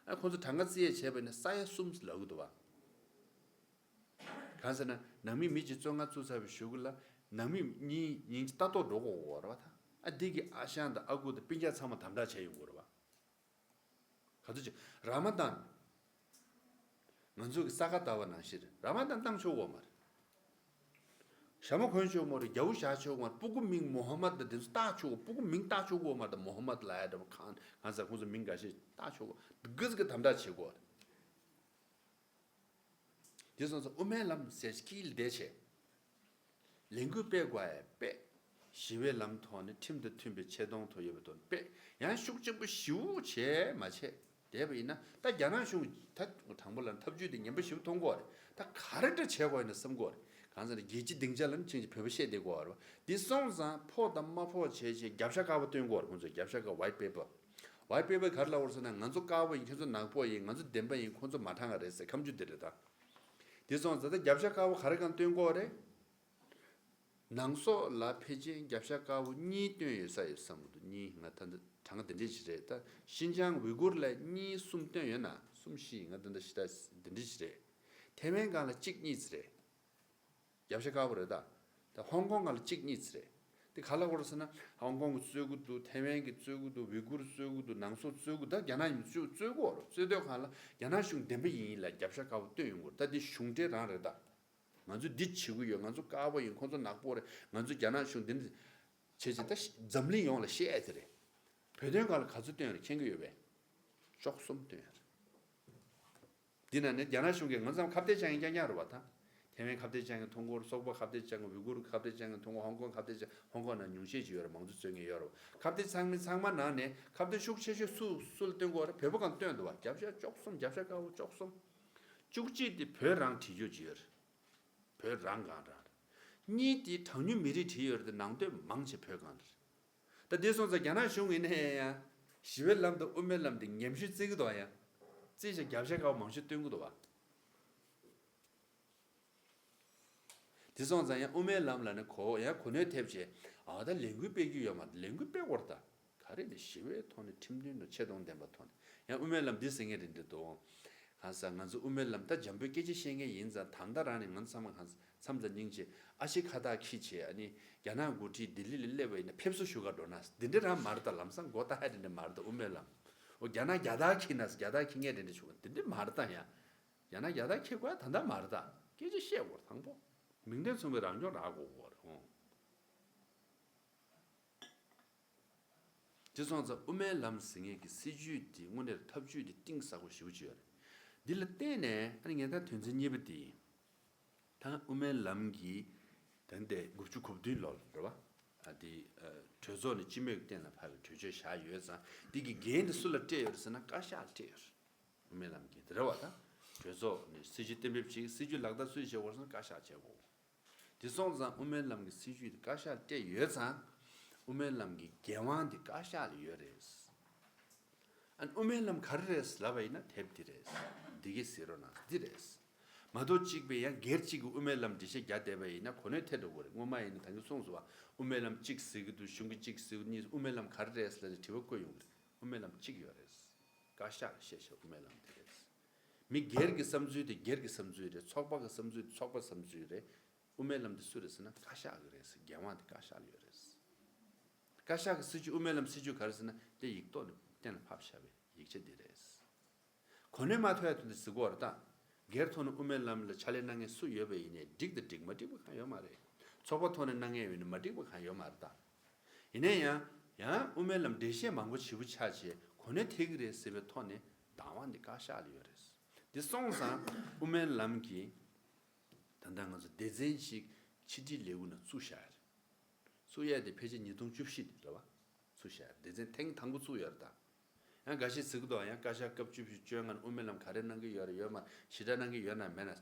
ཨ་ཁོང་ཚོ་གྲངས་ཀ་རྩིས་ཡས་བྱས་པ་ཡིན་ན་ས་ཡ་གསུམ་ལབ་གི་འདུག་བ། གང་ཟེར་ན་ནང་མི་མི་གཅིག་བཙོན་ཁང་བཙུགས་ཚར་བའི་གཞུག་གུ་ལ་ནང་མི་གཉིས་ཉིན་གཅིག་ལྟ་རྟོག་འགྲོ་དགོས་ཀྱི་ཡོད་རེད་བ་ད། ཨ་འདི་གི་ཨ་ཞང་དང་ཨ་ཁུ་དང་སྤུན་ཀྱག་ཚང་མ་དམ་དྲག་བྱས་ཡོང་གི་ཡོད་རེད་བ། ག་ཚོད་ཅིག་ར་མ་དང་། ང་ཚོ་གི་ས་ག་ཟླ་བ་ནང་བཞིན་རེད། ར་མ་དང་བཏང་ཆོག་གི་ཡོད་མ་རེད། ཞྭ་མོ་གོན་ཆོག་མ་རེད། རྒྱ་བོ་བཞག་ཆོག་མ་རེད། སྤུ་གུ་མིང་མོ་ཧ་མད་དང་དེ་ཚོ་བཏགས་ཆོག་སྤུ་གུ་མིང་བཏགས་ཆོག་གི་ཡོད་མ་རེད། མོ་ཧ་མད་ལབ་ཡ་འདྲ་པོ་གང་གང་ཟེར་ཁོང་ཚོ་མིང་འགའ་ཤས་བཏགས་ཆོག་གི་ཡོད། གི་ཟིག་གི་དམ་དྲག་བྱེད་དགོས་རེད། དེ་སོང་ཙང་དབུ་མའི་ལམ་ཟེར་སྐྱིད་བསྡད་བྱས། ལས་འགུལ་སྤེལ་དགོས་ཡ་སྤེལ། ཞི་བའི་ལམ་ཐོག་ནས་ཁྲིམས་དང་མཐུན་པའི་ཆེ་མཐོང་ཐོག་ཡོད་པའི་ཐོག་ནས་སྤེལ། ཡང་ཤུགས་ཆེན་པོ་ཞེ་པོ་བྱས་མ་བྱས་བསྡད་པ་ཡིན་ན། ད་རྒྱ་ནག་གཞུང་ད་དྲང་པོ་ལབ་ན་ཐབས་ཇུས་དེ་ངན་པ་ཞེ་པོ་མཐོང་གི་ཡོད་རེད། ད་ག་རེ་འདྲ་བྱེད་དགོས་ཡིན་ན་བསམ་གི་ཡོད་རེད། གང་ཟེར་ན་རྒྱལ་སྤྱིའི་སྡིངས་ཆ་ལ་ནི་ཅིག་བོད་པ་བཤད་བསྡད་ཀྱི་ཡོད་རེད་བ། དེ་སོང་ཙང་ཕོག་དང་མ་ཕོག་བྱས་བྱས་རྒྱབ་ཤ་དཀར་པོ་སྟོན་གྱི་ཡོད་རེད། ཁོང་ཚོས་རྒྱབ་ཤ་དཀར་white paper། White paper་ག་རེ་ལབ་ཡོད་རེད་ཟེར་ན། ང་ཚོ་དཀར་པོ་ཡིན། ཁྱེད་ཚོ་ནག་པོ་ཡིན། ང་ཚོ་བདེན་པ་ཡིན། ཁོང་ཚོ་མ་དྲང་བ་རེད་ཟེར་ཁ་མཆུ་དེ་རེད་ད། དེ་སོང་ཙང་ད་རྒྱབ་ཤ་དཀར་པོ་ག་རེ་གང་སྟོན་གྱི་ཡོད་རེད། ནང་སོག་ལ་ཕལ་ཆེར་རྒྱབ་ཤ་དཀར་པོ་གཉིས་བཏོན་ཡོད་ས་ཡོད་བསམ་གྱི་འདུག་གཉིས་ང་ད་ལྟ་གྲངས་ཀ་དེ་འདྲས་ཞིག་རེད་ད། ཤིན་ཅང་ཝི་གུར་ལ་གཉིས་གསུམ་བཏོན་ཡོད་ན། གསུམ་བཞི་ང་ད་ལྟ་ཞེ་དྲག་དེ་འདྲས་ཞིག་རེད། ཐེ་ཝན་སྒང་ལ་གཅིག་གཉིས་ཙམ་རེད། རྒྱབ་ཤ་དཀར་པོ་རེད་ད། ད་ཧོང་ཀོང་སྒང་ལ་གཅིག་གཉིས་ཙམ་རེད། དེ་ག་ལ་གོ་རེད་ཟེར་ན། ཧོང་ཀོང་གིས་རྩོད་ཀྱི་འདུག་ཐེ་ཝན་གྱིས་རྩོད་ཀྱི་འདུག་ཝི་གུར་རྩོད་ཀྱི་འདུག་ནང་སོག་རྩོད་ཀྱི་འདུག་ད་རྒྱ་ནག་གཞུང་རྩོད་ཀྱི་ཡོད་རེད། རྩོད་དུས་སྒང་ལ་རྒྱ་ནག་གཞུང་བདེན་པ་ཡིན་ལབ་རྒྱབ་ཤ་དཀར་པོ་སྟོན་ཡོང་གི་ཡོད་རེད། ད་འདི་གཞུང་འབྲེལ་རང་རེད་ད། ང་ཚོ་འདི་བྱེད་ཀྱི་ཡོད། ང་ཚོ་དཀར་པོ་ཡིན། ཁོང་ཚོ་ནག་པོ་རེད། ང་ཚོ་རྒྱ་ནག་གཞུང་འདི་འདྲ་བྱས་བྱས་ད་འཛམ་གླིང་ཡོངས་ལ་བཤད་ཡ་དེ་རེད། བོད་དོན་སྒང་ལ་ག་ཚོད་བཏོན་ཡོད་རེད་མཁྱེན་གྱི་ཡོད་པས། བཅུ་གསུམ་བཏོན་ཡོད་རེད། འདི་ནང་ནས་རྒྱ་ནག་གཞུང་གིས་ང་ཚོ་ཁ་གཏད་བཅག་མཁན་རྐྱང་རྐྱང་རེད་བ་ད། ཐེ་ཝན་ཁ་གཏད་བཅག་མཁན་མཐོང་གི་ཡོད་རེད། སོག་པོ་ཁ་གཏད་བཅག་མཁན། ཝི་གུར་ཁ་གཏད་བཅག་མཁན་མཐོང་གི་ཡོད། ཧོང་ཀོང་ཁ་གཏད་བཅག་ཧོང་ཀོང་ནང་ཉུང་ཤས་ཅིག་ཡོད་རེད། མང་གཙོ་རྩོད་མཁན་ཡོད་རེད་བ། ཁ་གཏད་ཚང་མའི་ཚང་མ་ནང་ནས་ཁ་གཏད་ཤུགས་ཆེ་ཤོས་སུ་སུ་ལ་བཏོན་གྱི་ཡོད་རེད། བོད་པ་སྒང་བཏོན་འདུག་བ། རྒྱབ་ཤ་བཅུ་གསུམ། རྒྱབ་ཤ་དཀར་པོ་བཅུ་གསུམ། བཅུ་གཅིག་དེ་བོད་རང་བྲིས་རྒྱུ་ཅིག་ཡོད་རེད། བོད་རང་སྒང་རང་རེད། གཉིས་དེ་གྲངས་ཉུང་མི་རིགས་བྲིས་ཡོད་རེད་དེ། ནང་དོན་མང་ཆེ་བོད་སྒང་རེད། ད་དེ་སོང་ཙང་རྒྱ་ནག་གཞུང་ཡིན་ན་ཡང་ཞི་བའི་ལམ་དང་དབུ་མའི་ལམ་དེ་ཉམས་ཞིབ་བརྩི་གི་འདུག་ཡ། བརྩིས་བྱས་རྒྱབ་ཤ་དཀར་པོ་མང་ཤོས་སྟོན་གི་འདུག་བ། དེ་སོང་ཙང་ཡང་དབུ་མའི་ལམ་ལ་ནི་གོ་ཡང་གོ་གནོན་ཐེབས་བྱས། ཨ་ད་ལས་འགུལ་སྤེལ་རྒྱུ་ཡོད་མ་རེད། ལས་འགུལ་སྤེལ་དགོས་རེད་ད། ག་རེ་ནས་ཞི་བའི་ཐོག་ནས་ཁྲིམས་མཐུན་དང་ཆེ་མཐོང་ལྡན་པ་ཐོག་ནས་ཡང་དབུ་མའི་ལམ་འདི་ཟེར་མཁན་རེད་འདྲ་འདུག་གང་ཟེར་ང་ཚོ་དབུ་མའི་ལམ་ད་འཇམ་པོའི་སྐད་ཆ་བཤད་མཁན་ཡིན་ཙང་། ད་ལྟ་རང་ནས་ང་ཚོ་ཚང་མ་གང་ཟེར་མཚམས་དང་སྙིང་རྗེ། ཨ་ཤེ་ཁ་བཏགས་འཁྱེར་བྱས་ཨ་ནི་རྒྱ་ནག་འགོ་ཁྲིད་ལྡི་ལི་ལ་སླེབས་པ་ཡིན་ན་ཕེབས་བསུ་ཞུ་ག་འགྲོ་ན་འདི་འདྲ་རང་མ་རེད་ད། ལམ་སང་མགོ་བཏགས་ཡ་འདི་འདྲ་མ་རེད་ད། དབུ་མའི་ལམ། འོ་རྒྱ་ནག་རྒྱལ་དར་འཁྱེར་ན་རྒྱལ་དར་འཁྱེར་མཁན་འདི་འདྲ་བྱུང་བ་འདི་འདྲ་མ་རེད་ད། ཡ། རྒྱ་ནག་རྒྱལ་དར་འཁྱེར་དགོས་ཡ་ད་ལྟ་མ་རེད་ད། སྐད་ཆ་བཤད་དགོས་རེད་དང་པོ། མིང་དོན་མཚུངས་པའི་རང་སྐྱོང་རག་དགོས་རེད། འོ། དེ་སོང་ཙང་དབུ་མའི་ལམ་ཟེར་མཁན་གྱི་སྲིད་བྱུས་དེ་དངོས་གནས་ཐབས་བྱུས་དེ་གཏིང་ཟབ་པོ་ཞེ་པོ་ཅིག་ཡོད་རེད། འདི་ལ་བརྟེན་ནས་ཨ་ནི་ངས་ད་དོན་ཚན་གཉིས་པ་དེ་ཡིན། ད་དབུ་མའི་ལམ་གྱི་ད་ལྟ་དགུ་བཅུ་གོ་བདུན་ལོ་ལ་རེད་བ། ཨ་དེ་ཨ་གྲོས་ཚོགས་ནས་སྤྱི་མོས་ཀྱི་གཏན་ལ་ཕབ་པའི་གྲོས་ཆོད་བཞག་ཡོད་ཙང་། འདི་གི་འགན་དེ་སུ་ལ་སྤྲད་ཡོད་རེད་ཟེར་ན་བཀའ་ཤག་ལ་སྤྲད་ཡོད་རེད། དབུ་མའི་ལམ་གྱི་དེ་རེད་བ། ད་གྲོས་ཚོགས་ནས་སྲིད་བྱུས་གཏན་འབེབས་བྱེད། སྲིད་བྱུས་ལག་བསྟར་སུས་བྱེད་དགོས་ཟེར་ན་བཀའ་ཤག་བྱེད་དགོས། དེ་སོང་ཙང་དབུ་མའི་ལམ་གྱི་སྲིད་བྱུས་དེ་བཀའ་ཤག་སྤྲད་ཡོད་ཙང་ དབུ་མའི་ལམ་གྱི་འགན་དབང་དེ་བཀའ་ཤག་ལ་ཡོད་རེད། ཨ་ནི་དབུ་མའི་ལམ་ག་རེ་རེད་ལབ་པ་ཡིན་ན་དེབ་འདི་རེད། འདི་གས་གཟིགས་རོགས་གནང་། འདི་རེད། མ་གཏོགས་གཅིག་པའི་ཡང་སྒེར་གཅིག་གིས་དབུ་མའི་ལམ་འགྲེལ་བཤད་རྒྱག་བསྡད་པ་ཡིན་ན་གོ་གནས་ཐལ་འགྲོ་གི་རེད། སྔོན་མ་ཡིན་ན་ད་གིན་གསུངས་སོང་བ། དབུ་མའི་ལམ་གཅིག་ཟེར་གྱི་འདུག་གཞུང་གི་གཅིག་ཟེར་གྱི་གཉིས། དབུ་མའི་ལམ་ག་རེ་རེད་ལབ་ནས་དྲི་བ་བཀོད་ཡོང་གི་རེད། དབུ་མའི་ལམ་གཅིག་ཡོད་རེད། བཀའ་ཤག་གིས་བཤད་བཤད་དབུ་མའི་ལམ་དེ་རེད། མི་སྒེར་གྱི་བསམ་ཚུལ་དེ་སྒེར་གྱི་བསམ་ཚུལ་རེད། ཚོགས་པ་གི་བསམ་ཚུལ་དེ་ཚོགས་པ་བསམ་ཚུལ་རེད། དབུ་མའི་ལམ་དེ་སུ་རེད་ཟེར་ན་བཀའ་ཤག་གི་རེད་ཟེར། འགན་དབང་དེ་བཀའ་ཤག་ལ་ཡོད་རེད་ཟེར། བཀའ་ཤག་གི་སྲིད་བྱུས། དབུ་མའི་ལམ་སྲིད་བྱུས་ག་རེ་ཟེར་ན་དེ་ཡིག་ཐོག་ནས་གཏན་ལ་ཕབ་བཞག་པའི་ཡིག་ཆ་འདི་རེད། གོ་གནས་མ་ཐོབ་ཡ་དེ་འདྲ་ཟེར་གོ་རེད་ད། སྒེར་ཐོག་ནས་དབུ་མའི་ལམ་ལ་ཕྱག་ལས་གནང་མཁན་སུ་ཡོད་པ་ཡིན་ནའི་འགྲིག་དང་འགྲིག་མ་འགྲིག་པ་གང་ཡོད་མ་རེད། ཚོགས་པ་ཐོག་ནས་གནང་མཁན་ཡོད་ནའི་མ་འགྲིག་པ་གང་ཡོད་མ་རེད་ད། ཡིན་ན་ཡང་ཡང་དབུ་མའི་ལམ་འགྲེལ་བཤད་མང་པོ་བྱེད་པོ་ཆགས་བྱས་གོ་གནས་ཐེབས་ཀྱི་རེད་ཟེར་བའི་ཐོག་ནས་བདག་དབང་འདི་བཀའ་ཤག་ལ་ཡོད་རེད། འདི་སོང་ཙང་དབུ་མའི་ལམ་གྱི་ད་ལྟ་ང་ཚོ་སྡེ་ཚན་ཞིག་ཕྱི་དྲིལ་ལས་ཁུངས་ནང་བཙུགས་བཞག་ཡོད་རེད། བཙུགས་ཡས་དེ་ཕལ་ཆེར་ཉིས་སྟོང་བཅུ་བཞི་དེ་རེད་བ། བཙུགས་བཞག་ཡོད་རེད། སྡེ་ཚན་ཐེངས་དང་པོ་བཙུགས་ཡོད་རེད་ད། ཡང་འགའ་ཞིག་ཟེར་གི་འདུག་ཡང་བཀའ་ཤག་སྐབས་བཅུ་བཞི་བཅོ་ལྔ་ནས་དབུ་མའི་ལམ་ག་རེ་གནང་གི་ཡོད་རེད། ཡོད་མ་ཞེ་དྲག་གནང་གི་ཡོད་ན་མེད་ན།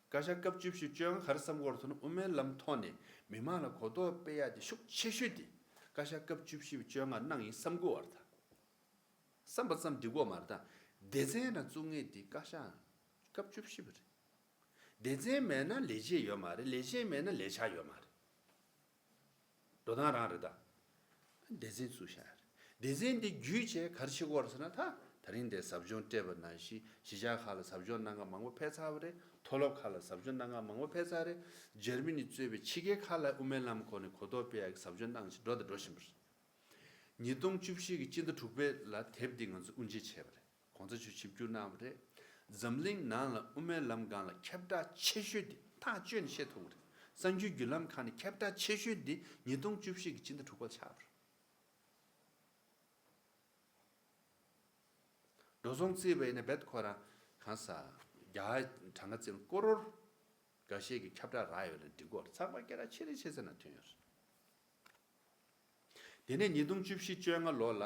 བཀའ་ཤག་སྐབས་བཅུ་བཞི་བཅོ་ལྔ་ག་རེ་བསམ་གི་ཡོད་རེད་ཟེར་ན་དབུ་མའི་ལམ་ཐོག་ནས་མི་མང་ལ་གོ་རྟོགས་སྤེལ་ཡ་དེ་ཤུགས་ཆེ་ཤོས་དེ་བཀའ་ཤག་སྐབས་བཅུ་བཞི་བཅོ་ལྔ་གནང་ཡིན་བསམ་གི་ཡོད་རེད་ད། བསམ་པ་ཙམ་འགྲིག་གི་ཡོད་མ་རེད་ད། སྡེ་ཚན་ནང་བཙུགས་མཁན་དེ་བཀའ་ཤག་སྐབས་བཅུ་བཞི་པ་རེད། སྡེ་ཚན་མེད་ན་ལས་བྱེད་ཡོད་མ་རེད། ལས་བྱེད་མེད་ན་ལས་འཆར་ཡོད་མ་རེད། འགྲོ་སྟངས་རང་རེད་ད། སྡེ་ཚན་བཙུགས་བཞག་རེད། སྡེ་ཚན་འདི་བརྒྱུད་བྱས་ག་རེ་བྱེད་ཀྱི་ཡོད་རེད་ཟེར་ན་ད། ད་རིང་འདིར་ཟབ་སྦྱོང་སྤྲད་པ་ནང་བཞིན་གཞིས་ཆགས་ཁག་ལ་ཟབ་སྦྱོང་གནང་མཁན་མང་པོ་ཕེབས་ཚར་བ་རེད། མཐོ་སློབ་ཁག་ལ་ཟབ་སྦྱོང་གནང་མཁན་མང་པོ་ཕེབས་ཚར་རེད། འཇར་མ་ནི་གཙོས་པའི་ཕྱི་རྒྱལ་ཁག་ལ་དབུ་མའི་ལམ་སྐོར་ནས་གོ་རྟོགས་སྤེལ་ཡག་གི་ཟབ་སྦྱོང་གནང་བཞིན་འགྲོ་དང་འགྲོ་བཞིན་པ་རེད། ཉིས་སྟོང་བཅུ་བཞི་གི་སྤྱི་ཟླ་དྲུག་པའི་ལ་དེབ་འདི་ང་ཚོས་དབུ་འབྱེད་བྱས་པ་རེད། གོང་ས་མཆོག་ཆིབས་བསྒྱུར་གནང་བ་རེད། འཛམ་གླིང་ནང་ལ་དབུ་མའི་ལམ་སྒང་ལ་ཁྱབ་བསྒྲགས་ཆེ་ཤོས་འདི་ཐག་གཅོད་ནས་བཤད་ཐུབ་ཀྱི་རེད། གསར་འགྱུར་བརྒྱུད་ལམ་ཁག་ནས་ཁྱབ་བསྒྲགས་ཆེ་ཤོས་འདི་ཉིས་སྟོང་བཅུ་བཞི་གི་སྤྱི་ཟླ་དྲུག་པ་ལ་ཆགས་པ་རེད། འགྲོ་སོང་བརྩིས་པ་ཡིན་ན་རྦད་ཁོ་རང་གང་ཟག་བརྒྱ་གྲངས་ཀ་བརྩིས་ན་ཀོ་རོར་འགའ་ཤས་ཀྱིས་ཁྱབ་བསྒྲགས་རག་ཡོད་ལ་འགྲིག་གི་རེད། ཚགས་པར་སྐད་གྲགས་ཆེ་རིང་ཆེ་ས་ནང་ཐོན་ཡོད་རེད། དེ་ནས་ཉིས་སྟོང་བཅུ་བཞི་བཅོ་ལྔ་ལོ་ལ་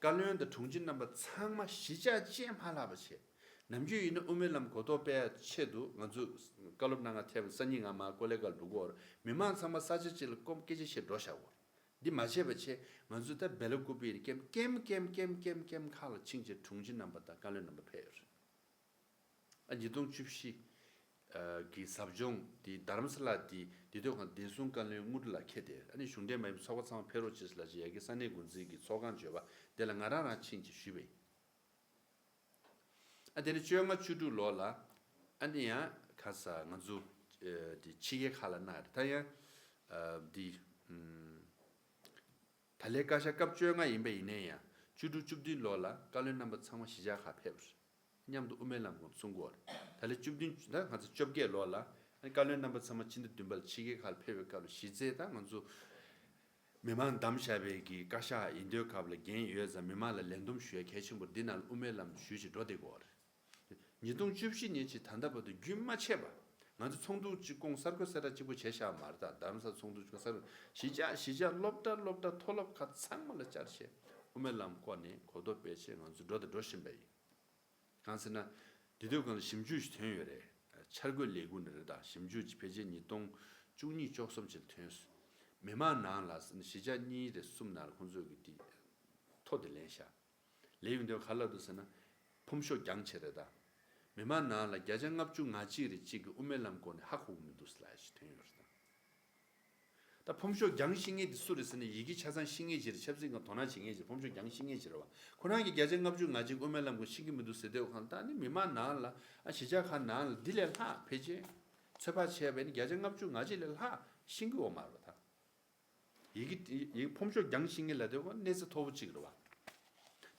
བཀའ་བློན་དང་དྲུང་ཆེ་རྣམ་པ་ཚང་མ་གཞིས་ཆགས་བཅས་མ་ལྷག་པ་བྱས། ནམ་རྒྱུན་ཡིན་ན་དབུ་མའི་ལམ་གོ་རྟོགས་སྤེལ་ཡ་ཆེད་དུ་ང་ཚོ་བཀའ་སློབ་གནང་ག་ཐེབས་སང་ཉིན་ང་མར་ཀོ་ལེ་གྷལ་འགྲོ་གི་ཡོད་རེད། མི་མང་ཚང་མ་ས་ཆ་གཅིག་ལ་སྐོམ་སྐད་ཆ་བཤད་འགྲོ་བཞག་གི་ཡོད་རེད། འདི་མ་བྱས་པ་བྱས་ང་ཚོ་ད་སྦེ་ལ་ཀུ་པི་ཡི་ཀེམ་ཀེམ་ཀེམ་ཀེམ་ཀེམ་ཀེམ་ཁག་ལ་ཕྱིན་བྱས་དྲུང་ཆེ་རྣམ་པ་དང་བཀའ་བློན་རྣམ་པ་ཕེབས་ཡོད་རེད། ཨ་ཉིས་སྟོང་བཅུ་བཞི་ཨ་གི་ཟབ་སྦྱོང་དེ་རྡ་རམ་ས་ལ་དེ་དེ་དུས་གང་བདེ་སྲུང་བཀའ་བློན་དངོས་གྲུབ་ལགས་ཁྱེད་དེ་ཨ་ནི་གཞུང་འབྲེལ་མ་ཡིན་པའི་ཚོགས་པ་ཚང་མ་ཕེབས་རོགས་བྱེད་ཟེར་ལབ་བྱས་ཡ་གི་ས་གནས་འགོ་འཛིན་གྱི་ཚོགས་ཁང་བརྗོད་པ་དེ་ལ་ང་རང་རང་ཕྱིན་བྱས་ཞུས་པ་ཡིན། ཨ་དེ་ནས་བཅོ་ལྔ་བཅུ་དྲུག་ལོ་ལ་ཨ་ནི་ཡང་ཁ་ས་ང་ཚོ་ཨ་དེ་ཕྱི་རྒྱལ་ཁག་ལ་གནང་ཡ་རེད། ད་ཡང་ཨ་དེ་ཨམ། ད་ལན་བཀའ་ཤག་སྐབས་བཅོ་ལྔ་ཡིན་པ་ཡིན་ནའི་ཡང་བཅུ་དྲུག་བཅུ་བདུན་ལོ་ལ་བཀའ་བློན་རྣམ་པ་ཚང་མ་གཞིས་ཆགས་ཁག་ཕེབས་རེད། མཉམ་དུ་དབུ་མའི་ལམ་སྐོར་གསུང་གི་ཡོད་རེད། ད་ལན་བཅུ་བདུན་ད་ང་ཚོ་བཅོ་བརྒྱད་ལོ་ལ་བཀའ་བློན་རྣམ་པ་ཚང་མ་སྤྱི་ཟླ་བདུན་པ་ལ་ཕྱི་རྒྱལ་ཁག་ལ་ཕེབས་པའི་སྐབས་ལ་གཞི་རྩའི་ད་ང་ཚོ་མི་མང་བདམས་བཞག་པའི་གི་བཀའ་ཤག་ཡིན་དུས་སྐབས་ལ་འགན་ཡོད་ཙང་མི་མང་ལ་ལས་བསྡོམས་ཞུ་ཡ་གལ་ཆེན་པོ་འདི་ནང་ལ་དབུ་མའི་ལམ་ཞུས་བྱས་འགྲོ་བསྡད་ཀྱི་ཡོད་རེད། ཉིས་སྟོང་བཅུ་བཞི་ནས་ཅིག་ད་ལྟ་བར་དུ་རྒྱུན་མ་ཆད་པར་ང་ཚོ་ཚོགས་འདུ་གཅིག་སྐོང་གསར་འགོད་གསལ་བསྒྲགས་གཅིག་པོ་བྱས་བཞག་མ་རེད་ད། རྡ་རམ་ས་ཚོགས་འདུ་གཅིག་གསར་འགོད་གཞིས་ཆགས་གཞིས་ཆགས་སློབ་གྲྭ་སློབ་གྲྭ་མཐོ་སློབ་ཁག་ཚང་མ་ལ་བཅར་བྱས་དབུ་མའི་ལམ་སྐོར་ནས་གོ་རྟོགས་སྤེལ་བྱས་ང་ཚོ་འགྲོ་དང་འགྲོ་བཞིན་པ་ཡིན། གང་ཟེར་ན། དེ་དུས་སྒང་ལ་ཞིབ་འཇུག་ཞིག་ཐོན་ཡོད་རེད། འཆར་འགོད་ལས་ཁུངས་ནས་རེད་ད། ཞིབ་འཇུག་ཅིག་ཕལ་ཆེར་ཉིས་སྟོང་བཅུ་གཉིས་བཅུ་གསུམ་ཅིག་ལ་ཐོན་སོང་། མི་མང་ནང་ལ་ཟེར་ན་གཞིས་ཆགས་གཉིས་རེ་གསུམ་ནང་ལ་ཁོང་ཚོས་ཀྱི་དེ་ཐོ་དེ་ལེན་བཞག་ལས་ཡོང་དུས་ག་རེ་ལབ་འདུག་ཟེར་ན། ཕོམ་ཤོག་རྒྱང་ཆེ་རེད་ད། མི་མང་ནང་ལ་བརྒྱ་ཆ་ལྔ་བཅུ་ང་གཅིག་རེ་གཅིག་གིས་དབུ་མའི་ལམ་སྐོར་ནས་ཧ་གོ་གི་མི་འདུག་ཟེར་ལབ་ཡ་ཞིག་ཐོན་ཡོད་རེད་ད། ད་ཕོམ་ཤོག་རྒྱང་ཤེས་མཁན་དེ་སུ་རེད་ཟེར་ན་ཡི་གེ་ཆ་ཚང་ཤེས་མཁན་ཅིག་རེད། ཆབ་སྲིད་སྒང་དོ་སྣང་བྱེད་མཁན་ཅིག་ཕོམ་ཤོག་རྒྱང་ཤེས་མཁན་ཅིག་རེད་བ། ཁོ་རང་གིས་བརྒྱ་ཆ་ལྔ་བཅུ་ང་གཅིག་དབུ་མའི་ལམ་སྐོར་ཤེས་ཀྱི་མི་འདུག་ཟེར་དུས་གང་ལྟར་ནི་མི་མང་ནང་ལ་ཨ་གཞིས་ཆགས་ཁག་ནང་ལ་འདི་ལས་ལྷག་ཕལ་ཆེར་ཚོད་དཔག་བྱས་པས་ནི་བརྒྱ་ཆ་ལྔ་བཅུ་ང་གཅིག་ལས་ལྷག་ཤེས་ཀྱི་ཡོད་མ་རེད་བ་ད། ཡི་གེ་ཡི་གེ་ཕོམ་ཤོག་རྒྱང་ཤེས་མཁན་ལབ་དུས་ཁོ་གནས་ཚད་མཐོ་པོ་གཅིག་རེད་བ།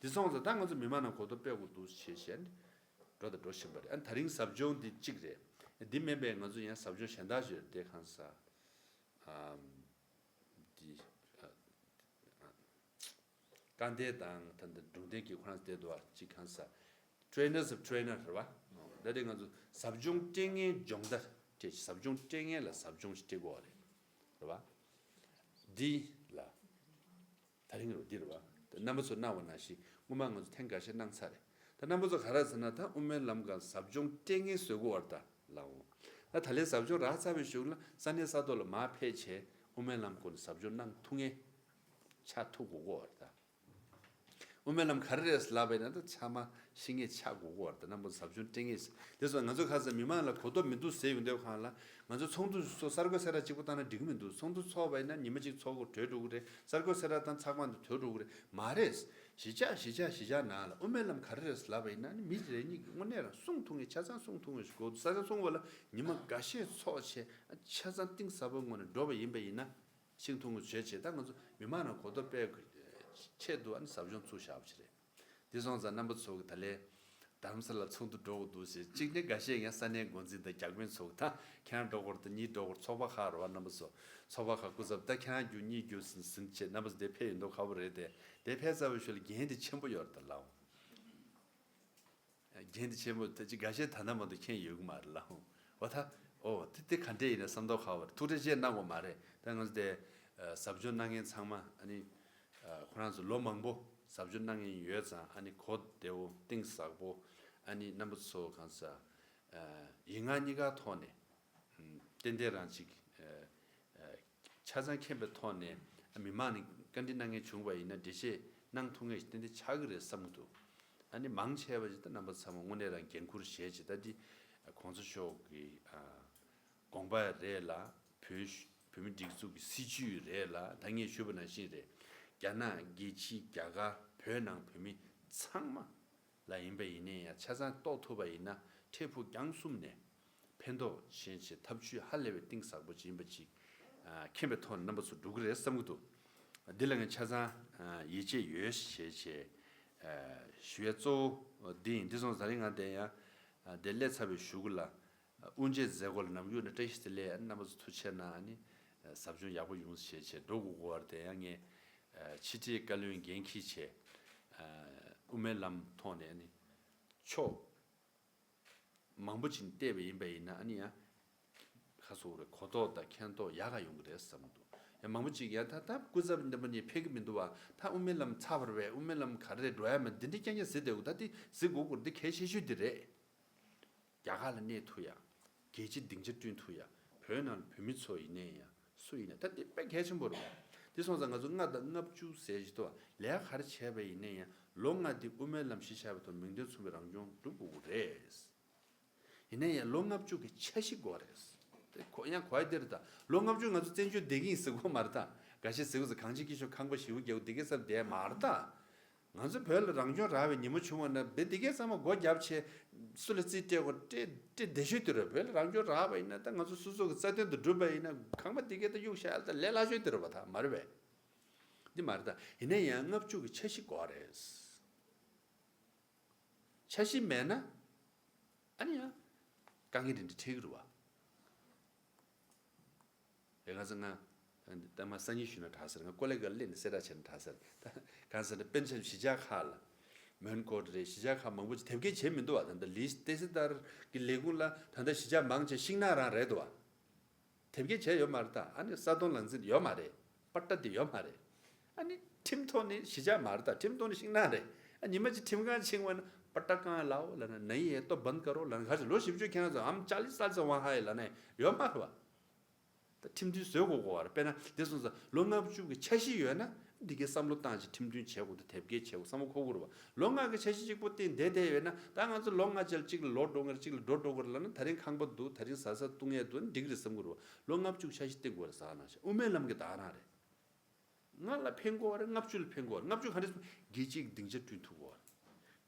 དེ་སོང་ཙང་ད་ང་ཚོ་མི་མང་ནང་གོ་རྟོགས་སྤེལ་དགོས་འདུག་ཞེས་བཤད་ནས་འགྲོ་དང་འགྲོ་བཞིན་པ་རེད། ཨ་ད་རིང་ཟབ་སྦྱོང་འདི་གཅིག་རེད། འདི་མིན་པའི་ང་ཚོ་ཡང་ཟབ་སྦྱོང་གཞན་དག་ཞིག་རེད་དེ་གང་ཟེར། ཨམ། འདི། ཨ། ཨ། དཀའ་ལས་དང་ད་ལྟ་སྒྲུང་ལྡན་གྱི་ཁོ་རང་བསྡད་འདུག་བ་གཅིག་གང་ཟེར། Trainers of Trainer རེད་བ། ད་དེ་ང་ཚོ་ཟབ་སྦྱོང་སྤྲད་མཁན་སྦྱོང་བརྡར་སྤྲད་ཟབ་སྦྱོང་སྤྲད་མཁན་ལ་ཟབ་སྦྱོང་ཞིག་སྤྲད་དགོས་བ་རེད། རེད་བ། འདི་ལ། ད་རིང་རུ་འདི་རུ་བ། ད་རྣམ་པ་ཚོ་གནང་བ་ནང་བཞིན་སྔོན་མ་ང་ཚོ་ཐེངས་འགའ་ཤས་གནང་ཚར་རེད། ད་རྣམ་པ་ཚོ་ག་རེ་ཟེར་ན་ད་དབུ་མའི་ལམ་སྒང་ཟབ་སྦྱོང་སྤྲད་མཁན་བཟོ་དགོས་བར་ད་ལའོ། ད་ད་ལན་ཟབ་སྦྱོང་རག་ཚར་བའི་གཞུག་ལ་ས་གནས་ས་ཐོག་ལ་མར་ཕེབས་བྱས་དབུ་མའི་ལམ་སྐོར་ནས་ཟབ་སྦྱོང་གནང་ཐུབ་མཁན། ཆགས་ཐུབ་དགོས་ཀྱི་ཡོད་རེད་ད། དབུ་མའི་ལམ་ག་རེ་རེད་ལབ་པ་ཡིན་ན་ད་ཚང་མ་ཤེས་མཁན་ཆགས་དགོས་ཀྱི་ཡོད་རེད་ད། རྣམ་པ་ཟབ་སྦྱོང་སྤྲད་མཁན་ཞིག་དེ་སོགས་ང་ཚོ་ཁ་སང་མི་མང་ལ་གོ་རྟོགས་མི་འདུག་ཟེར་ཡོང་དུས་སྒང་ལ། ང་ཚོ་ཚོགས་འདུ་སོགས་གསར་འགོད་གསལ་བསྒྲགས་གཅིག་པོ་བཏང་ན་འགྲིག་གི་མི་འདུག། ཚོགས་འདུ་ཚོགས་པ་ཡིན་ན་ཉི་མ་གཅིག་ཚོགས་དགོས་གྲོལ་འགྲོ་གི་རེད། གསར་འགོད་གསལ་བསྒྲགས་བཏང་ཚགས་པར་འདི་གྲོལ་འགྲོ་གི་རེད། མ་རེད། གཞིས་ཆགས་གཞིས་ཆགས་གཞིས་ཆགས་ནང་ལ་དབུ་མའི་ལམ་ག་རེ་རེད་ལབ་པ་ཡིན་ན་ནི་མི་རེ་གཉིས་ཀྱིས་དངོས་གནས་རང་གསུང་ཐུབ་མཁན་ཆ་ཚང་གསུང་ཐུབ་མཁན་ཞིག་དགོས་འདུག། ས་ཆ་གསུང་བ་ལ་ཉི་མ་འགའ་ཤས་ཚོགས་བྱས་ཆ་ཚང་གཏིང་ཟབ་པོའི་ངང་ནས་འགྲོ་བ་ཡིན་པ་ཡིན་ན། ཤེས་ཐུབ་ངོ་བྱས་བྱས་ད་ང་ཚོ་མི་མང་ནང་གོ་རྟོགས་སྤེལ་དགོས་ཆེད་དུ་ཨ་ནི་ཟབ་སྦྱོང་ཚུགས་བཞག་པ་ཞིག་རེད། དེ་སོང་ཙང་རྣམ་པ་ཚོ་གི་ད་ལན་དྷ་རམ་ས་ལ་ཚོགས་འདུ་འགྲོ་དགོས་འདུག་ཟེར་གཅིག་ནས་འགའ་ཤས་ཡང་ས་གནས་འགོ་འཛིན་དང་བརྒྱ་དཔོན་ཚོ་གི་ད་ཁྱེད་རང་འགྲོ་དགོས་རེད་ད་གཉིས་འགྲོ་དགོས་རེད། ཚོགས་པ་ཁག་རེད་བ། རྣམ་པ་ཚོ་ཚོགས་པ་ཁག་སྐུ་ཚབ་ད་ཁྱེད་རང་རྒྱུགས་གཉིས་རྒྱུགས་ཟིན་ཟིན་བྱས་རྣམ་པ་ཚོ་དེ་ཕེབས་ཡོང་མདོག་ཁ་པོ་རེད་དེ། དེ་ཕེབས་ཚར་བའི་ཤུལ་འགན་དེ་ཆེན་པོ་ཡོད་རེད་ད་ལགས། འགན་དེ་ཆེན་པོ་ད་ཅི་འགའ་ཤས་ད་ལྟ་མ་གཏོགས་མཁྱེན་ཡོད་ཀྱི་མ་རེད་ལགས། འོ་ད་འོ་དེ་དེ་ག་འདྲས་ཡིན་ན་བསམ་མདོག་ཁ་པོ་རེད། ཐུགས་རྗེ་ཆེ་གནང་དགོས་མ་རེད། ད་ང་ཚོ་དེ་ཟབ་སྦྱོང་གནང་མཁན་ཚང་མ་ཨ་ནི་ཁོ་རང་ཚོ་ལོ་མང་པོ་ཟབ་སྦྱོང་གནང་མཁན་ཡོད་ཙང་ཨ་ནི་གོ་བདེ་བོ་གཏིང་ཟབ་པོ་ཨ་ནི་རྣམ་པ་ཚོ་གང་ཟག་ཡིག་ངག་གཉིས་ཀ་ཐོག་ནས་ཏན་ཏན་རང་ཅིག་ཆ་ཚང་མཁྱེན་པའི་ཐོག་ནས་མི་མང་ནས་བཀའ་འདྲི་གནང་མཁན་བྱུང་བ་ཡིན་ན་འགྲེལ་བཤད་གནང་ཐུབ་མཁན་ཞིག་ཏན་ཏན་ཆགས་ཀྱི་རེད་བསམ་གྱི་འདུག། ཨ་ནི་མང་ཆེ་བ་ཞིག་ད་རྣམ་པ་ཚང་མ་དངོས་གནས་རང་འགན་འཁུར་བཞེས་བྱས་ད་འདི་གོང་ས་མཆོག་གི་དགོངས་པ་རེད་ལ། བོད་བོད་མི་སྒྲིག་འཛུགས་ཀྱི་སྲིད་བྱུས་རེད་ལ། ད་ངས་ཞུས་པ་ནང་བཞིན་རེད། རྒྱ་ནག་རྒྱལ་སྤྱི་རྒྱ་གར་བོད་ནང་བོད་མི་ཚང་མ་ལ་ཡིན་པ་ཡིན་ནའི་ཡང་ཆ་ཚང་རྟོགས་ཐུབ་པ་ཡིན་ན་འཕྲལ་ཕུགས་རྒྱང་གསུམ་ནས་ཕན་ཐོགས་ཆེན་ཆེ་ཐབས་ཇུས་ཧ་ལས་པའི་གཏིང་ཟབ་པོ་ཅིག་ཡིན་པ་ཅིག་མཁྱེན་པའི་ཐོག་ནས་རྣམ་པ་ཚོ་འགྲོ་གི་རེད་བསམ་གྱི་འདུག། འདི་ལ་ངས་ཆ་ཚང་ཡིད་ཆེས་ཡོད་ཞེས་བྱས་ཞུ་ཡ་གཙོ་བོ་འདི་ཡིན། འདི་སོང་ཙང་ད་རིང་ང་དེ་ཡང་དེ་སླེབས་ཚར་བའི་གཞུག་གུ་ལ། དབུ་འབྱེད་མཛད་སྒོ་ལ་ནམ་རྒྱུན་ནས་བཀྲ་ཤིས་བདེ་ལེགས། རྣམ་པ་ཚོ་ཐུགས་རྗེ་གནང་། ཨ་ནི་ཟབ་སྦྱོང་ཡག་པོ་ཡོང་ཞེས་བྱས་འགྲོ་དགོས་དགོས་པར་དེ་ཡང་ངས་ཕྱི་དྲིལ་བཀའ་བློན་འགན་འཁྱེར་བྱས་དབུ་མའི་ལམ་ཐོག་ནས་ཨ་ནི་ཕྱོགས་མང་པོ་ཅིག་བལྟས་པ་ཡིན་པ་ཡིན་ན་ཨ་ནི་ཡང་ཁ་སོག་རེ་གོ་རྟོགས་དང་མཁྱེན་རྟོགས་ཡག་ག་ཡོང་གི་རེད་བསམ་གྱི་འདུག། ཡང་མང་པོ་ཅིག་ཡང་ད་ད་སྐུ་ཚབ་འདི་མ་ནི་ཕེབས་ཀྱི་མི་འདུག་བ། ད་དབུ་མའི་ལམ་ཚར་བ་རེད་པས། དབུ་མའི་ལམ་ག་རེ་རེད་འགྲོ་ཡ་མེད། འདི་འདྲའི་རྐྱང་རྐྱང་ཟེར་བསྡད་དགོས། ད་འདི་ཟེར་དགོས་དགོས་འདི་གལ་ཆེ་ཤོས་འདི་རེད། རྒྱ་གར་ལ་གནས་ཐུབ་ཡ། རྒྱལ་སྤྱིའི་སྡིངས་ཆ་བསྐྲུན་ཐུབ་ཡ། བོད་ནང་ལ་བོད་མི་ཚོ་ཡིན་ནའི་ཡང་སུ་ཡིན་ནའི་ད་འདི་དཔེ་གལ་ཆེན་པོ་རེད་བ། འདི་སོང་ཙང་ང་ཚོ་ལྔ་དང་ལྔ་བཅུ་ཟེར་བཞིན་དུ་ལས་ཀ་ག་རེ་བྱས་པ་ཡིན་ནའི་ཡང་ལོ་ལྔ་འདི་དབུ་མའི་ལམ་གཞི་བཞག་པའི་ཐོག་མིང་དོན་མཚུངས་པའི་རང་སྐྱོང་སྒྲུབ་དགོས་ཀྱི་རེད། ཡིན་ནའི་ཡང་ལོ་ལྔ་བཅུ་གི་འཆར་གཞི་དགོས་རེད། དེ་ཁོ་ཡང་གོ་ཡ་འདི་རེད་ད། ལོ་ལྔ་བཅུ་ང་ཚོ་བཙན་བྱོལ་བསྡད་ཀྱི་ཡིན་ཟེར་དགོས་མ་རེད་ད། འགའ་ཤས་ཟེར་དགོས་ཟེར་གངས་ཅན་སྐྱིད་གཤོངས་ཁང་པ་ཞེ་པོ་རྒྱག་དགོས་འདི་གའི་ས་བསྡད་མ་རེད་ད། ང་ཚོ་བོད་ལ་རང་སྐྱོང་རག་པའི་ཉིན་མོ་བྱུང་བ་ན་བེ་འདི་གའི་ཚང་མ་སྒོ་བརྒྱབ་བྱས་སུ་ལ་རྩིས་སྤྲད་དགོས་སྤྲད་སྤྲད་བདེ་ཤོས་དེ་རེད། བོད་ལ་རང་སྐྱོང་རག་པ་ཡིན་ན་ད་ང་ཚོ་སོ་སོ་གི་རྩ་དོན་དུ་སྒྲུབ་པ་ཡིན་ན་ཁང་པ་འདི་གའི་ད་གཡུག་བཞག་ཡ་ད་ལས་སླ་ཤོས་དེ་རེད་བ། ད་མ་རེད་པས། འདི་མ་རེད་ད། ཡིན་ན་ཡང་ལྔ་བཅུ་གི་འཆར་གཞི་དགོས་རེད། འཆར་གཞི་མེད་ན་ཨ་ནི་ཡང་དཀའ་ངལ་འདི་འདྲ་འཕྲད་ཀྱི་རེད་བ། རེ་ཁ་ས་ང་ད་མ་སང་ཉིན་ཞུས་ན་དྲག་ཟེར། ང་ཀོ་ལེ་གལ་སླེབས་ནས་གསལ་བསྒྲགས་བྱས་ན་དྲག་ཟེར། ད་གང་ཟེར་ན་པེན་ཤན་གཞིས་ཆགས་ཁག་ལ་མོན་གྷོ་རེད། གཞིས་ཆགས་ཁག་མང་པོ་ཅིག་དེབ་སྐྱེལ་བྱས་མི་འདུག་བ། ད་ལྟ་ལིས་ཏེ་སི་དར་གྱི་ལས་ཁུངས་ལ་ད་ལྟ་གཞིས་ཆགས་མང་ཆེ་ཤིང་ནགས་རང་རེད་འདུག་བ། དེབ་སྐྱེལ་བྱས་ཡོད་མ་རེད་ད། ཨ་ནི་ས་དོང་ལག་འཛིན་ཡོད་མ་རེད། པ་ཏྲ་དེ་ཡོད་མ་རེད། ཨ་ནི་ཁྲིམས་ཐོག་ནས་གཞིས་ཆགས་མ་རེད་ད། ཁྲིམས་ཐོག་ནས་ཤིང་ནགས་རེད། ཨ་ཉི་མ་གཅིག་ཁྲིམས་ཁང་ཕྱིན་པ་ན་པ་ཏྲ་ཀང་ལའོ་ལབ་ན་ནའི་ཡེ་ཏོ་བན་ཀ་རོ་ལབ་ན་ག་ཅི་ལོ་བཞི་བཅུ་ཁྱེད་རང་ཚོ་ཨམ་ཅཱ་ལི་སལ་ཚེ་ཝང་ཧ་ཡེ་ལབ་ན་ཡོད་མ་རེད་བ། ད་ཁྲིམས་མཐུན་བཟོས་དགོས་དགོས་བ་རེད། དཔེར་ན་དེ་སོང་ཙང་ལོ་ལྔ་བཅུ་གི་འཆར་གཞི་ཡོད་ན་འདི་གའི་བསམ་བློ་བཏང་ཅིག་ཁྲིམས་མཐུན་བྱེད་དགོས་འདུག། དེབ་སྐྱེལ་བྱེད་དགོས་བསམ་བློ་འཁོར་དགོས་རེད་བ། ལོ་ལྔ་གི་འཆར་གཞི་གཅིག་པོ་བཏིང་བསྡད་བསྡད་ཡོད་ན་ད་ང་ཚོ་ལོ་ལྔ་ཅིག་ལ་གཅིག་ལ་ལོག་འགྲོ་གི་རེད། གཅིག་ལ་འགྲོ་འགྲོ་གི་རེད་ལབ་ན་ད་རིང་ཁང་པ་འདུག། ད་རིང་བཟའ་ཚང་བཏུང་ཡས་འདུག་ན་འགྲིག་གི་རེད་བསམ་གི་རེད་བ། ལོ་ལྔ་བཅུ་འཆར་གཞི་བཏིང་དགོས་རེད་ཟེར་ནང་བཞིན་དབུ་མའི་ལམ་གྱི་བདག་རང་རེད། ང་ལ་ཕན་གྱི་ཡོད་རེད། ལྔ་བཅུ་ལ་ཕན་གྱི་ཡོད་རེད། ལྔ་བཅུ་ག་འདྲ་སོང་། རྒྱལ་སྤྱིའི་སྡིངས་ཆ་བསྐྲུན་ཐུབ་ཀྱི་ཡོད་རེད།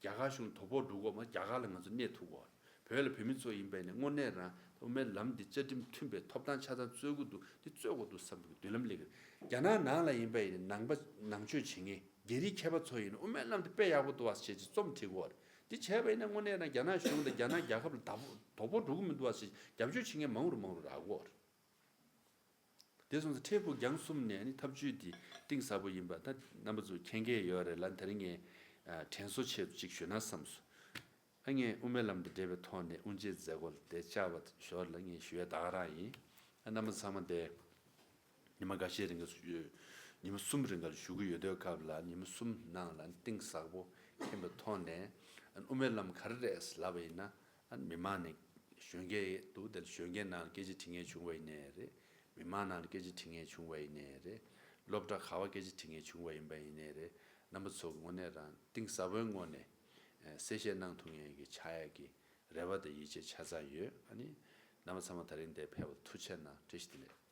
རྒྱ་གར་གཞུང་ལ་དོ་ཕོག་འགྲོ་གི་ཡོད་མ་རེད། རྒྱ་གར་ལ་ང་ཚོ་གནས་ཐུབ་ཀྱི་ཡོད་རེད། བོད་ལ་བོད་མི་ཚོ་ཡིན་པ་ཡིན་ནའི་དངོས་གནས་རང་དབུ་མའི་ལམ་འདི་བཅའ་ཁྲིམས་མཐུན་པའི་ཐོབ་ཐང་ཆ་ཚང་རྩོད་ཀྱི་འདུག། འདི་རྩོད་དགོས་འདུག་བསམ་པའི་མདུན་ལམ་སླེབས་ཀྱི་རེད། རྒྱ་ནག་ནང་ལ་ཡིན་པ་ཡིན་ནའི་ནང་པ་ནང་ཆོས་བྱེད་མཁན་རྒྱ་རིགས་མཁས་པ་ཚོ་ཡིན་ནའི་དབུ་མའི་ལམ་འདི་དཔེ་ཡག་པོ་འདུག་བ་ཞེས་ཀྱི་རྩོམ་བྲིས་ཀྱི་ཡོད་རེད། འདི་བྱས་པ་ཡིན་ན་དངོས་གནས་རང་རྒྱ་ནག་གཞུང་དང་རྒྱ་ནག་རྒྱལ་ཁབ་ལ་དོ་ཕོག་དོ་ཕོག་འགྲོ་གི་མི་འདུག་བ་ཞེས་རྒྱབ་སྐྱོར་བྱེད་མཁན་མང་རུ་མང་རུ་རག་གི་ཡོད་རེད། དེ་སོང་ཙང་འཕྲལ་ཕུགས་རྒྱང་གསུམ་ནས་ནི་ཐབས་ཇུས་འདི་གཏིང་ཟབ་པོ་ཡིན་པ་ད་རྣམ་པ་ཚོ་མཁྱེན་གྱི་ཡོད་རེད་ལ། དེ་རིང་ངས་དྲན་གསོ་ཆེད་དུ་ཅིག་ཞུས་ན་བསམས་སོང་། ཨ་ངས་དབུ་མའི་ལམ་དང་འབྲེལ་བའི་ཐོག་ནས་དབུ་འབྱེད་མཛད་སྒོ་ལ་དེ་བཅར་བ་ཞོར་ལ་ངས་ཞུ་ཡ་ད་ག་རང་ཡིན། ཨ་རྣམ་པ་ཚང་མ་དེ་ཉི་མ་འགའ་ཤས་རིང་ག་ཉི་མ་གསུམ་རིང་ག་ལ་བཞུགས་ཀྱི་ཡོད་དུས་སྐབས་ལ་ཉི་མ་གསུམ་ནང་ལ་གཏིང་ཟབ་པོ་མཁྱེན་པའི་ཐོག་ནས་དབུ་མའི་ལམ་ག་རེ་རེད་ལབ་པ་ཡིན་ན། ཨ་མི་མང་ནས་གཞོན་སྐྱེས་འདུག། དེ་ལ་གཞོན་སྐྱེས་ནང་ལ་སྐད་ཆ་དྲི་མཁན་བྱུང་བ་ཡིན་ནའི་རེད། མི་མང་ནང་ལ་སྐད་ཆ་དྲི་མཁན་བྱུང་བ་ཡིན་ནའི་རེད། སློབ་གྲྭ་ག་བ་སྐད་ཆ་དྲི་མཁན་བྱུང་བ་ཡིན་པ་ཡིན་ནའི་རེད། རྣམ་པ་ཚོ་གི་དངོས་གནས་རང་གཏིང་ཟབ་པོའི་ངོས་ནས་གསལ་བཤད་གནང་ཐུབ་མཁན་གྱི་ཆགས་ཡག་གི་རེ་བ་དང་ཡིད་ཆེས་ཆ་ཚང་ཡོད། ཨ་ནི་རྣམ་པ་ཚང་མ་ད་རིང་འདིར་ཕེབས་པར་ཐུགས་རྗེ་གནང་། བཀྲ་ཤིས་བདེ་ལེགས།